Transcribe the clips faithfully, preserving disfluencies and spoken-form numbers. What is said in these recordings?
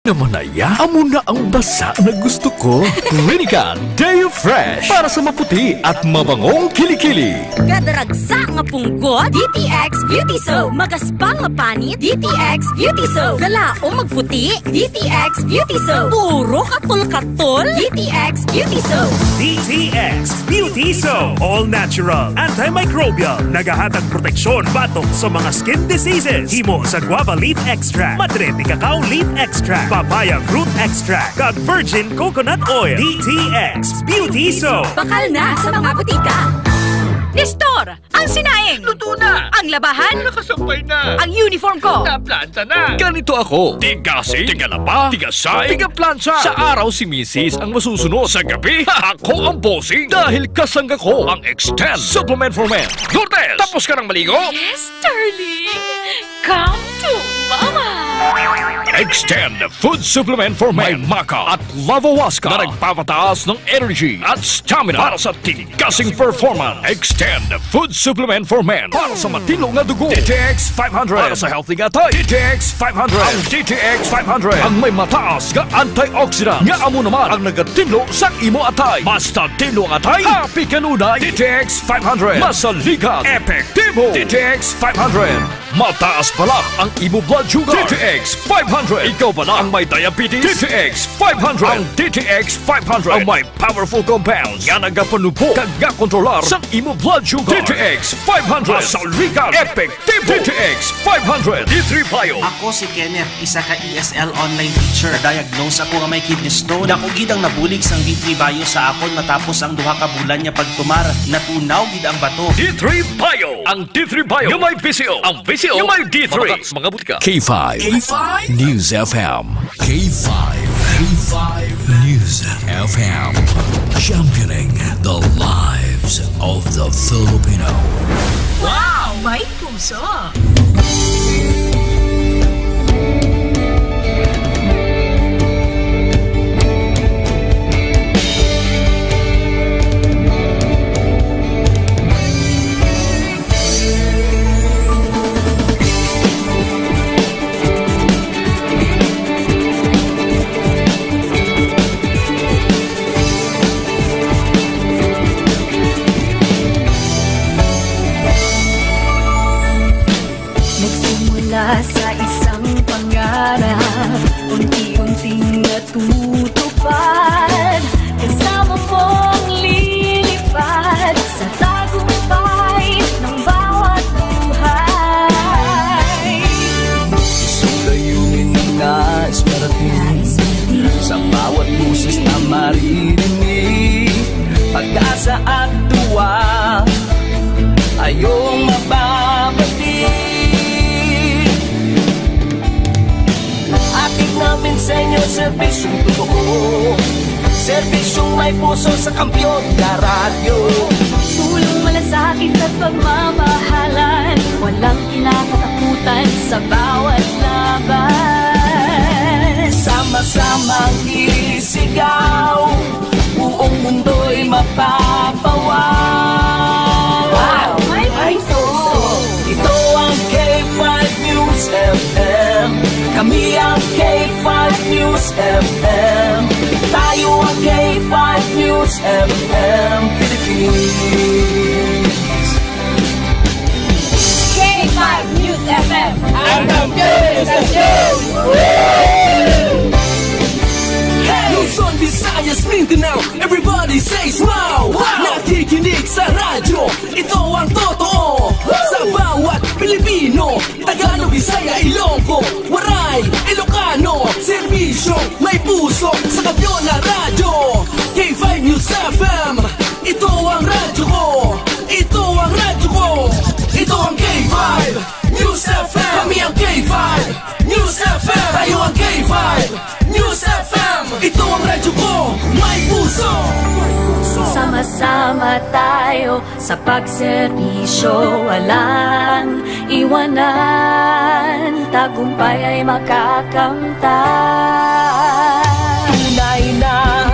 Naman na ya, amo na ang basa na gusto ko. Clinica Deo Fresh para sa maputi at mabangong kilikili. Kadaragsa nga punggot, D T X Beauty Soap. Magaspang nga panit, D T X Beauty Soap. Galaom magputi, D T X Beauty Soap. Puro katol-katol, D T X Beauty Soap. D T X Beauty Soap. All natural, antimicrobial. Nagahatag proteksyon batok sa mga skin diseases. Himo sa guava leaf extract, madre de cacao leaf extract, papaya fruit extract, kag virgin coconut oil. D T X Beauty Soap. Bakal na sa mga butika. Nestor, ang sinaing. Luto na. Ang labahan. Nakasampay na. Ang uniform ko. Naplanta na. Ganito ako. Tigasing, tigalaba, tigasay, tigaplansa. Sa araw si misis ang masusunod. Sa gabi, ako ang bossing. Dahil kasangga ko ang Extend Supplement for Men. Lourdes, tapos ka nang maligo? Yes, darling. Come to Mama. Extend Food Supplement for Men. May maca at lavawaska na nagpapataas ng energy at stamina para sa tigasing performance. Extend Food Supplement for Men para sa matinlo nga dugo. D T X five hundred para sa healthy nga atay. D T X five hundred. Ang D T X five hundred ang may mataas nga antioxidant nga amo naman ang nagatinlo sa imo atay. Basta tinlo ang atay, happy kanunay. D T X five hundred. Masaligan, epektibo. D T X five hundred. Mataas bala ang imo blood sugar. D T X five hundred. Ikaw bala ang may diabetes? D T X five hundred. Ang D T X five hundred ang may powerful compounds nga nagapanubo kag gakontrolar sa imo blood sugar. D T X five hundred. Masaligan, epektibo. D T X five hundred. D three Bio. Ako si Kenneth, isa ka E S L online teacher. Diagnose ako nga may kidney stone. Dako gid ang nabulig sang D three Bio sa akon matapos ang duha ka bulan nga pagtumar. Natunaw gid ang bato. D three Bio. Ang D three Bio nga may V C O. Ang V C O nga may D three. Mga butika. K five K five News F M. K five, K five News F M, championing the lives of the Filipino. Wow! May puso! Nagsimula sa isang pangarap, unti-unting natutupad. Kasama mong lilipad sa tagumpay ng bawat buhay. Isang layunin na nais marating sa bawat boses na maririnig. Pag-asa at tuwa, ayong mababati. Hatid namin sa inyo serbisyong totoo, serbisyong may puso sa kampiyon na radyo. Tulong, malasakit at pagmamahalan, walang kinakatakutan sa bawat laban. Sama-samang isigaw, buong mundo'y mapapawaw. Wow! May puso! Ito ang K five News F M. Kami ang K five News F M. Tayo ang K five News F M Philippines. K five News F M. Ang kampiyon sa show! Luzon, Visayas, Mindanao, everybody says wow! Wow! Nakikinig sa radyo, ito ang totoo. Sa bawat Pilipino, Tagalog, Bisaya, Ilonggo, Waray, Ilocano, serbisyo, may puso, sa kampiyon na radyo. K five News F M, ito ang radyo ko. Ito ang radyo ko. Ito ang K five News F M. Kami ang K five News F M. Tayo ang K five News F M. Ito ang radyo ko. May puso. Sama-sama tayo sa pagserbisyo, walang iwanan. Tagumpay ay makakamtan. Tunay na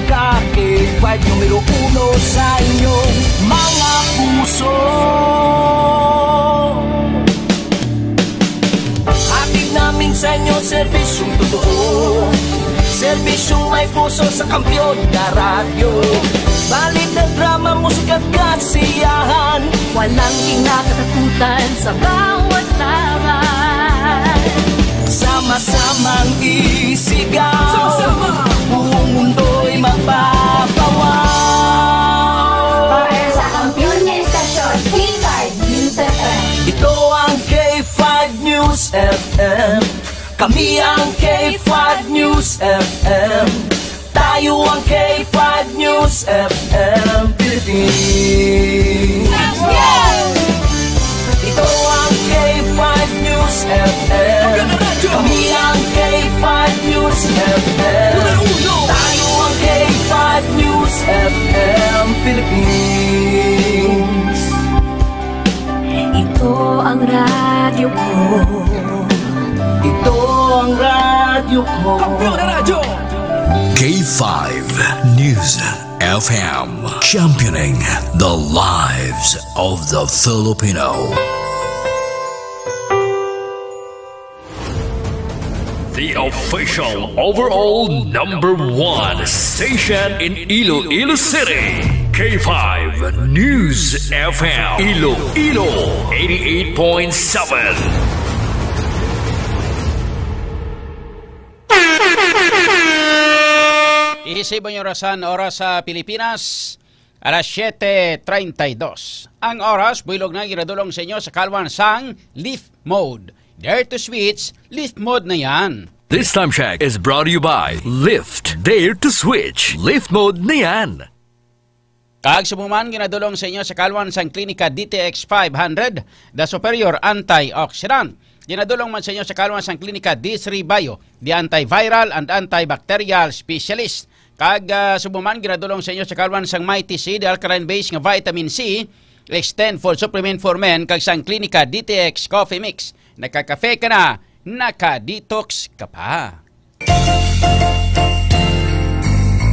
ka K five, numero uno sa inyong mga puso. Hatid namin sa inyo serbisyong totoo, Serbisyong may puso sa Kampiyon nga radyo. Balita, drama, musika at kasiyahan. Walang kinakatakutan sa bawat laban. Sama-samang isigaw. Sama-sama. Buong mundo'y mapapawaw. Para sa Kampiyon nga Estasyon, K five News F M. Ito ang K five News F M. Kami ang K five News F M. Tayo ang K five News F M Philippines. Ito ang K five News F M. Kami ang K five News F M. Tayo ang K five News F M Philippines. Ito ang radyo ko. Ito ang radyo ko. Kampiyon na radyo. K five News F M, championing the lives of the Filipino. The official overall number one station in Iloilo City, K five News F M, Iloilo, eighty-eight point seven. Isibon yung orasan, oras sa Pilipinas, alas siete treinta y dos. Ang oras, buylog na, ginadulong sa inyo sa kalwan sang Lift Mode. Dare to switch, Lift Mode na yan. This time check is brought to you by Lift. Dare to switch, Lift Mode na yan. Kag subong man, ginadulong sa inyo sa kalwan sang Klinika D T X five hundred, The Superior Antioxidant. Ginadulong man sa inyo sa kalwan sang Klinika D three Bio, The Antiviral and Antibacterial Specialist. Kag, ah, subong man, ginadulong sa inyo sa kalwan sang Mighty C, the alkaline base nga vitamin C, Extend Full Supplement for Men, kag sang Klinika D T X Coffee Mix. Nakakafe ka na, naka-detox ka pa.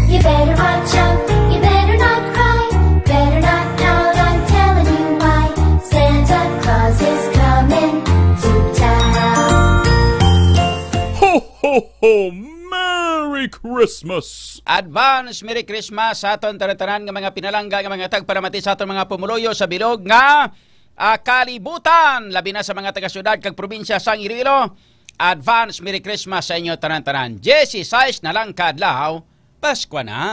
You better watch out, you better not cry, better not pout, I'm telling you why. Santa Claus is coming to town. Ho, ho, ho! Merry Christmas! Advance Merry Christmas sa aton tanan-tanan nga mga pinalangga, nga mga tagpalamati sa aton mga pumuluyo sa bilog nga, ah, kalibutan, labi na sa mga taga-syudad kag probinsya sang Iloilo. Advance Merry Christmas sa inyo tanan-tanan. Diyesisais na lang ka adlaw, Paskwa na.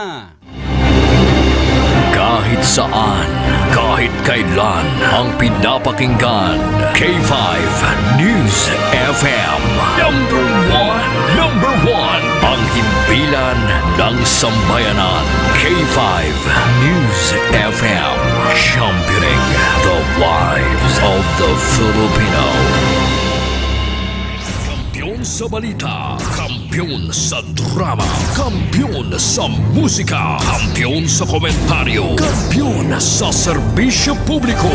Kahit saan, kahit kailan, ang pinapakinggan, K five News F M. Number one, number one, ang himpilan ng sambayanan, K five News F M, championing the lives of the Filipino. Kampiyon sa balita, kampiyon sa drama, kampiyon sa musika, kampiyon sa komentaryo, kampiyon sa serbisyo publiko.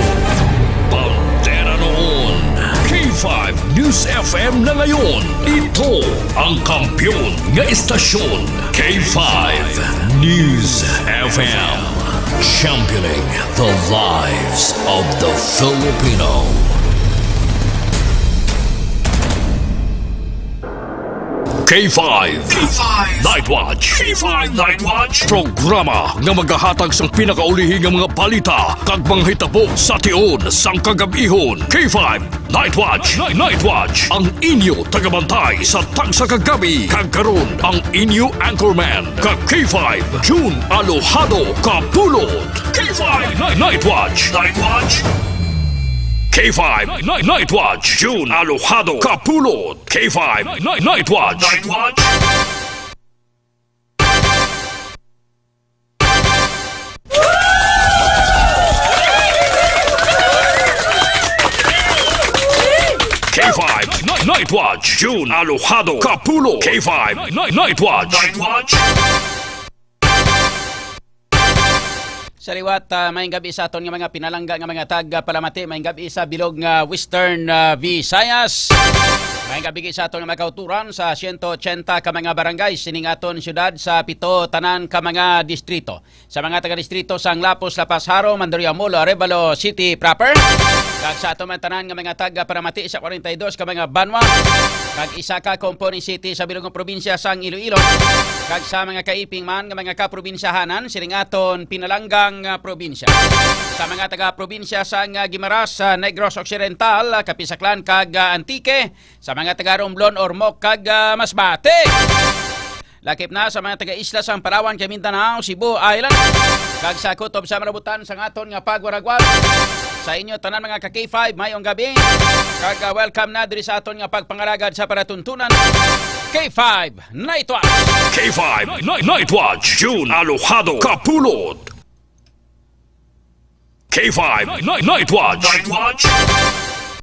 Bandera noon, K five News F M na ngayon. Ito ang kampiyon nga estasyon, K five News F M. Championing the lives of the Filipino. K five. K five. Night Watch. K five Night Watch. Programa nga magahatag sang pinakaulihi nga mga balita kag mga hitabo sa tion sang kagab-ihon. K five Night Watch. Night, Night Watch. Ang inyo tagabantay sa tagsa ka gabi. Kag karon, ang inyo anchorman, ka K five, June Alojado Kapulot. K five Night, Night Watch. Night Watch. K five Night, Night Watch. June Alojado Kapulot. K five Night, Night Watch. Night Watch. K five Night, Night Watch. June Alojado Kapulot. K five Night, Night Watch. Night Watch. Sa liwat, ah, maayong gabi sa aton nga mga pinalangga nga mga tagpalamati, maayong gabi sa bilog nga Western, ah, Visayas. Maayong gabi sa aton nga mga kauturan sa siyento ochenta ka mga barangay sining aton syudad, sa pito tanan ka mga distrito. Sa mga taga-distrito sang Lapus, La Paz, Jaro, Mandaluyong, Jumolo, Arevalo City proper. Kag sa aton man tanan nga mga taga-paramati sa kwarenta y dos ka mga banwa, kag isa ka component city sa bilog nga probinsya sang Iloilo, kag sa mga kaiping man nga mga kaprobinsyahanan sining aton pinalanggang, ah, probinsya. Sa mga taga-probinsya sang, ah, Guimaras, ah, Negros Occidental, ah, Capiz-Aclan, kag, ah, Antique, sa mga taga-Romblon, Ormoc, kag, ah, Masbate. Lakip na sa mga taga-isla sang Palawan kag Mindanao, Cebu Island, kag sa kutob sa malabutan sang aton nga pagwaragwag. Sa inyo tanan, mga ka K five, mayong gabi. Kag, ah, welcome na diri sa aton nga pagpangalagad sa palatuntunan. K five Night Watch. K five Night, Night Watch, June Alojado Kapulot. K five Night, Night Watch. Night Watch.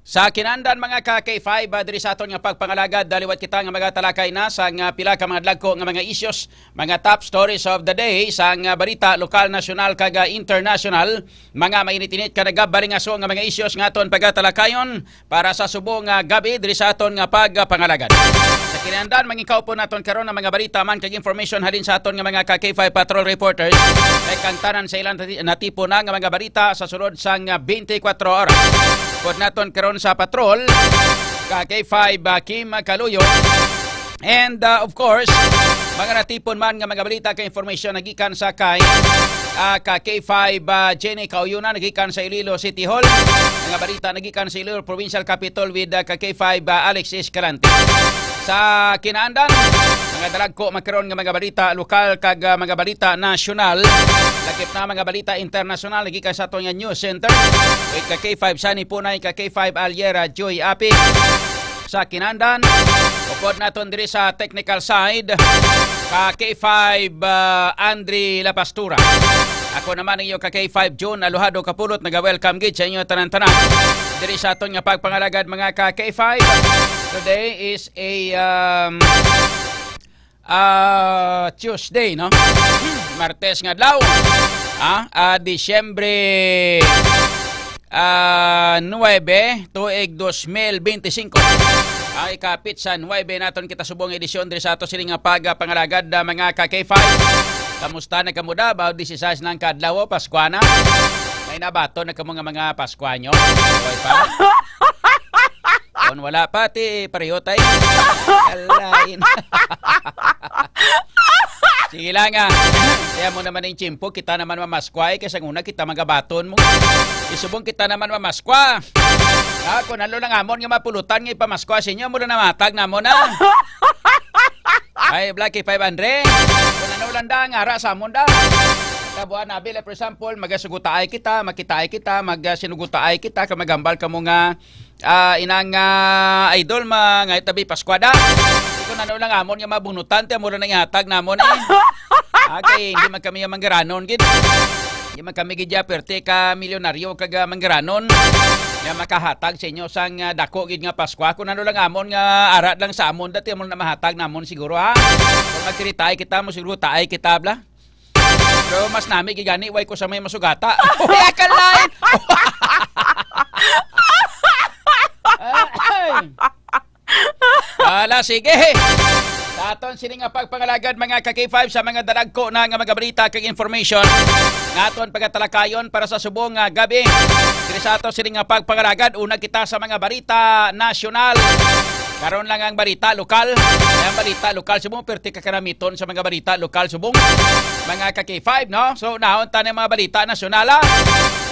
Sa kinandan, mga ka K five, ah, diri sa aton nga pagpangalagad, daliwat kita nga magatalakay na sa nga pila ka mga dagko nga mga issues, mga top stories of the day sa nga balita lokal, nasyonal, kag, ah, international, mga mainit-init ka nagabalingaso nga mga issues nga aton pagatalakayon para sa subong nga gabi diri sa aton nga pagpangalagad. Sa kinandan, mangikaupon naton karon ang mga balita man kag information halin sa aton nga mga ka K five patrol reporters. Kay kang tanan sa ilang nati-, natipon na nga mga balita sa sulod sang, ah, twenty-four oras. Pud naton karon sa patrol, ka K five, ah, Kim Kaluyo. And, uh, of course, mga natipon man nga mga balita kag information nagikan sa kay, uh, ka K five, uh, Jenny Kauyunan, nagikan sa Iloilo City Hall. Mga balita nagikan sa Iloilo Provincial Capitol with, uh, ka K five, uh, Alex Escalante. Sa kinaandan, mga dalagko makaron nga mga balita lokal kag, uh, mga balita nasyonal. Lakip na mga balita internasyonal nagikan sa aton nga news center. With ka K five Sunny Punay, ka K five Aliera Joy Api. Sa kinandan, upod naton diri sa technical side, ka K five, uh, Andre La Pastura. Ako naman ang iyo ka K five June Alojado Kapulot, naga-welcome gid sa inyo tanan-tanan. Diri sa aton nga pagpangalagad, mga ka K five. Today is a, um, ah, Tuesday, no? Martes nga adlaw. Ah, ah, Disyembre, ah, nuebe, tuig dos mil benti singko. Ah, ikapit sa nuebe naton kita subong edisyon diri sa ato sini nga pagpangalagad, ah, mga ka K five. Kamusta na kamo da? Ba, disisais na ang kadlaw, oh, Paskwa na. May nabaton na kamo nga mga Paskwanyo? Okay pa? Kung wala pa, ti, pareho tayo. Kalain. Sige lang, ah. Kaya mo naman yung tiyempo, kita naman mamaskwa, eh, kaysa una kita magabaton mo. Isubong kita naman mamaskwa. Ah, kung ano lang amon nga mapulutan nga ipamaskwa sa inyo, mura na matag na mo na. Ay, Blacky five hundred. Kung ano lang da, ang ara sa amon da. Kabuan na, Bill, for example, magasugutaay kita, makitaay kita, mag, ah, sinugutaay kita, kag magambal kamo nga, ah, inang, ah, idol, ma, nga tabi Paskwada. Kung ano lang amon nga mabunutan, ti amo lang ihatag namon, eh. Ah, kay hindi man kami ang manggaranon, gid. Hindi man kami gid ya, perte ka milyonaryo kag, ah, manggaranon. Nga makahatag sa inyo sang, ah, dako gid nga Paskwa. Kung ano lang amon nga arat lang sa amon, dati mo na mahatag namon siguro, ha? Kung magkiritay kita mo, siguro taay kita, bla. Pero mas nami gid gani, way ko sa may masugata. Uy, akalain! Ay! Ala, sige. Sa aton sini nga pagpangalagad, mga ka K five, sa mga dalagko na nga mga balita kag information nga aton pagatalakayon para sa subong nga gabi. Diri sa ato sini nga pagpangalagad, una kita sa mga balita nasyonal. Karon lang ang balita lokal. Ang balita lokal subong, perti ka karamiton sa mga balita lokal subong. Mga ka K five, no? So, nahon ta ng mga balita nasyonal, ah.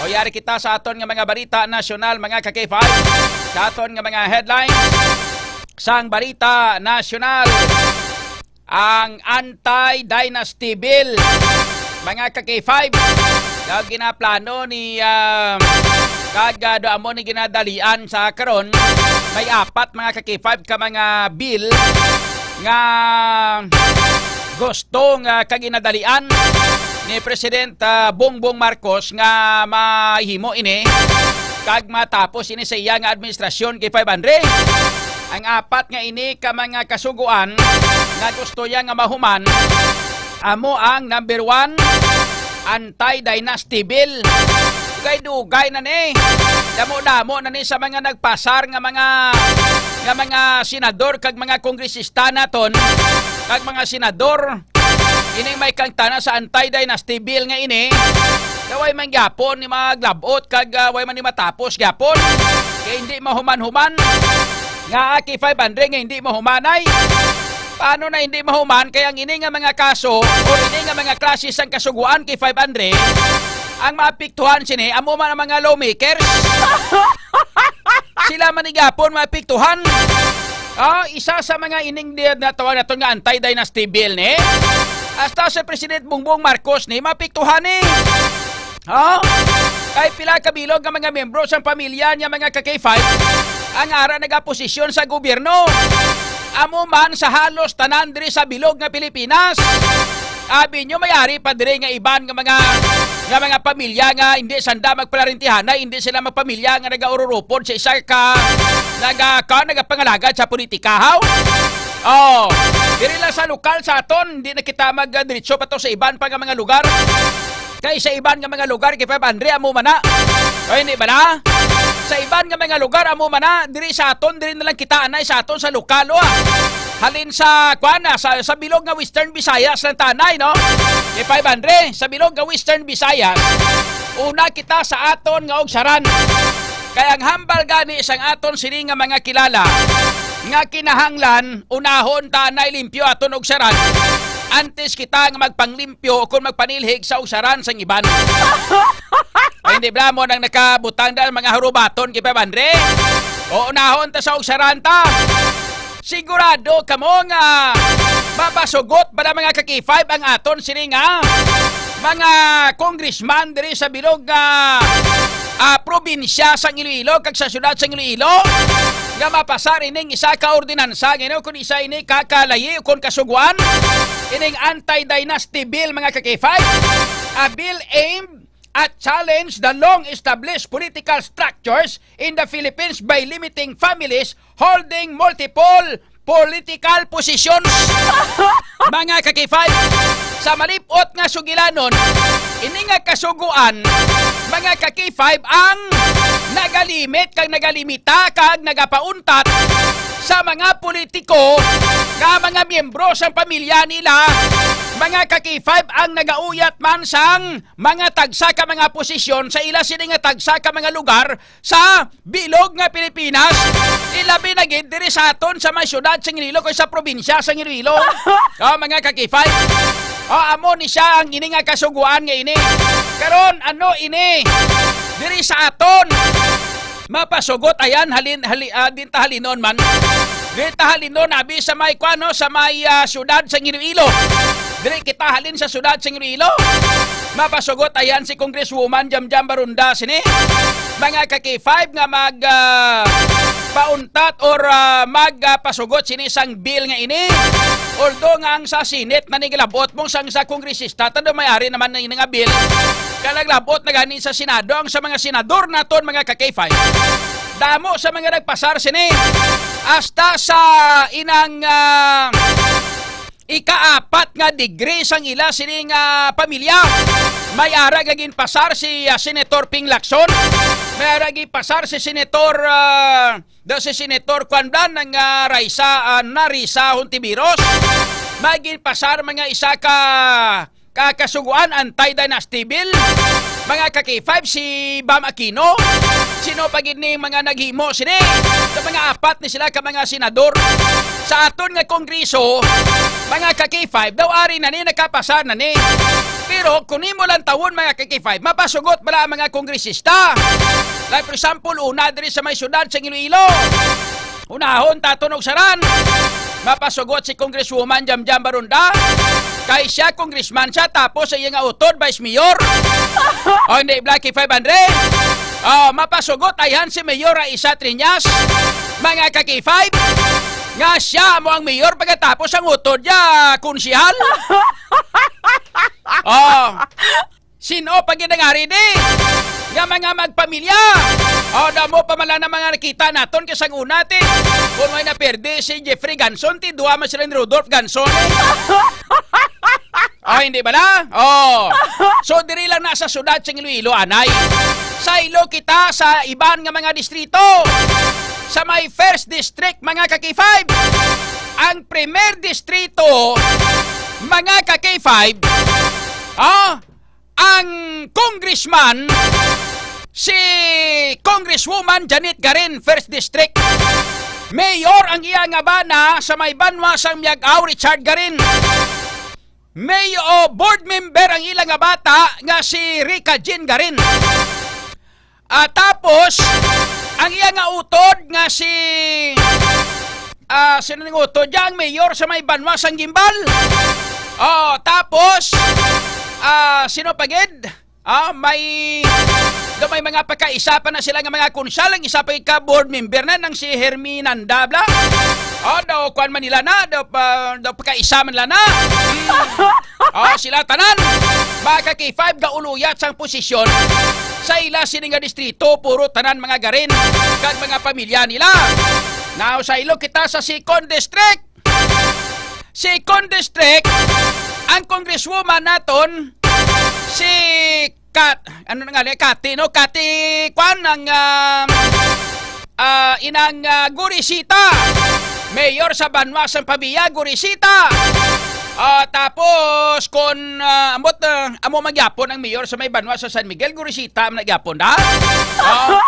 O yari kita sa aton nga mga balita nasyonal, mga ka K five. Sa aton nga mga headlines sang balita nasyonal, ang anti-dynasty bill, mga ka K five, daw ginaplano ni, ah, kag, ah, do amo ni ginadalian sa karon, may apat, mga ka K five, ka mga bill nga gusto nga kag ginadalian ni President, ah, Bongbong Marcos nga mahimo ini kag matapos ini sa iya nga administrasyon, K five hundred. Ang apat nga ini ka mga kasuguan nga gusto niya nga mahuman, amo ang number one, anti-dynasty bill. Dugay-dugay na ni. Damo-damo na ni sa mga nagpasar nga mga, nga mga senador kag mga kongresista naton, kag mga senador. Ini may kangtana sa anti-dynasty bill nga ini. Kay way man gyapon ni maglabot kag, ah, way man ni matapos gyapon. Kay hindi mahuman-human. Nga, ah, K five hundred nga hindi mahumanay. Paano na hindi mahuman? Kay ang ini nga mga kaso o ini nga mga klase sang kasuguan, K five hundred, ang maapektuhan sini amo man ang mga lawmakers. Sila man ni gyapon maapektuhan. Ah, isa sa mga ining di-, natawag naton nga anti-dynasty bill ni. Hasta si President Bongbong Marcos ni maapektuhan ni. Oh, kay pila ka bilog nga mga miyembro sang pamilya niya, mga ka-K five, ang ara nagaposisyon sa gobyerno. Amo man sa halos tanan diri sa bilog nga Pilipinas. Abi nyo, may ari pa diri nga iban nga mga, nga mga pamilya nga hindi sanda magparentihanay, hindi sila magpamilya nga nagaururupod sa isa ka naga-, ka, nagapangalagad sa politika, haw? Oh, diri lang sa lokal sa aton, hindi na kita magdiretso pa to sa iban pa nga mga lugar. Kay sa iban nga mga lugar, kay Pep Andre, amo man na. O, hindi ba na? Sa iban nga mga lugar, amo man na. Diri sa aton, diri na lang kita anay sa aton sa lokal, oh, ah. Halin sa, kuan na, sa, sa bilog nga Western Visayas lang tanay, no? Kay Pep Andre, sa bilog nga Western Visayas, una kita sa aton nga Ugsaran. Kay ang hambal gani sang aton sini nga mga kilala nga kinahanglan unahon ta na ilimpyo aton Ugsaran antes kita nga magpanglimpyo o kon magpanilhig sa Ugsaran sang iban. Ay, hindi bala mo nang nakabutang dahil mga harubaton kay Pep Andre? O unahon ta sa Ugsaran ta. Sigurado kamo nga mapasugot bala, mga ka-K five, ang aton sini nga mga congressman diri sa bilog nga, ah, probinsya sang Iloilo kag sa siyudad sang Iloilo nga mapasar ining isa ka ordinansa, gani, kung isa ini ka kalayi o kon kasuguan, ining anti-dynasty bill, mga ka-K five, a bill aimed at challenge the long-established political structures in the Philippines by limiting families holding multiple political positions. Mga ka-K five, sa malip-ot nga sugilanon, ini nga kasugoan, mga ka-K five, ang nagalimit kag nagalimita kag nagapauntat sa mga politiko nga mga miyembro sang pamilya nila, mga ka-K five, ang nagauyat man sang mga tagsa ka mga posisyon sa ila sini nga tagsa ka mga lugar sa bilog nga Pilipinas, ilabi na gid diri sa aton sa may siyudad sa Iloilo kag sa probinsya sa Iloilo. Oh, mga ka-K five. Oh, amo ni siya ang ini nga kasuguan nga ini. Karon, ano ini? Diri sa aton, mapasugot ayan halin, hali, ah, din ta halinon man. Diri ta halinon abi sa may kuan, no, sa may, ah, siyudad sa Iloilo. Diri kita halin sa siyudad sa Iloilo. Mapasugot ayan si Congresswoman Jamjam Barunda sini. Mga ka-K five nga mag, ah, pauntat or, ah, mag, ah, pasugot sini sang bill nga ini. Although nga ang sa Senate na ni gilabot mong sang sa kongresista, tado may ari naman na ini nga bill. Kaya naglabot na gani sa Senado ang sa mga senador naton, mga ka-K five. Damo sa mga nagpasar sini. Hasta sa inang, ah, ikaapat nga degree sang ila sini nga pamilya. May ara nga ginpasar si, ah, Senator Ping Lacson. May ara ginpasar si Senator, ah, daw si Senator Kwan Blan, ang, ah, Raisa, ah, na Risa Hontiveros. May ginpasar mga isa ka, ka kasuguan anti-dynasty bill. Mga ka-K five, si Bam Aquino. Sino pa gid ni mga naghimo sini? Sa mga apat ni sila ka mga senador. Sa aton nga kongreso, mga ka-K five, daw ari na ni, nakapasar na ni. Pero kung nimo lang tawon, mga ka-K five, mapasugot bala ang mga kongresista? Like, for example, una diri sa may siyudad sa Iloilo. Unahon ta aton Ugsaran. Mapasugot si Congresswoman Jamjam Barunda. Kay siya, congressman siya, tapos sa iya nga utod, vice mayor. O, hindi, Blacky five hundred. O, mapasugot, ayhan si Mayor Raisa Triñas. Mga ka-K five, nga siya mo ang mayor pagkatapos ang utod niya, konsihal. O, sino pa gid ang ari di? Nga mga magpamilya. O, damo pa man lang na mga nakita naton kay sang una, ti. Kung may naperde si Jeffrey Ganson, ti, duha man sila ni Rodolph Ganson, eh. O, hindi bala? O. So, diri lang na sa siyudad sa Iloilo, anay. Sa ilo kita sa iban nga mga distrito. Sa may first district, mga ka-K five. Ang primer distrito, mga ka-K five. O, Ang congressman, si Congresswoman Janet Garin, First District. Mayor ang iya nga bana sa may banwa sang Miag-aw, Richard Garin. May, o, board member ang ila nga bata nga si Rica Jean Garin. Ah, tapos, ang iya nga utod nga si, ah, sino ning utod? Ang mayor sa may banwa sang Guimbal. Oh, tapos, ah, sino pa gid? Ah, may, do may mga pagkaisa pa na sila nga mga konsehal. Ang isa pa ka board member na, nang si Herminanda, bla? Oh, daw kuan man nila na, daw pa, daw pagkaisa man nila na. Hmm. Oh, sila tanan, mga ka-K five, gauluyat sang posisyon sa ila sini nga distrito, puro tanan mga Garin kag mga pamilya nila. Now, saylo kita sa second district. Second district, ang congresswoman naton, si Kat, ano na nga ni, Kati, no? Kati, kwan, ang, um, ah, inang, ah, Gurisita. Mayor sa banwa sang Pavia, Gurisita. Ah, tapos, kung, ah, ambot, ah, amo magyapon ang mayor sa may banwa sa San Miguel, Gurisita, man nagyapon na. Oh.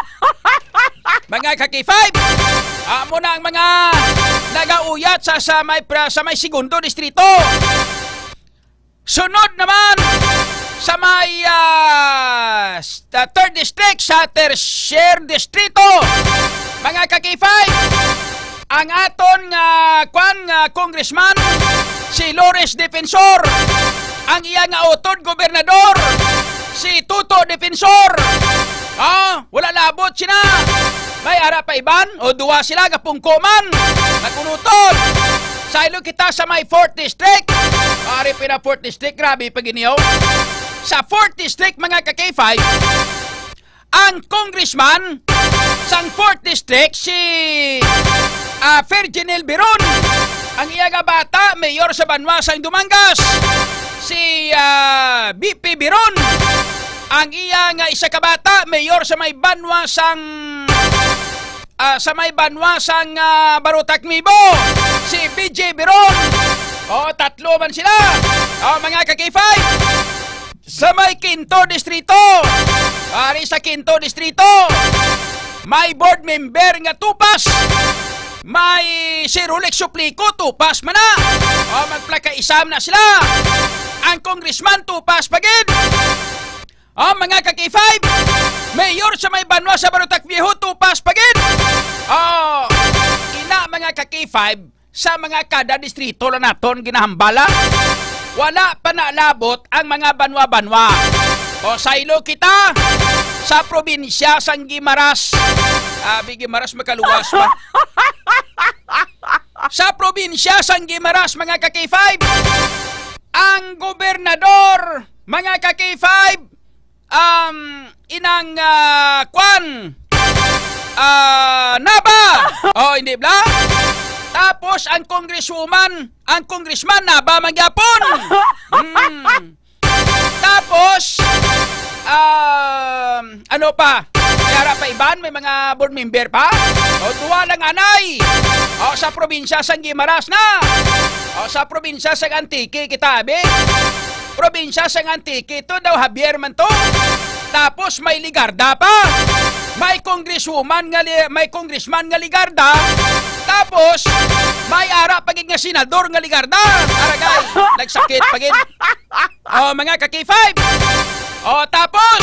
Mga ka-K five, amo na ang mga nagauyat sa, sa may pra-, sa may segundo distrito. Sunod naman sa may, ah, s-, ah, third district, sa tercer distrito. Mga ka-K five, ang aton nga, kwan, nga congressman, si Loris Defensor. Ang iya nga utod, gobernador, si Toto Defensor. Ah, wala labot sina. May ara pa iban o duwa sila, gapungko man. Nagkunuton. Saylo kita sa may fourth district. Ari pina fourth district, grabe pa giniyo. Sa fourth district, mga ka-K five, ang congressman sang fourth district, si, ah, Ferginil Biron. Ang iya nga bata, mayor sa banwa sang Dumangas, si, ah, B P Biron. Ang iya nga isa ka bata, mayor sa may banwa sang, ah, sa may banwa sang, ah, Barotac Nuevo, si B J Biron. O, tatlo man sila. O, mga ka-K five. Sa may Quinto Distrito, ari sa Quinto Distrito, may board member nga tupas. May si Rolex Suplico, tupas man na. O, magplaka-isam na sila. Ang congressman, tupas pa gid. O, mga ka-K five, mayor sa may banwa sa Barotac Viejo, tupas pa gid. O, ina, mga ka-K five, sa mga kada distrito lang naton ginahambala. Wala pa nalabot ang mga banwa-banwa. O, saylo kita sa probinsya sang Guimaras. Abi, Guimaras makaluwas pa. Sa probinsya sang Guimaras, mga ka-K five, ang gobernador, mga ka-K five, um, inang, ah, kwan, ah, Naba. O, hindi bla? Tapos ang congresswoman, ang congressman, Naba man gyapon. Hmm. Tapos, um, ano pa? May ara pa iban, may mga board member pa? O, duwa lang anay. O, sa probinsya sang Guimaras na. O, sa probinsya sang Antique, kita, abi. Probinsya sang Antique, to daw Javier man to. Tapos may Legarda pa. May congresswoman nga li-, may congressman nga Legarda. Tapos may ara pa gid nga senador nga Legarda. Aragay, nagsakit pa gid. O, mga ka-K five. O, tapos,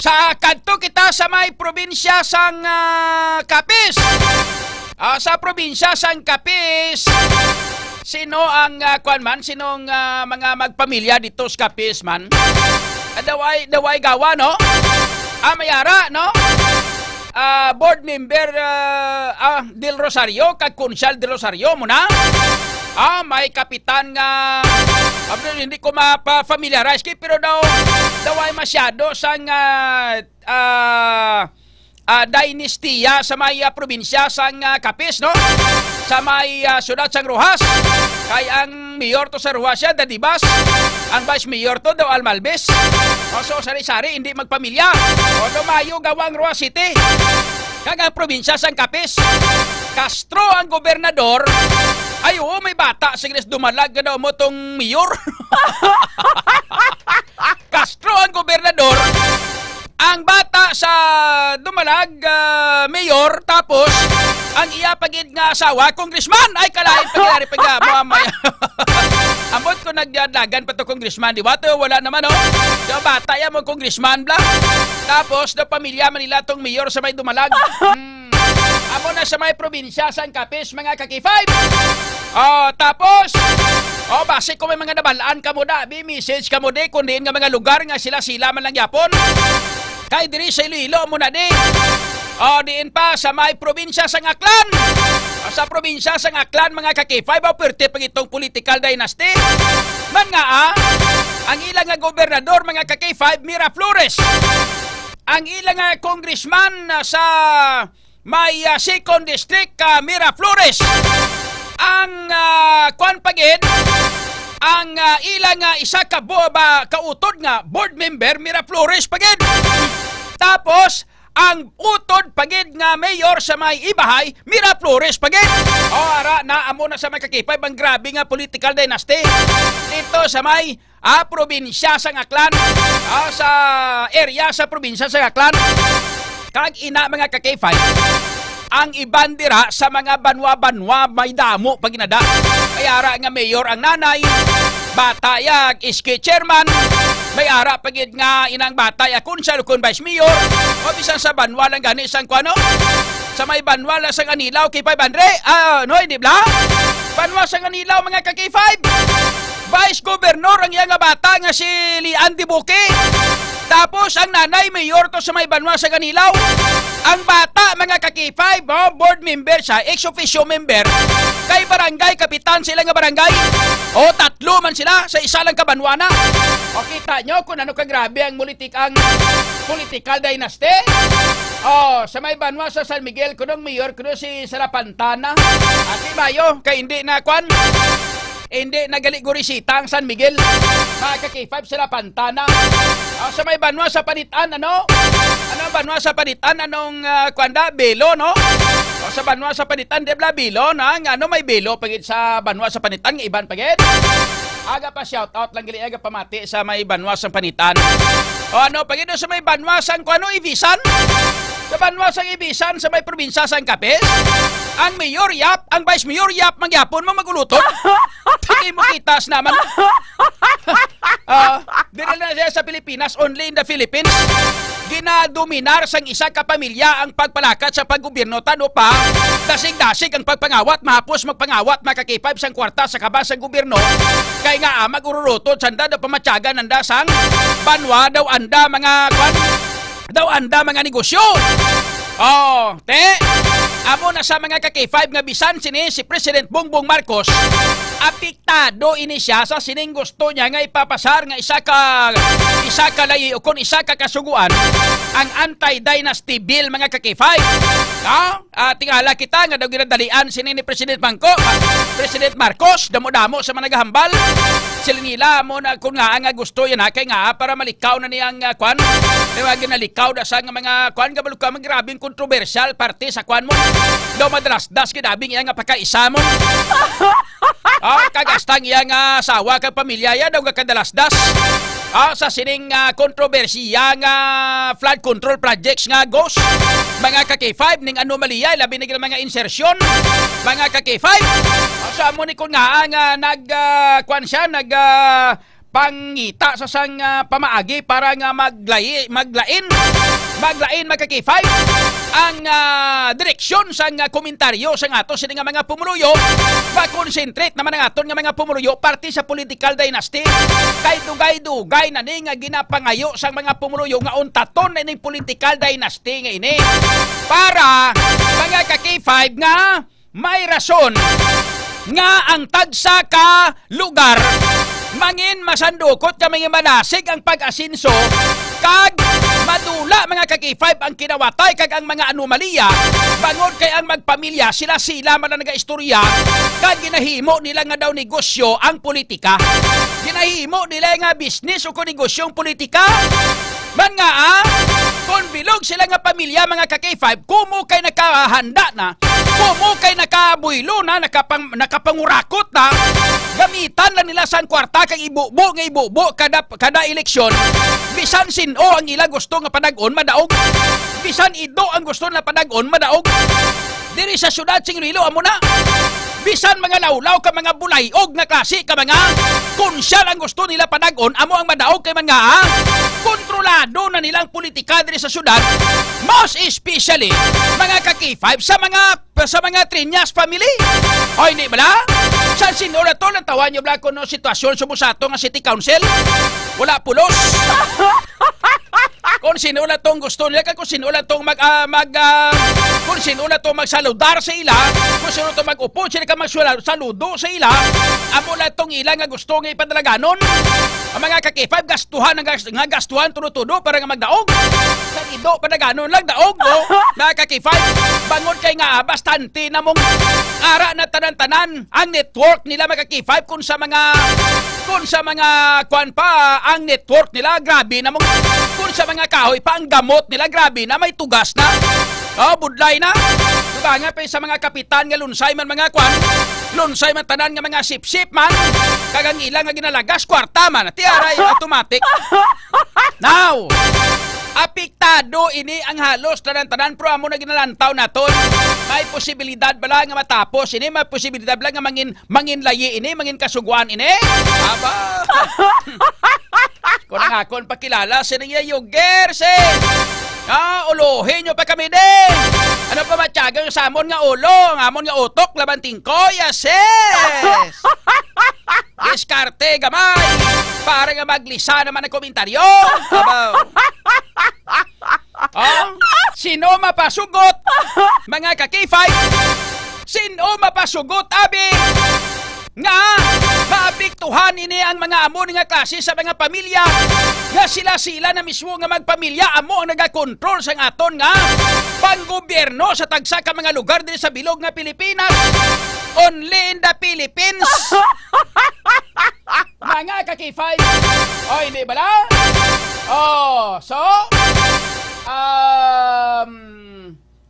sa kadto kita sa may probinsya sang, ah, Capiz. Ah, sa probinsya sang Capiz, sino ang, ah, kwan man? Sinong, ah, mga magpamilya dito sa Capiz man? Ah, daway, daway gawa, no? Ah, may ara, no? Ah, board member, ah, ah, Del Rosario, kag Konsehal Del Rosario mo na. Ah, may kapitan nga, ah, hindi ko mapa-familiarize kay, pero daw, daw ay masyado sang, ah, ah, ah, dynasty sa may, ah, probinsya sang, ah, Capiz, no? Sa may, ah, siyudad sang Roxas. Kay ang mayor to sa Roxas siya, Dadibas. Ang vice mayor to, daw Almalbes. O, so, sari-sari, hindi magpamilya. O, lumayo gawang Roxas City. Kag ang probinsya sang Capiz. Castro ang gobernador. Ay, oo, may bata. Sige, dumalag ka daw mo tong mayor. Castro gobernador, ang bata sa Dumalag, ah, mayor, tapos ang iya pa gid nga asawa, congressman. Ay, kalain pa gid, ari pa gid, mo, amay. Ambot ko nagdadagan pa to, congressman, di ba? To, wala naman, oh. Di ba, bata yan mo, congressman, bla. Tapos, daw pamilya man nila tong mayor sa may Dumalag. Hmm. Amo na sa may probinsya sang Capiz, mga ka-K five. Oh, tapos, oh, basi kung may mga nabalaan kamo da, bi, message kamo di, kung diin nga mga lugar nga sila-sila man lang yapon. Kay diri sa Iloilo mo na di. Oh, diin pa sa may probinsya sang Aklan. Oh, sa probinsya sang Aklan, mga ka-K five, oh, perte pa gitong political dynasty. Man nga, ah, ang ila nga gobernador, mga ka-K five, Miraflores. Ang ila nga congressman, ah, sa may, ah, second district, ah, Miraflores. Ang, ah, kwan pa gid, ang, ah, ila nga isa ka bo-, ba, kautod nga board member, Miraflores pa gid. Tapos, ang utod pa gid nga mayor sa may Ibahay, Miraflores pa gid. O, ara na, amo na sa may ka-K five ang grabe nga political dynasty dito sa may, ah, probinsya sang Aklan, ah, sa area sa probinsya sang Aklan. Kag ina, mga ka-K five, ang iban dira sa mga banwa-banwa may damo pa ginada. May ara nga mayor ang nanay, bata ya, S K chairman, may ara pa gid nga inang bata ya konsehal kun vice mayor, o bisan sa banwa lang gani sang kuano, sa may banwa lang sang Anilao, K five hundred, ah, no, hindi bla? Banwa sang Anilao, mga ka-K five. Vice Governor ang iya nga bata nga si Lian Dibuki. Tapos ang nanay, mayor to sa may banwa sang Anilao. Ang bata, mga ka-K five, oh, board member siya, ex officio member. Kay barangay kapitan sila nga barangay. O, tatlo man sila sa isa lang ka banwa na. O, kita nyo kung ano kagrabe ang politik-, ang political dynasty. Oh, sa may banwa sa San Miguel, kunong mayor, kuno si Sarapantana. Ati Mayo, kay hindi na, kwan, hindi na gali gurisita ang San Miguel. Mga ka-K five, Sarapantana. Ah, sa may banwa sa Panitan, ano? Ano ang banwa sa Panitan? Anong, ah, kwan da? Belo, no? O, sa banwa sa Panitan, di bla Belo, na? Nga, ano, may Belo pa gid sa banwa sa Panitan, nga iban pa gid? Aga pa, shout out lang gali, aga pamati sa may banwa sa Panitan. O, ano, pa gid sa may banwa sang, kwan, ano, Ibisan? Sa banwa sang Ibisan, sa may probinsya sang Capiz, ang mayor, yap, ang vice mayor, yap, magyapon mo maguluton. Hindi mo kitas naman. Ah, dili na siya sa Pilipinas, only in the Philippines. Ginadominar sang isa ka pamilya ang pagpalakat sa paggobyerno, tano pa, dasig-dasig ang pagpangawat, mahapos magpangawat, mga ka-K five, sang kwarta sa kabas sang gobyerno, kay nga, ah, mag-ururutod sanda daw pamatyagan nanda sang banwa daw anda mga, kwan, daw anda mga negosyo. Oh, te, amo na sa mga ka-K five nga bisan sini si President Bongbong Marcos, apektado ini siya sa sining gusto niya nga ipapasar nga isa ka, isa ka layi o kon isa ka kasuguan ang anti-dynasty bill, mga ka-K five. No? Ah, tingala kita nga daw ginadalian sini ni President Mangko, President Marcos, damo-damo sa mga nagahambal. Sila nila mo na kung nga nga gusto yan ha, kay nga para malikaw na niyang, ah, kwan. Di ba, ginalikaw na sa nga mga kwan, kabalo ka, magrabing kontrobersyal parte sa kwan mo. Daw madalasdas, gidabing iya nga pagkaisa mo. Ah, kag hasta ang iya nga asawa kag pamilya ya daw gakadalasdas. Ah, sa sining, ah, kontrobersiya nga flood control projects nga ghost, mga ka-K five, ning anomalya, labi na gid ang mga insertion, mga ka-K five. Ah, sa amo ni kun nga, ah, nga nag, ah, kwan siya, nag, ah, pangita sa sang, ah, pamaagi para nga maglayi-, maglain, maglain, mga ka-K five, ang, ah, direksyon sang, ah, komentaryo sang ato sini nga mga pumuluyo, ma-concentrate naman ang aton nga mga pumuluyo parte sa political dynasty. Kay dugay-dugay na ni nga ginapangayo sang mga pumuluyo nga untaton na ining political dynasty nga ini para, mga ka-K five, nga may rason nga ang tagsa ka lugar mangin masandukot nga may manasig ang pag-asenso kag madula, mga ka-K five, ang kinawatay kag ang mga anomalya bangod kay ang magpamilya sila-sila man ang nagaistorya kag ginahimo nila nga daw negosyo ang politika. Ginahimo nila nga business o kung negosyo ang politika. Man nga, ah, kung bilog sila nga pamilya, mga ka-K five, kumo kay nakahanda na Kumo kay nakabuylo na, nakapang-, nakapangurakot na, gamitan lang nila sang kwarta kag ibubo nga ibubo kada, kada eleksyon. Bisan sin-o ang ila gusto nga padag-on, madaog. Bisan Ido ang gusto na padag-on, madaog. Diri sa siyudad sing Iloilo, amo na. Bisan mga lawlaw ka mga bulay-og nga klase ka mga konsyal ang gusto nila padag-on, amo ang madaog kay mga, ah, kontrolado na nilang politika diri sa siyudad. Most especially, mga ka-K five sa mga, sa mga Triñas family. O, hindi bala? Sa sin-o na to, natawan nyo bala kung ano sitwasyon sa mo sa ato nga city council? Wala pulos. Kung sino lang tong gusto nila, kag kung sino lang tong mag, ah, mag, ah, kung sino lang tong magsaludar sa ila, kung sino tong mag-upod sila ka magsaludo sa ila, amo lang tong ila nga gusto nga ipadalaganon. Ang mga ka-K five, gastuhan ang gas-, nga gastuhan tudo-tudo para nga magdaog. Sa Ido, padaganon lang daog, no? Mga ka-K five, bangod kay nga, ah, bastante na mong ara na tanan-tanan ang network nila, mga ka-K five, kung sa mga, kung sa mga, kwan pa, ang network nila, grabe na mong, kung sa mga kahoy pa, ang gamot nila, grabe na, may tugas na. Oh, budlay na. Diba nga pa sa mga kapitan nga lunsay man mga kwan, lunsay man tanan nga mga sip-sip man, kag ang ila nga ginalagas, kwarta man. Ti aray, automatic. Now, apektado ini ang halos tanan-tanan, pero amo na ginalantaw naton. May posibilidad bala nga matapos ini, may posibilidad bala nga mangin, mangin layi ini, mangin kasuguan ini. Aba. Kung ang akon pakilala, sino niya, Yuger, si? Ah, uluhin nyo pa kami, di. Ano pa matyagang sa amon nga ulo, ang amon nga utok, laban tingkoy, ases. Diskarte, gamay. Para nga maglisa naman ang komentaryo. Abaw. Oh, sino mapasugot? Mga ka-K five, sino mapasugot, abi? Nga maapektuhan ini ang mga amo ni nga klase sa mga pamilya nga sila-sila na mismo nga magpamilya amo ang nagakontrol sang aton nga panggobyerno sa tagsa ka mga lugar diri sa bilog nga Pilipinas. Only in the Philippines. Mga ka-K five. Oh, hindi bala? Oh, so, um,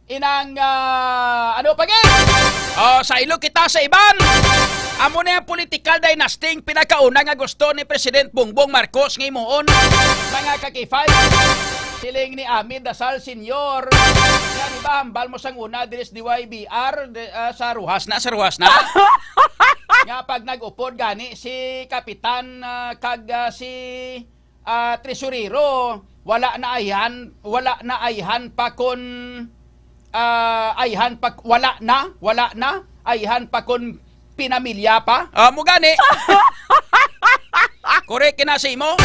inang, ah, ano pa gid? Oh, sa ilo kita sa iban. Amo na yung political dynasty ang pinakauna nga gusto ni President Bongbong Marcos nga himuon. Mga ka-K five. Siling ni Amid Dasal Senior. Nga, di ba, hambal mo sang una, diri sa D Y B R, di, ah, sa Roxas na, sa Roxas na. Nga pag nag-upod gani si Kapitan, ah, kag, ah, si, ah, Tresurero, wala na ayhan, wala na ayhan pa kon, ah, ayhan pa, wala na, wala na, ayhan pa kon pinamilya pa. Ah, mo gani. Correct na sa imo.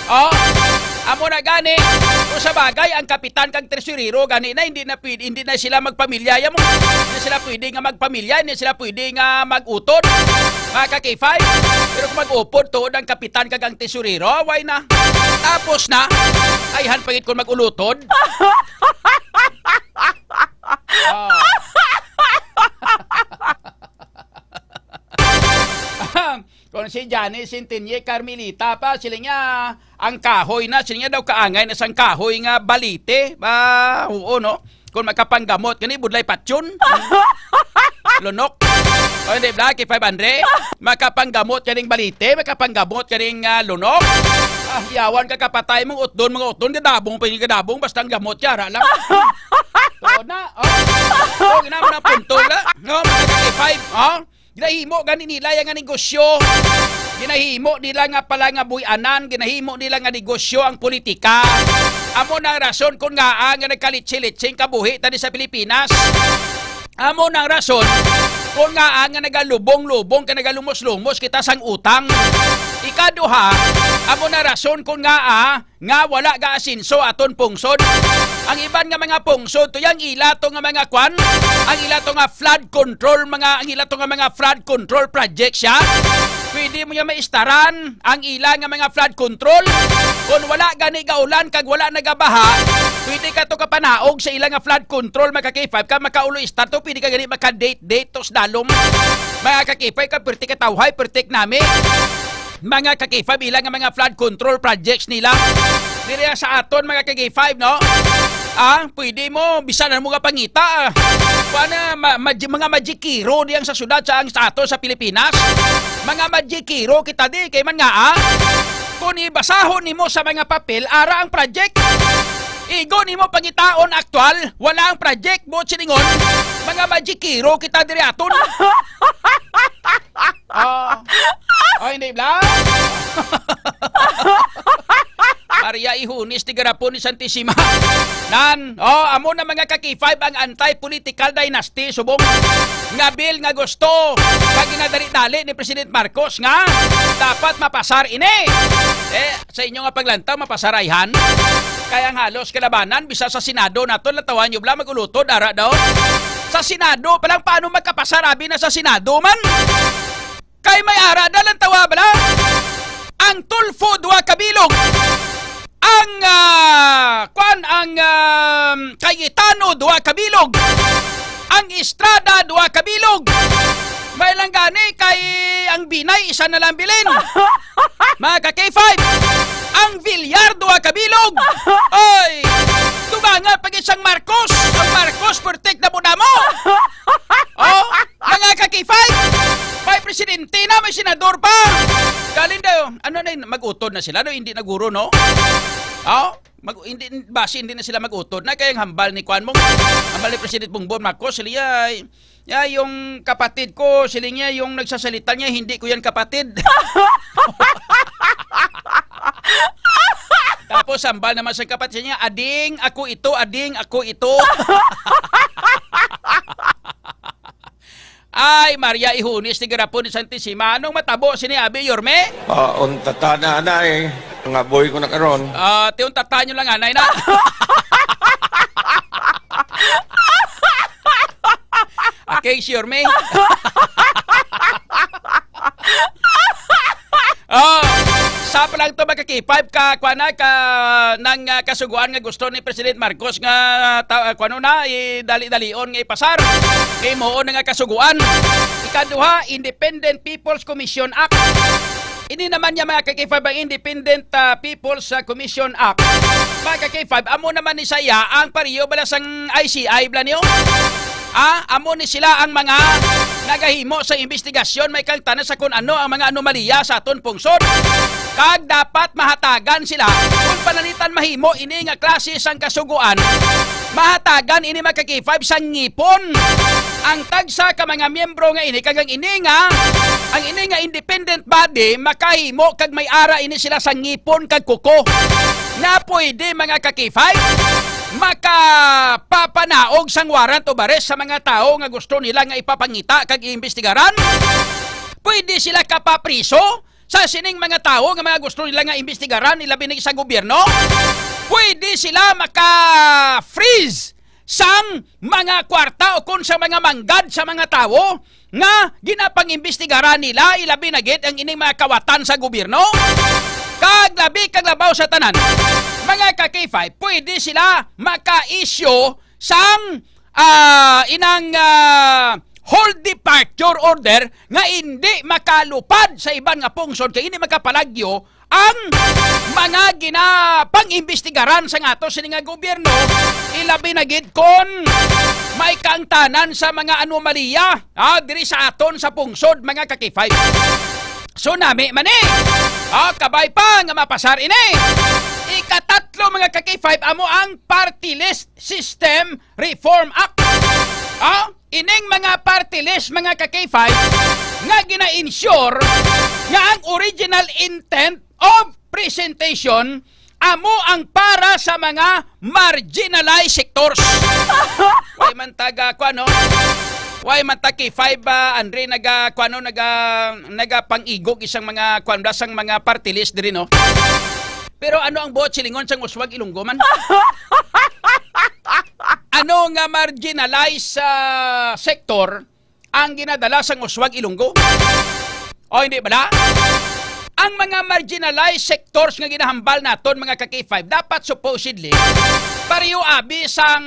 Oh, amo na gani. Kung sa bagay, ang kapitan kag tresurero gani na, hindi na pwede, hindi na sila magpamilya. Yan mo, hindi sila pwede nga magpamilya, hindi sila pwede nga mag-utod. Mga ka-K five. Pero kung mag-upod tuod ang kapitan kag ang tresurero, why na? Tapos na, ayhan pa gid kung mag-ulutod. Oh. Kung si Johnny Sintiñe Carmelita pa, sila niya, ang kahoy na, sila niya daw kaangay na sang kahoy nga balite. Ba, oo, no? Kung makapanggamot, kani budlay patyon. Lunok. O, hindi, Black, five hundred. Makapanggamot kaning balite, makapanggamot kaning, ah, lunok. Ah, yawan ka kapatay mong utdon, mga utdon, gadabong pa yung gadabong, basta ang gamot, yara lang. Oo na, oh. Oo, ginawa na punto na. No, mga ka-K five, oh. Ginahimo gani nila yang nga negosyo. Ginahimo nila nga pala nga buy-anan, ginahimo nila nga negosyo ang politika. Amo na ang rason kung ngaa nga nagkalitsi-litsing kabuhi tani sa Pilipinas. Amo na ang rason kung ngaa nga nagalubong-lubong ka, nagalumos-lumos kita sang utang. Ikaduha, amo na rason kung ngaa nga wala ga-asenso aton pungsod. Ang iban nga mga pungsod, to yang ila to nga mga kwan, ang ila to nga flood control, mga, ang ila to nga mga flood control project siya. Pwede mo niya maistaran ang ila nga mga flood control. Kung wala gani gaulan kag wala nagabaha, pwede ka to kapanaog sa ila nga flood control, mga ka-K five, ka makaulo istar to, pwede ka gani maka-date-date to sa dalom. Mga ka-K five, ka perti ka tawhay, perti ka nami. Mga ka-K five, ila nga mga flood control projects nila. Diri sa aton, mga ka-K five, no? Ah, pwede mo, bisan ano mo nga pangita, ah. Kuan na, ma-, magi-, mga magikiro diyang sa syudad sa, ang sa ato sa Pilipinas. Mga magikiro kita di, kay man nga, ah, kung ibasahon nimo sa mga papel, ara ang project. Igo nimo pangitaon aktual, wala ang project, buot silingon. Mga magikiro kita diri aton. Oh. Oh, hindi, bla? Maria Ihunis, tigarapon ni Santissima. Nan, oh, amo na, mga ka-K five, ang anti-political dynasty, subong nga bill nga gusto nga ginadali-dali ni President Marcos nga dapat mapasar ini. Eh, sa inyo nga paglantaw, mapasar ayhan? Kaya ang halos kalabanan, bisa sa Senado nato, natawan nyo bala, mag-ulutod, ara daw. Sa Senado pa lang, paano magkapasar, abi na sa Senado man? Kay may ara na lang tawa bala. Ang Tulfo, duha ka bilog. Ang, ah, kwan, ang, um, Cayetano, duha ka bilog. Ang Estrada, duha ka bilog. May lang gani kay ang Binay, isa na lang bilin. Mga ka-K five, ang Villar, duha ka bilog. Oy, tubanga pag isang Marcos. Ang Marcos, protect na mo na mo. Oh, mga ka-K five, may presidente na, may senador pa. Galing daw, ano na yun, mag-utod na sila, no? Hindi na guro, no? Oh, mag, hindi, basi hindi na sila mag-utod na. Kaya ang hambal ni Kwan Mong, hambal ni President Bongbong Marcos, sila, ay, ya, yung kapatid ko, sila niya, yung nagsasalita niya, hindi ko yan kapatid. Tapos hambal naman sa kapatid niya, "Ading, ako ito, ading, ako ito." Ay, Maria Ihunis, tigarapon ni Santissima. Anong matabo sini, abi, Yorme? Ah, untata na, anay. Nga boy ko na karon. Ah, ti untata nyo lang, anay na. Okay, Yorme. Oh, sa pa lang to, mga ka-K five, ka, kuwan na, ka, nang, ah, kasuguan nga gusto ni President Marcos nga, ta-, ah, kuwan na, idali-dalion nga ipasar. Kay mo na nga kasuguan. Ikaduha, Independent People's Commission Act. Ini naman niya, mga ka-K five, ang Independent, ah, People's, ah, Commission Act. Mga ka-K five, amo naman ni saya ang pariyo bala sang I C I bala niyo? Ah, amo ni sila ang mga nagahimo sa investigasyon, may kangtanan sa kun ano ang mga anomalya sa aton pungsod. Kag dapat mahatagan sila kung panalitan mahimo ini nga klase sang kasugoan. Mahatagan ini, mga ka-K five, sa ngipon ang tagsa ka mga miyembro nga ini, kag ang ini nga, ang ini nga independent body makahimo kag may ara ini sila sa ngipon kag kuko. Na pwede, mga ka-K five, makapapanaog sang warrant of arrest sa mga tawo nga gusto nila nga ipapangita kag iimbestigaran. Pwede sila kapapriso sa sining mga tawo nga mga gusto nila nga imbestigaran, ilabi na sa gobyerno. Pwede sila maka-freeze sang mga kwarta o kon sa mga manggad sa mga tawo nga ginapang-imbestigaran nila, ilabi na gid ang ining mga kawatan sa gobyerno. Kag labi kag labaw sa tanan, mga ka-K five, pwede sila maka-issue sang, ah, inang, ah, hold departure order nga indi makalupad sa iban nga pungsod kay indi makapalagyo ang mga ginapang-imbestigaran sa ato sini nga gobyerno, ilabi na gid kon may kaangtanan sa mga anomalya, ah, diri sa aton sa pungsod, mga ka-K five. Tsunami man eh. Ah, kabay pa nga mapasar ini. Ikatatlo, mga ka-K five, amo ang Party List System Reform Act. Ah, ining mga party list, mga ka-K five, nga gina-ensure nga ang original intent of presentation amo ang para sa mga marginalized sectors. Way man taga, kuan, no? Way man ta K five, ah, Andre, naga, kuan, no, naga, nagapang-igog isang mga, kuan, blasang mga party list diri, no? Pero ano ang buot silingon sang Uswag Ilonggo man? Ano nga marginalized, ah, sector ang ginadala sang Uswag Ilonggo? O hindi bala? Ang mga marginalized sectors nga ginahambal naton, mga ka-K five, dapat supposedly pareho abi sang,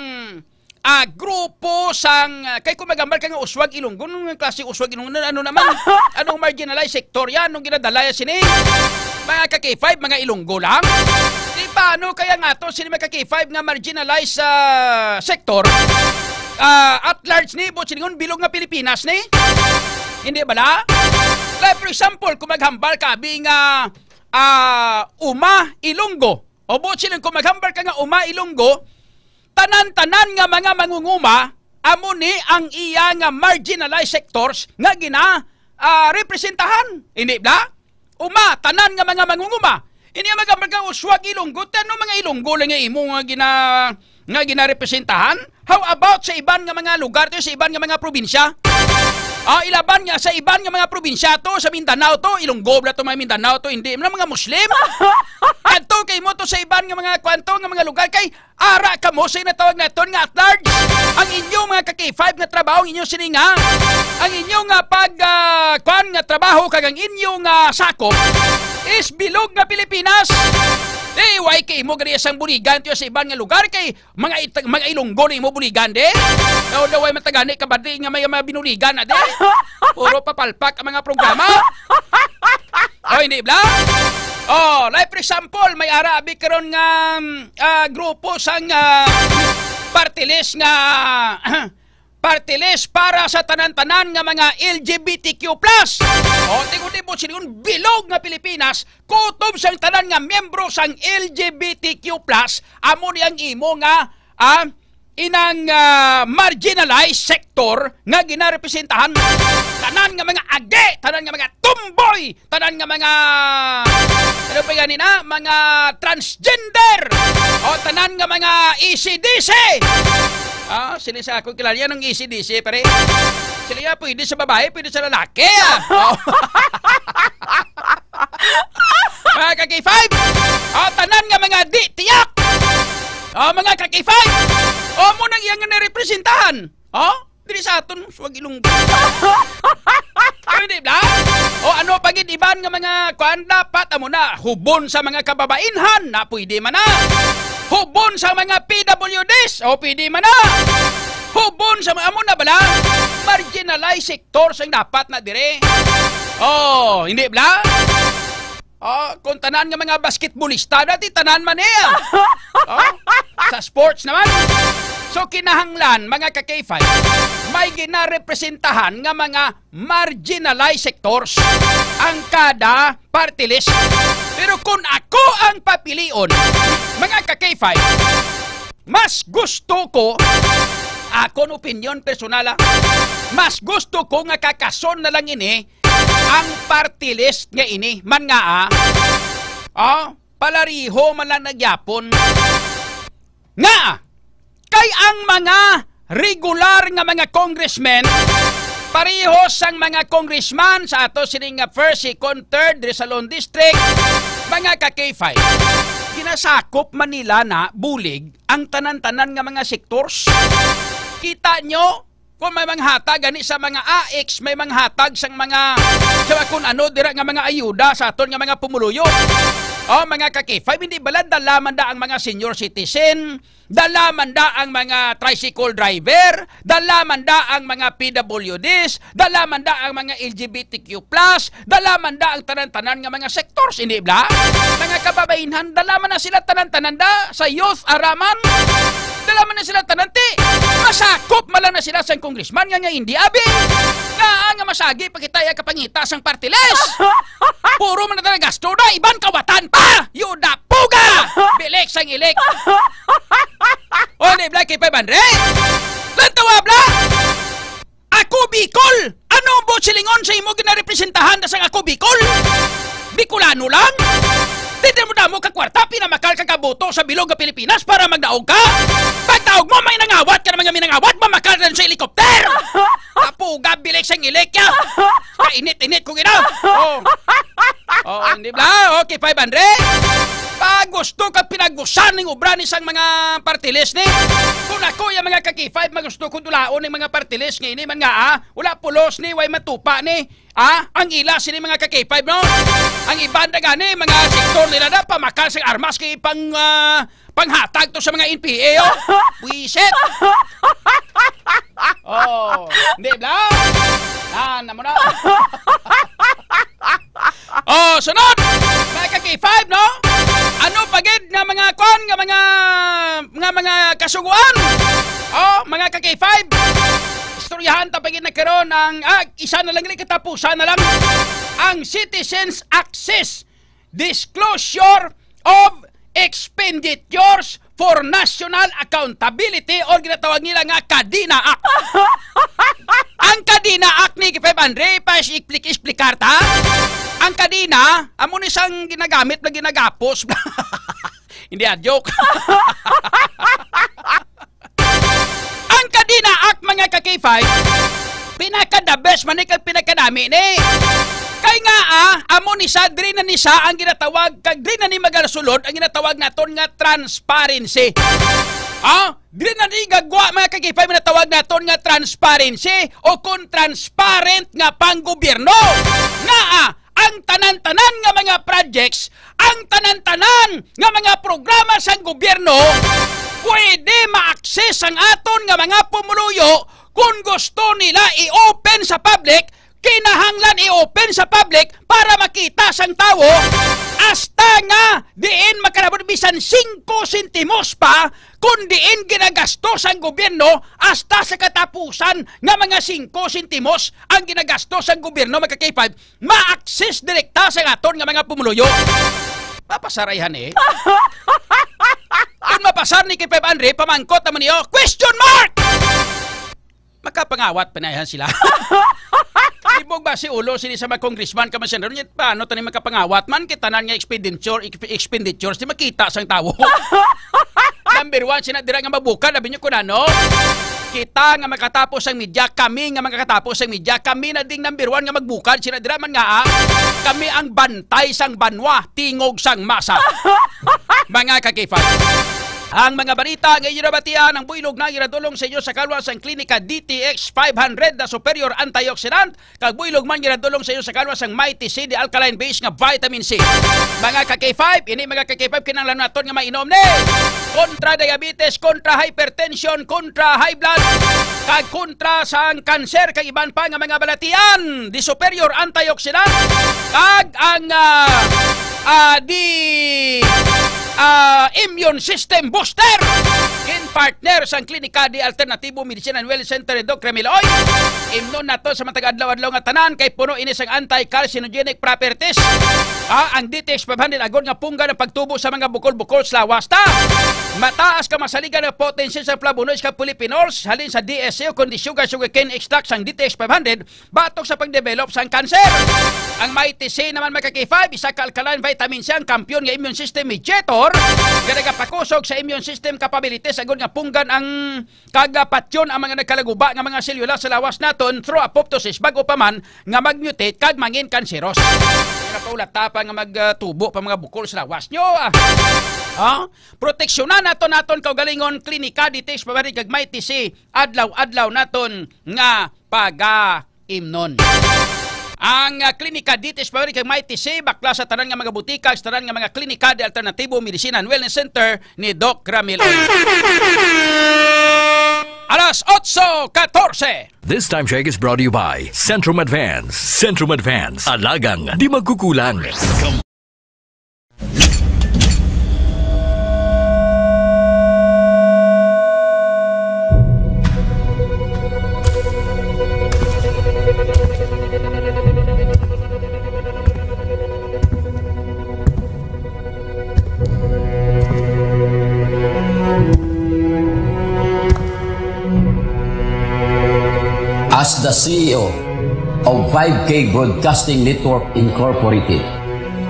ah, grupo sang, ah, kay kung maghambal ka nga Uswag Ilonggo, anong klase Uswag Ilonggo? Ano, ano naman? Anong marginalized sector yan? Anong ginadala yan sini? Mga ka-K five, mga Ilonggo lang? Di paano kaya nga to, sini mga ka-K five nga marginalized, ah, sector? ah, at large ni, buot silingon, bilog nga Pilipinas ni. Hindi bala? Like, for example, kung maghambal ka, abi nga, ah, Uma, Ilonggo. O buot silingon, kung maghambal ka nga Uma, Ilonggo, tanan-tanan nga mga mangunguma, amo ni ang iya nga marginalized sectors nga gina, ah, representahan. Hindi bala? Uma, tanan nga mga mangunguma. Ini ang mga, mga uswag Ilonggo, tano mga Ilonggo lang nga imo nga gina-, nga ginarepresentahan? How about sa iban nga mga lugar to, sa iban nga mga probinsya? Ah, ilaban nga sa iban nga mga probinsya to, sa Mindanao to, Ilonggo bala to, mga Mindanao to, hindi man mga Muslim. Adto kay mo to sa iban nga mga kwanto nga mga lugar kay ara kamo sa natawag naton nga at large. Ang inyo mga ka-K five nga trabaho, ang inyo sini nga, ang inyo nga pag, ah, kwan nga trabaho kag ang inyo nga sakop is bilog nga Pilipinas. Eh, why kay mo gani sang buligan to sa iban nga lugar kay mga it-, mga Ilonggo ni mo buligan de? Daw daw ay matagani ka badi nga may mga binuligan na de. Puro papalpak ang mga programa. O, hindi bala? O, like for example, may ara abi karon nga, mm, ah, grupo sang, ah, party list nga, party list para sa tanan-tanan nga mga L G B T Q plus. O, tingog ni mo silingon, bilog nga Pilipinas, kutob sang tanan nga miyembro sang L G B T Q plus, amo ni ang imo nga, ah, inang, ah, marginalized sector nga ginarepresentahan. Tanan nga mga agi, tanan nga mga tomboy, tanan nga mga, ano pa gani na, mga transgender, o tanan nga mga A C D C. Ah, sila sa ako kilala yan ang A C D C, pare. Sila yan, pwede sa babae, pwede sa lalaki, ah. Oh. Mga ka-K five, o tanan nga mga di tiyak. O, mga ka-K five, o mo nang iyang nga narepresentahan. O, diri sa aton, suwag Ilonggo. Pwede bala? O ano pa gid iban nga mga kuan, dapat amo na hubon sa mga kababainhan na pwede man na. Hubon sa mga P W Ds, o pwede man na. Hubon sa mga, amo na bala? Marginalized sectors ang dapat na dire. O, hindi bala? O, kung tanan nga mga basketballista, dati tanan man eh, ah. O, sa sports naman. So, kinahanglan, mga ka-K five, may ginarepresentahan nga mga marginalized sectors ang kada party list. Pero kung ako ang papilion, mga ka-K five, mas gusto ko, akon opinyon personal, ah, mas gusto ko nga kakason na lang ini ang party list nga ini, man nga, ah. O, palariho man lang na gyapon. Nga, kay ang mga regular nga mga congressmen, pareho sang mga congressman sa ato sini nga first, second, third diri sa Lone District, mga ka-K five, ginasakop man nila na bulig ang tanan-tanan nga mga sectors. Kita nyo, kung may manghatag gani sa mga A I Cs, may manghatag sang mga, sa kung ano dira nga mga ayuda sa aton nga mga pumuluyo. O, mga ka-K five, hindi bala dala man da ang mga senior citizen, dala man da ang mga tricycle driver, dala man da ang mga P W Ds, dala man da ang mga L G B T Q plus, dala man da ang tanan-tanan nga mga sectors, hindi bala? Mga kababainhan, dala man na sila tanan-tanan da sa youth, ara man. Dala man na sila tanan, ti. Masakop man lang na sila sang congressman nga, nga hindi, abi. Nga, nga masagi pa kita iya kapangita sang party list. Puro man na talaga gasto na, iban kawatan pa. Yuda, puga! Bilik sang ilik. O, di bala, K five hundred? Lantawa, bala! Ako Bicol! Ano ang buot silingon sa imo ginarepresentahan na sang Ako Bicol? Bicolano lang? Di mo damo ka kwarta, pinamakal ka kabuto sa bilog nga Pilipinas para magdaog ka? Pagdaog mo, may nangawat ka na mga minangawat, mamakal na sa helicopter! Apuga, bilik sang ilik, ya! Kainit-init ko gina! Oh. Oh, hindi bala? Okay, five hundred? Pag gusto ka pinagusan ning obra ni sang mga party list ni. Kung ako yung mga ka-K five, magusto ko dulaon ning mga party list nga ini man nga, ah, wala pulos ni, way matupa ni. Ah, ang ila sini mga ka-K five, no? Ang iban na gani, mga sektor nila na pamakal sa armas kay pang, ah, panghatag to sa mga N P A, oh. Buwisit. Oh, hindi bala? Yan, amo na. Oh, sunod. Mga ka-K five, no? Ano pa gid nga mga kuan, nga mga, nga mga kasugoan. Oh, mga ka-K five. Istoryahan ta pa gid na karon ang, ah, isa na lang, katapusan na lang. Ang Citizens Access Disclosure of Expenditures for National Accountability, or ginatawag nila nga Kadina Act. Ang Kadina Act ni K five Andre, pa-explic-, explicar ta. Ang Kadina, amo ni sang ginagamit na ginagapos. Hindi, ah, joke. Ang Kadina Act, mga ka-K five, pinaka-the best man ni kag pinakadami ni. Kay nga, ah, amo ni sa, diri na ni sa ang ginatawag, kag diri na ni magasulod ang ginatawag naton nga transparency. Ah, diri na ni gagwa, mga ka-K five, ginatawag naton nga transparency o kung transparent nga panggobyerno. Nga, ah, ang tanan-tanan nga mga projects, ang tanan-tanan nga mga programa sang gobyerno, pwede ma-access ang aton nga mga pumuluyo kung gusto nila i-open sa public, kinahanglan i-open sa public para makita sang tawo, hasta nga diin makalabot bisan singko sentimos pa, kung diin ginagasto sang gobyerno, hasta sa katapusan nga mga singko sentimos ang ginagasto sang gobyerno, mga ka-K five, ma-access direkta sa aton nga mga pumuluyo. Mapasar ay, hani. Kung mapasar ni K five Andre, pamangkot naman niyo, question mark! Makapangawat pa na yan sila. Ibog ba si ulo, sini sa mga congressman, ka man siya, paano tani makapangawat man kita na nga expenditure, exp-, expenditures, di makita sang tawo? Number one, sina dira nga mabukal, labi nyo ko na, no? Kita nga makatapos ang media, kami nga makatapos ang media, kami na ding number one nga magbukal, sina dira man nga, ah, kami ang bantay sang banwa, tingog sang masa. Mga ka-K five. Ang mga balita nga inyo nabatian, ang buylog na ginadulong sa inyo sa kalwa sang Klinika D T X five hundred na superior antioxidant, kag buylog man ginadulong sa inyo sa kalwa sang Mighty C, the alkaline base nga vitamin C. Mga ka-K five, ini mga ka-K five, kinahanglan naton nga mainom ni. Kontra diabetes, kontra hypertension, kontra high blood, kag kontra sang kanser, kag iban pa nga mga balatian. The superior antioxidant, kag ang, ah, ah, the, ah, immune system booster. In partner sang Klinika de Alternatibo Medicine and Wellness Center ni Doc Remy Loy. Imnon nato sa matag adlaw-adlaw nga tanan kay puno ini sang anti-carcinogenic properties. Ah, ang D T X five hundred agod nga punggan ang pagtubo sa mga bukol-bukol sa lawas ta. Mataas ka masaligan nga potensiya sa flavonoids kag polyphenols halin sa D S C o kundi sugar sugarcane extract sang D T X five hundred batok sa pagdevelop sang kanser. Ang Mighty C naman, mga ka-K five, isa ka alkaline vitamin C, ang kampiyon nga immune system mediator nga nagapakusog sa immune system capabilities agod nga punggan ang kag, ah, patyon ang mga nagkalaguba nga mga selyula sa lawas naton through apoptosis, bag-o pa man nga mag-mutate kag mangin kanseros. Pero paulata pa nga magtubo pa mga bukol sa lawas nyo, ah. Ah? Proteksyonan naton naton kaugalingon, Klinika D T X five hundred kag Mighty C, adlaw-adlaw naton nga pagaimnon. Ang, ah, Klinika D T X five hundred kag Mighty C, bakla sa tanan nga mga butika, sa tanan nga mga klinika de alternatibo, medicine and wellness center ni Doc Ramil Oy. Alas otso katorse. This time check is brought to you by Centrum Advance. Centrum Advance. Alagang di magkukulang. As the C E O of five K Broadcasting Network Incorporated,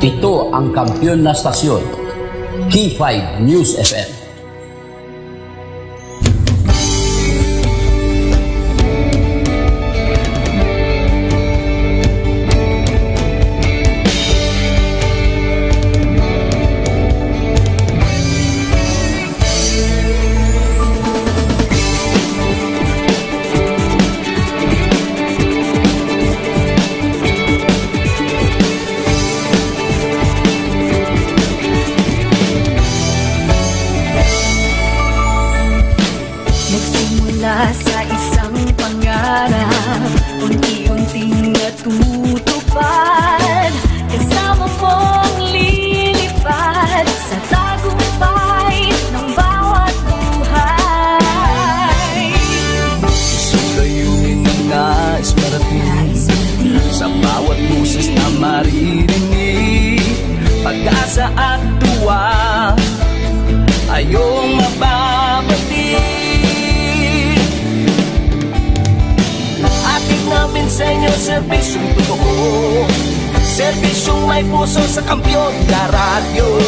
ito ang kampiyon na stasyon, K five News F M. Sa atua, ayong mababati. Hatid namin sa inyo serbisyong totoo, serbisyong may puso sa Kampiyon na Radyo.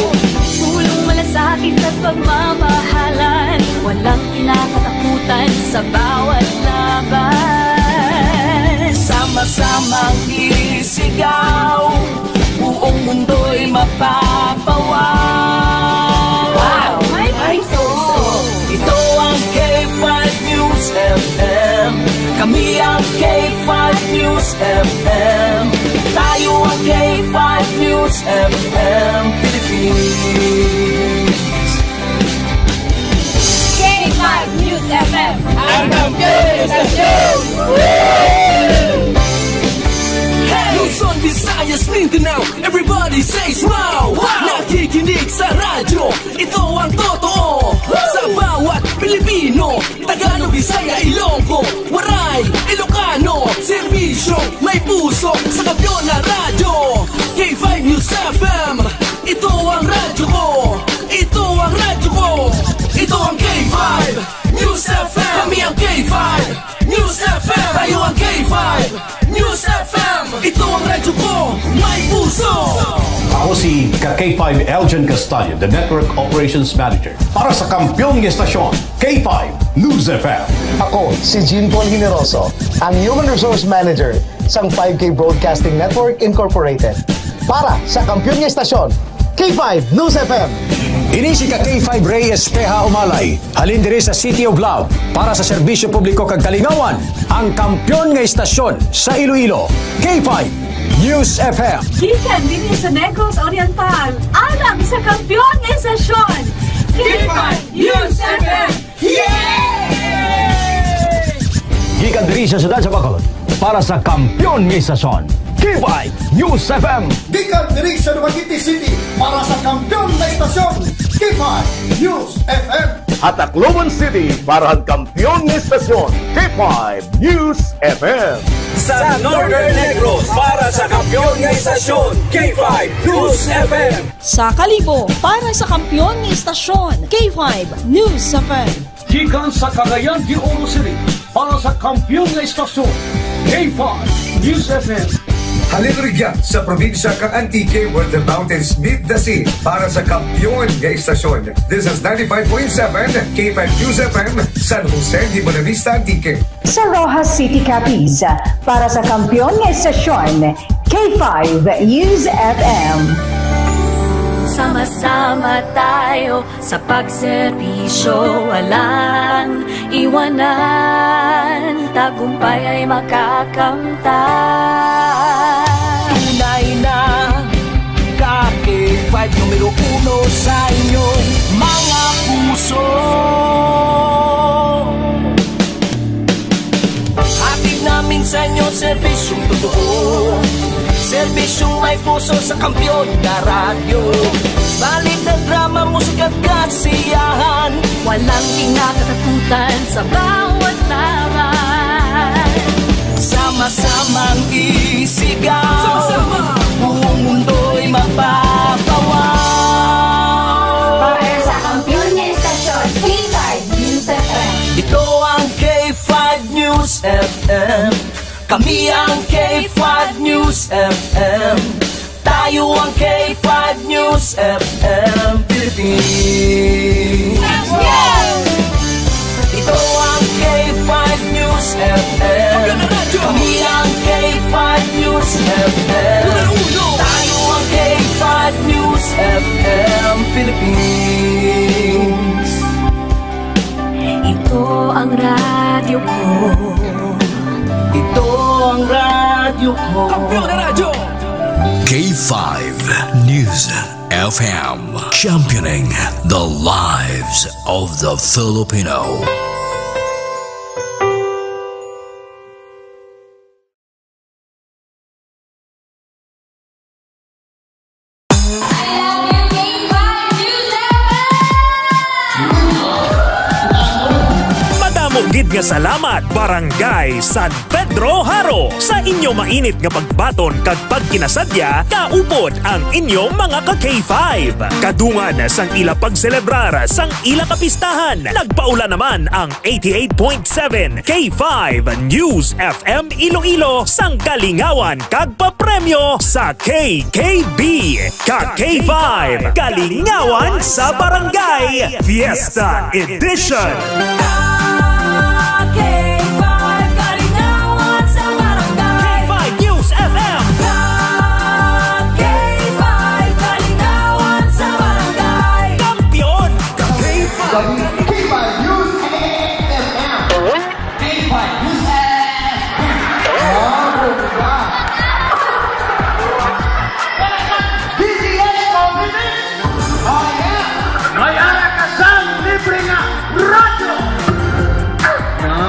Pulong, malasakit at pagmamahalan, walang kinakatakutan sa bawat laban. Sama-samang isigaw, buong mundo'y mapapawaw. Wow! May puso! Ito ang K five News F M. Kami ang K five News F M. Tayo ang K five News F M Philippines. K five News F M. Ang kampiyon sa show! Luzon, Visayas, Mindanao, everybody says wow! Wow! Nakikinig sa radyo, ito ang totoo. Sa bawat Pilipino, Tagalog, Bisaya, Ilonggo, Waray, Ilocano, serbisyo, may puso, sa Kampiyon na Radyo, K five News F M. Ito ang radyo ko, ito ang radyo ko, ito ang K five News F M. Kami ang K five News F M. Tayo ang K five News F M. Ito ang radyo ko, may puso. Ako si ka K five Elgin Castaño, the Network Operations Manager para sa kampiyon nga estasyon, K five News F M. Ako si Jean Paul Generoso, ang Human Resource Manager sang five K Broadcasting Network Incorporated. Para sa kampiyon nga estasyon, K five News F M. Ini si ka K five Rey Espeha Umalay, halin diri sa City of Love, para sa serbisyo publiko kag kalingawan, ang kampiyon nga estasyon sa Iloilo, K five News F M. Gikan dinhi sa Negros Oriental, alang sa kampiyon nga estasyon, K five News F M. Yay! Gikan diri sa siyudad sa Bacolod, para sa kampiyon nga estasyon, K five News F M. Gikan diri sa Dumaguete City, para sa kampiyon nga estasyon, K five News F M. Ha Tacloban City, para sa kampiyon nga estasyon, K five News F M. Sa Northern Negros, para sa kampiyon nga estasyon, K five News F M. Sa Kalibo, para sa kampiyon nga estasyon, K five News F M. Gikan sa Cagayan de Oro City, para sa kampiyon nga estasyon, K five News F M. Halin rugya sa probinsya kang Antique, where the mountains meet the sea, para sa kampiyon nga estasyon. This is ninety-five point seven K five News F M, San Jose de Buenavista, Antique. Sa Roxas City, Capiz, para sa kampiyon nga estasyon, K five News F M. Sama-sama tayo sa pagserbisyo, walang iwanan, tagumpay ay makakamtan. Tunay na ka K five, numero uno sa inyong mga puso. Hatid namin sa inyo serbisyong totoo, serbisyong may puso sa kampiyon na radyo. Balita, drama, musika at kasiyahan, walang kinakatakutan sa bawat laban. Sama-samang isigaw, sama-sama, buong mundo'y mapapawaw. Para sa kampiyon nga estasyon, K five News F M. Ito ang K five News F M. Kami ang K five News F M. Tayo ang K five News F M Philippines. Ito ang K five News F M. Kami ang K five News F M. Tayo ang K five News F M Philippines. Ito ang radyo ko. Ito ang radyo ko. Kampiyon na radyo. K five News F M, championing the lives of the Filipino. Madamo gid Nga salamat, Barangay San Pedro Jaro, sa inyo mainit nga pagbaton kag pagkinasadya kaupod ang inyo mga ka K five. Kadungan sang ila pagselebrar sang ila kapistahan, nagpaula naman ang eighty-eight point seven K five News F M Iloilo sang kalingawan kag papremyo sa K K B. Ka K five, Kalingawan sa Barangay, Fiesta Edition. K five News F M. K five Kalingawan sa Barangay. Kampiyon. K five News F M. K five News F M. Oh, bongga. D T H Complex. Oh, yeah. May ara ka sang libre nga radyo. Yan.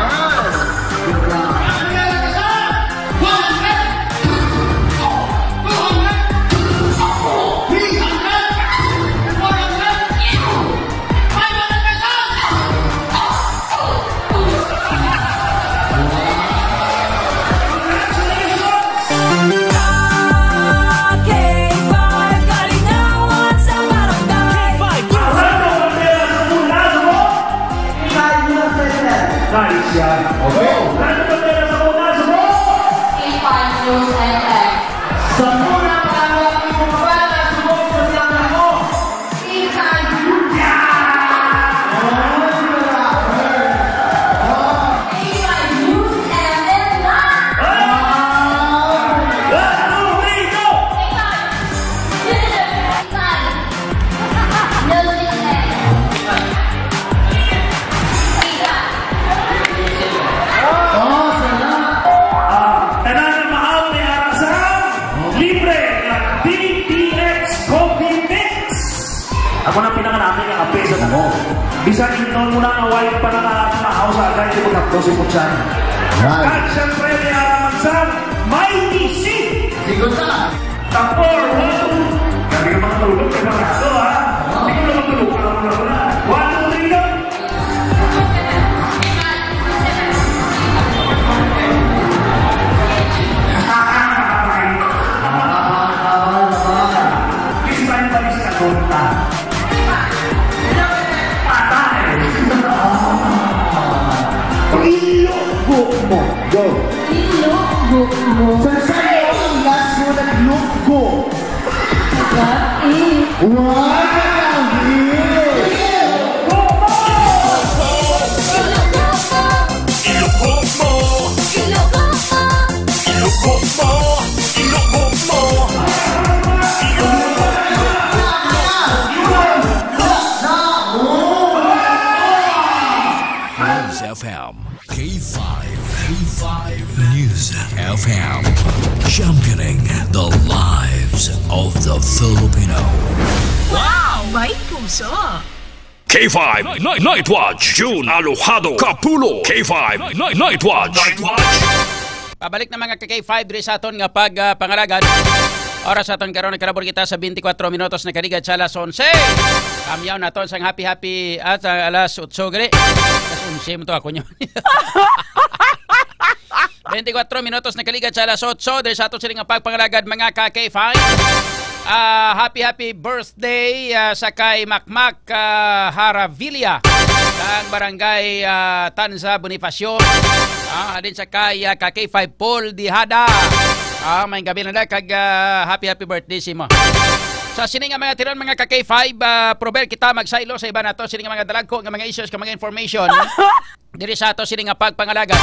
May ara ka sang one hundred, two hundred, three hundred, four hundred, five hundred pesos. K five Kalingawan sa Barangay. K five News. Nice yan. Okay. K five News F M. Sa muna pa lang ang mga bata, subok sa mga mo. Ah, tanan nga maaw may ara sa libre nga D T X Coffee Mix. Ako na pinakanami nga kape sa damo. Bisan ingnon mo na nga wala pa nakakamahaw sa atay, di magkapto si Putsan. Right. Kag siyempre, may ara man sa Mighty C. Sigot ka. Tapor, one, two. Kami ang mga tulog, kay Barato, ha? Oo. Hindi ko naman tulog, alam mo na, wala. One, two, three, go. Bisan pa ni sa tonta. Patay. Ilonggo mo. Go. Ilonggo mo. Sa sayo ang last mo naglunggo. Grabe. Wow! Ilonggo mo. Ilonggo mo. Ilonggo mo. Ilonggo mo. News F M. K five. K five News F M. Championing the lives of the Filipino. Wow! May puso! K five Night, Night Watch, June Alojado Kapulo. K five Night, Night, Night Watch. Night Watch. Pabalik na, mga ka K five, diri sa aton nga pag, ah, pangalagad. Oras sa aton karon, nagkalabor kita sa twenty-four minutos nakaligad sa alas onse. Kamyaw naton sang happy, happy at sa alas otso gali. Alas onse mo to ako nyo. Twenty-four minutos nakaligad sa alas otso diri sa aton sini nga pagpangalagad, mga ka K five. Ah, happy, happy birthday, ah, sa kay Makmak, ah, Haravilla, ang barangay, ah, Tanza, Bonifacio. Ah, halin sa kay, ah, ka K five Paul Dihada. Ah, may gabi na lang kag, ah, happy, happy birthday sa imo. Sa sini nga mga tiron, mga ka K five, ah, probel kita magsaylo sa iban nato sini nga mga dalagko nga mga issues, nga mga information. Diri sa ato sini nga pagpangalagad.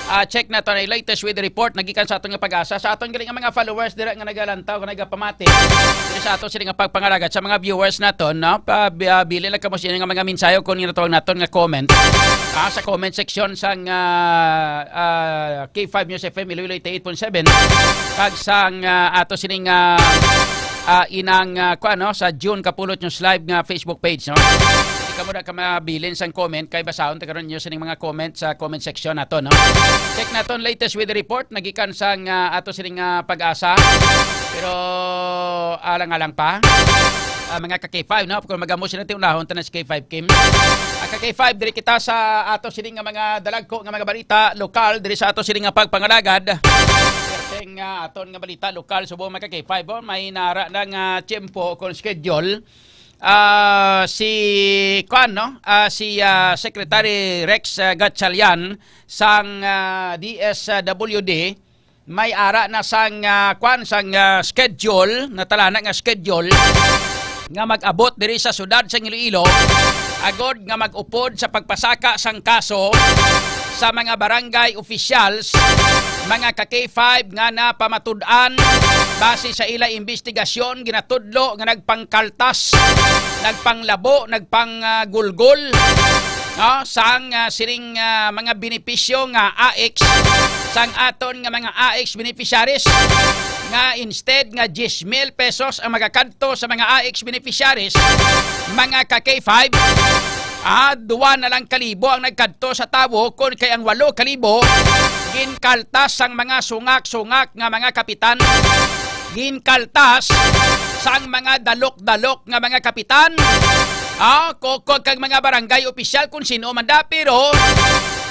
Ah, check naton ang latest weather report nagikan sa aton nga PAGASA. Sa aton gali nga mga followers dira nga nagalantaw, nga nagapamati. Diri sa ato sini nga pagpangalagad sa mga viewers naton, no? Pa, bi-, ah, bili lang kamo sini nga mga mensahe kung ginatawag naton nga comment. Ah, sa comment section sang, ah, ah, K five News F M Iloilo eighty-eight point seven. Kag sang, ah, ato sining, ah, ah, inang, ah, kuan, no, sa June Kapulot News Live nga Facebook page, no? Di kamo na ka mabilin sang comment kay basahon ta karon ninyo sining mga comment sa comment section nato, no? Check naton latest weather report nagikan sang, ah, ato sining, ah, PAGASA. Pero alang-alang pa. Ah, mga ka K five, no? Kung magamo sila, tiunahon ta na si K five Kim. Ah, ka K five, diri kita sa ato sini nga mga dalagko nga mga balita lokal, diri sa ato sini nga pagpangalagad. Perting, ah, aton nga balita lokal, subong mga ka K five, oh, may nara na nga tiyempo kung schedule. Ah, si, kuan, no? Ah, si, ah, Secretary Rex, ah, Gatchalian sang, ah, D S W D, may ara na sang, ah, kwan, sang, ah, schedule, natalana nga schedule nga mag-abot diri sa siyudad sang Iloilo, agod nga mag-upod sa pagpasaka sang kaso sa mga barangay officials, mga ka K five, nga napamatud-an base sa ila investigasyon, ginatudlo nga nagpangkaltas, nagpanglabo, nagpang, ah, gulgol, no, sang, ah, sining, ah, mga benepisyo nga A X, sang aton nga mga A X beneficiaries, nga instead nga diyes mil pesos ang magakadto sa mga A X beneficiaries, mga ka K five, ah, duwa na lang kalibo ang nagkadto sa tawo, kun kay ang walo kalibo ginkaltas sang mga sungak-sungak nga mga kapitan, ginkaltas sang mga dalok-dalok nga mga kapitan, ah, kokog kag mga barangay opisyal, kung sino man da, pero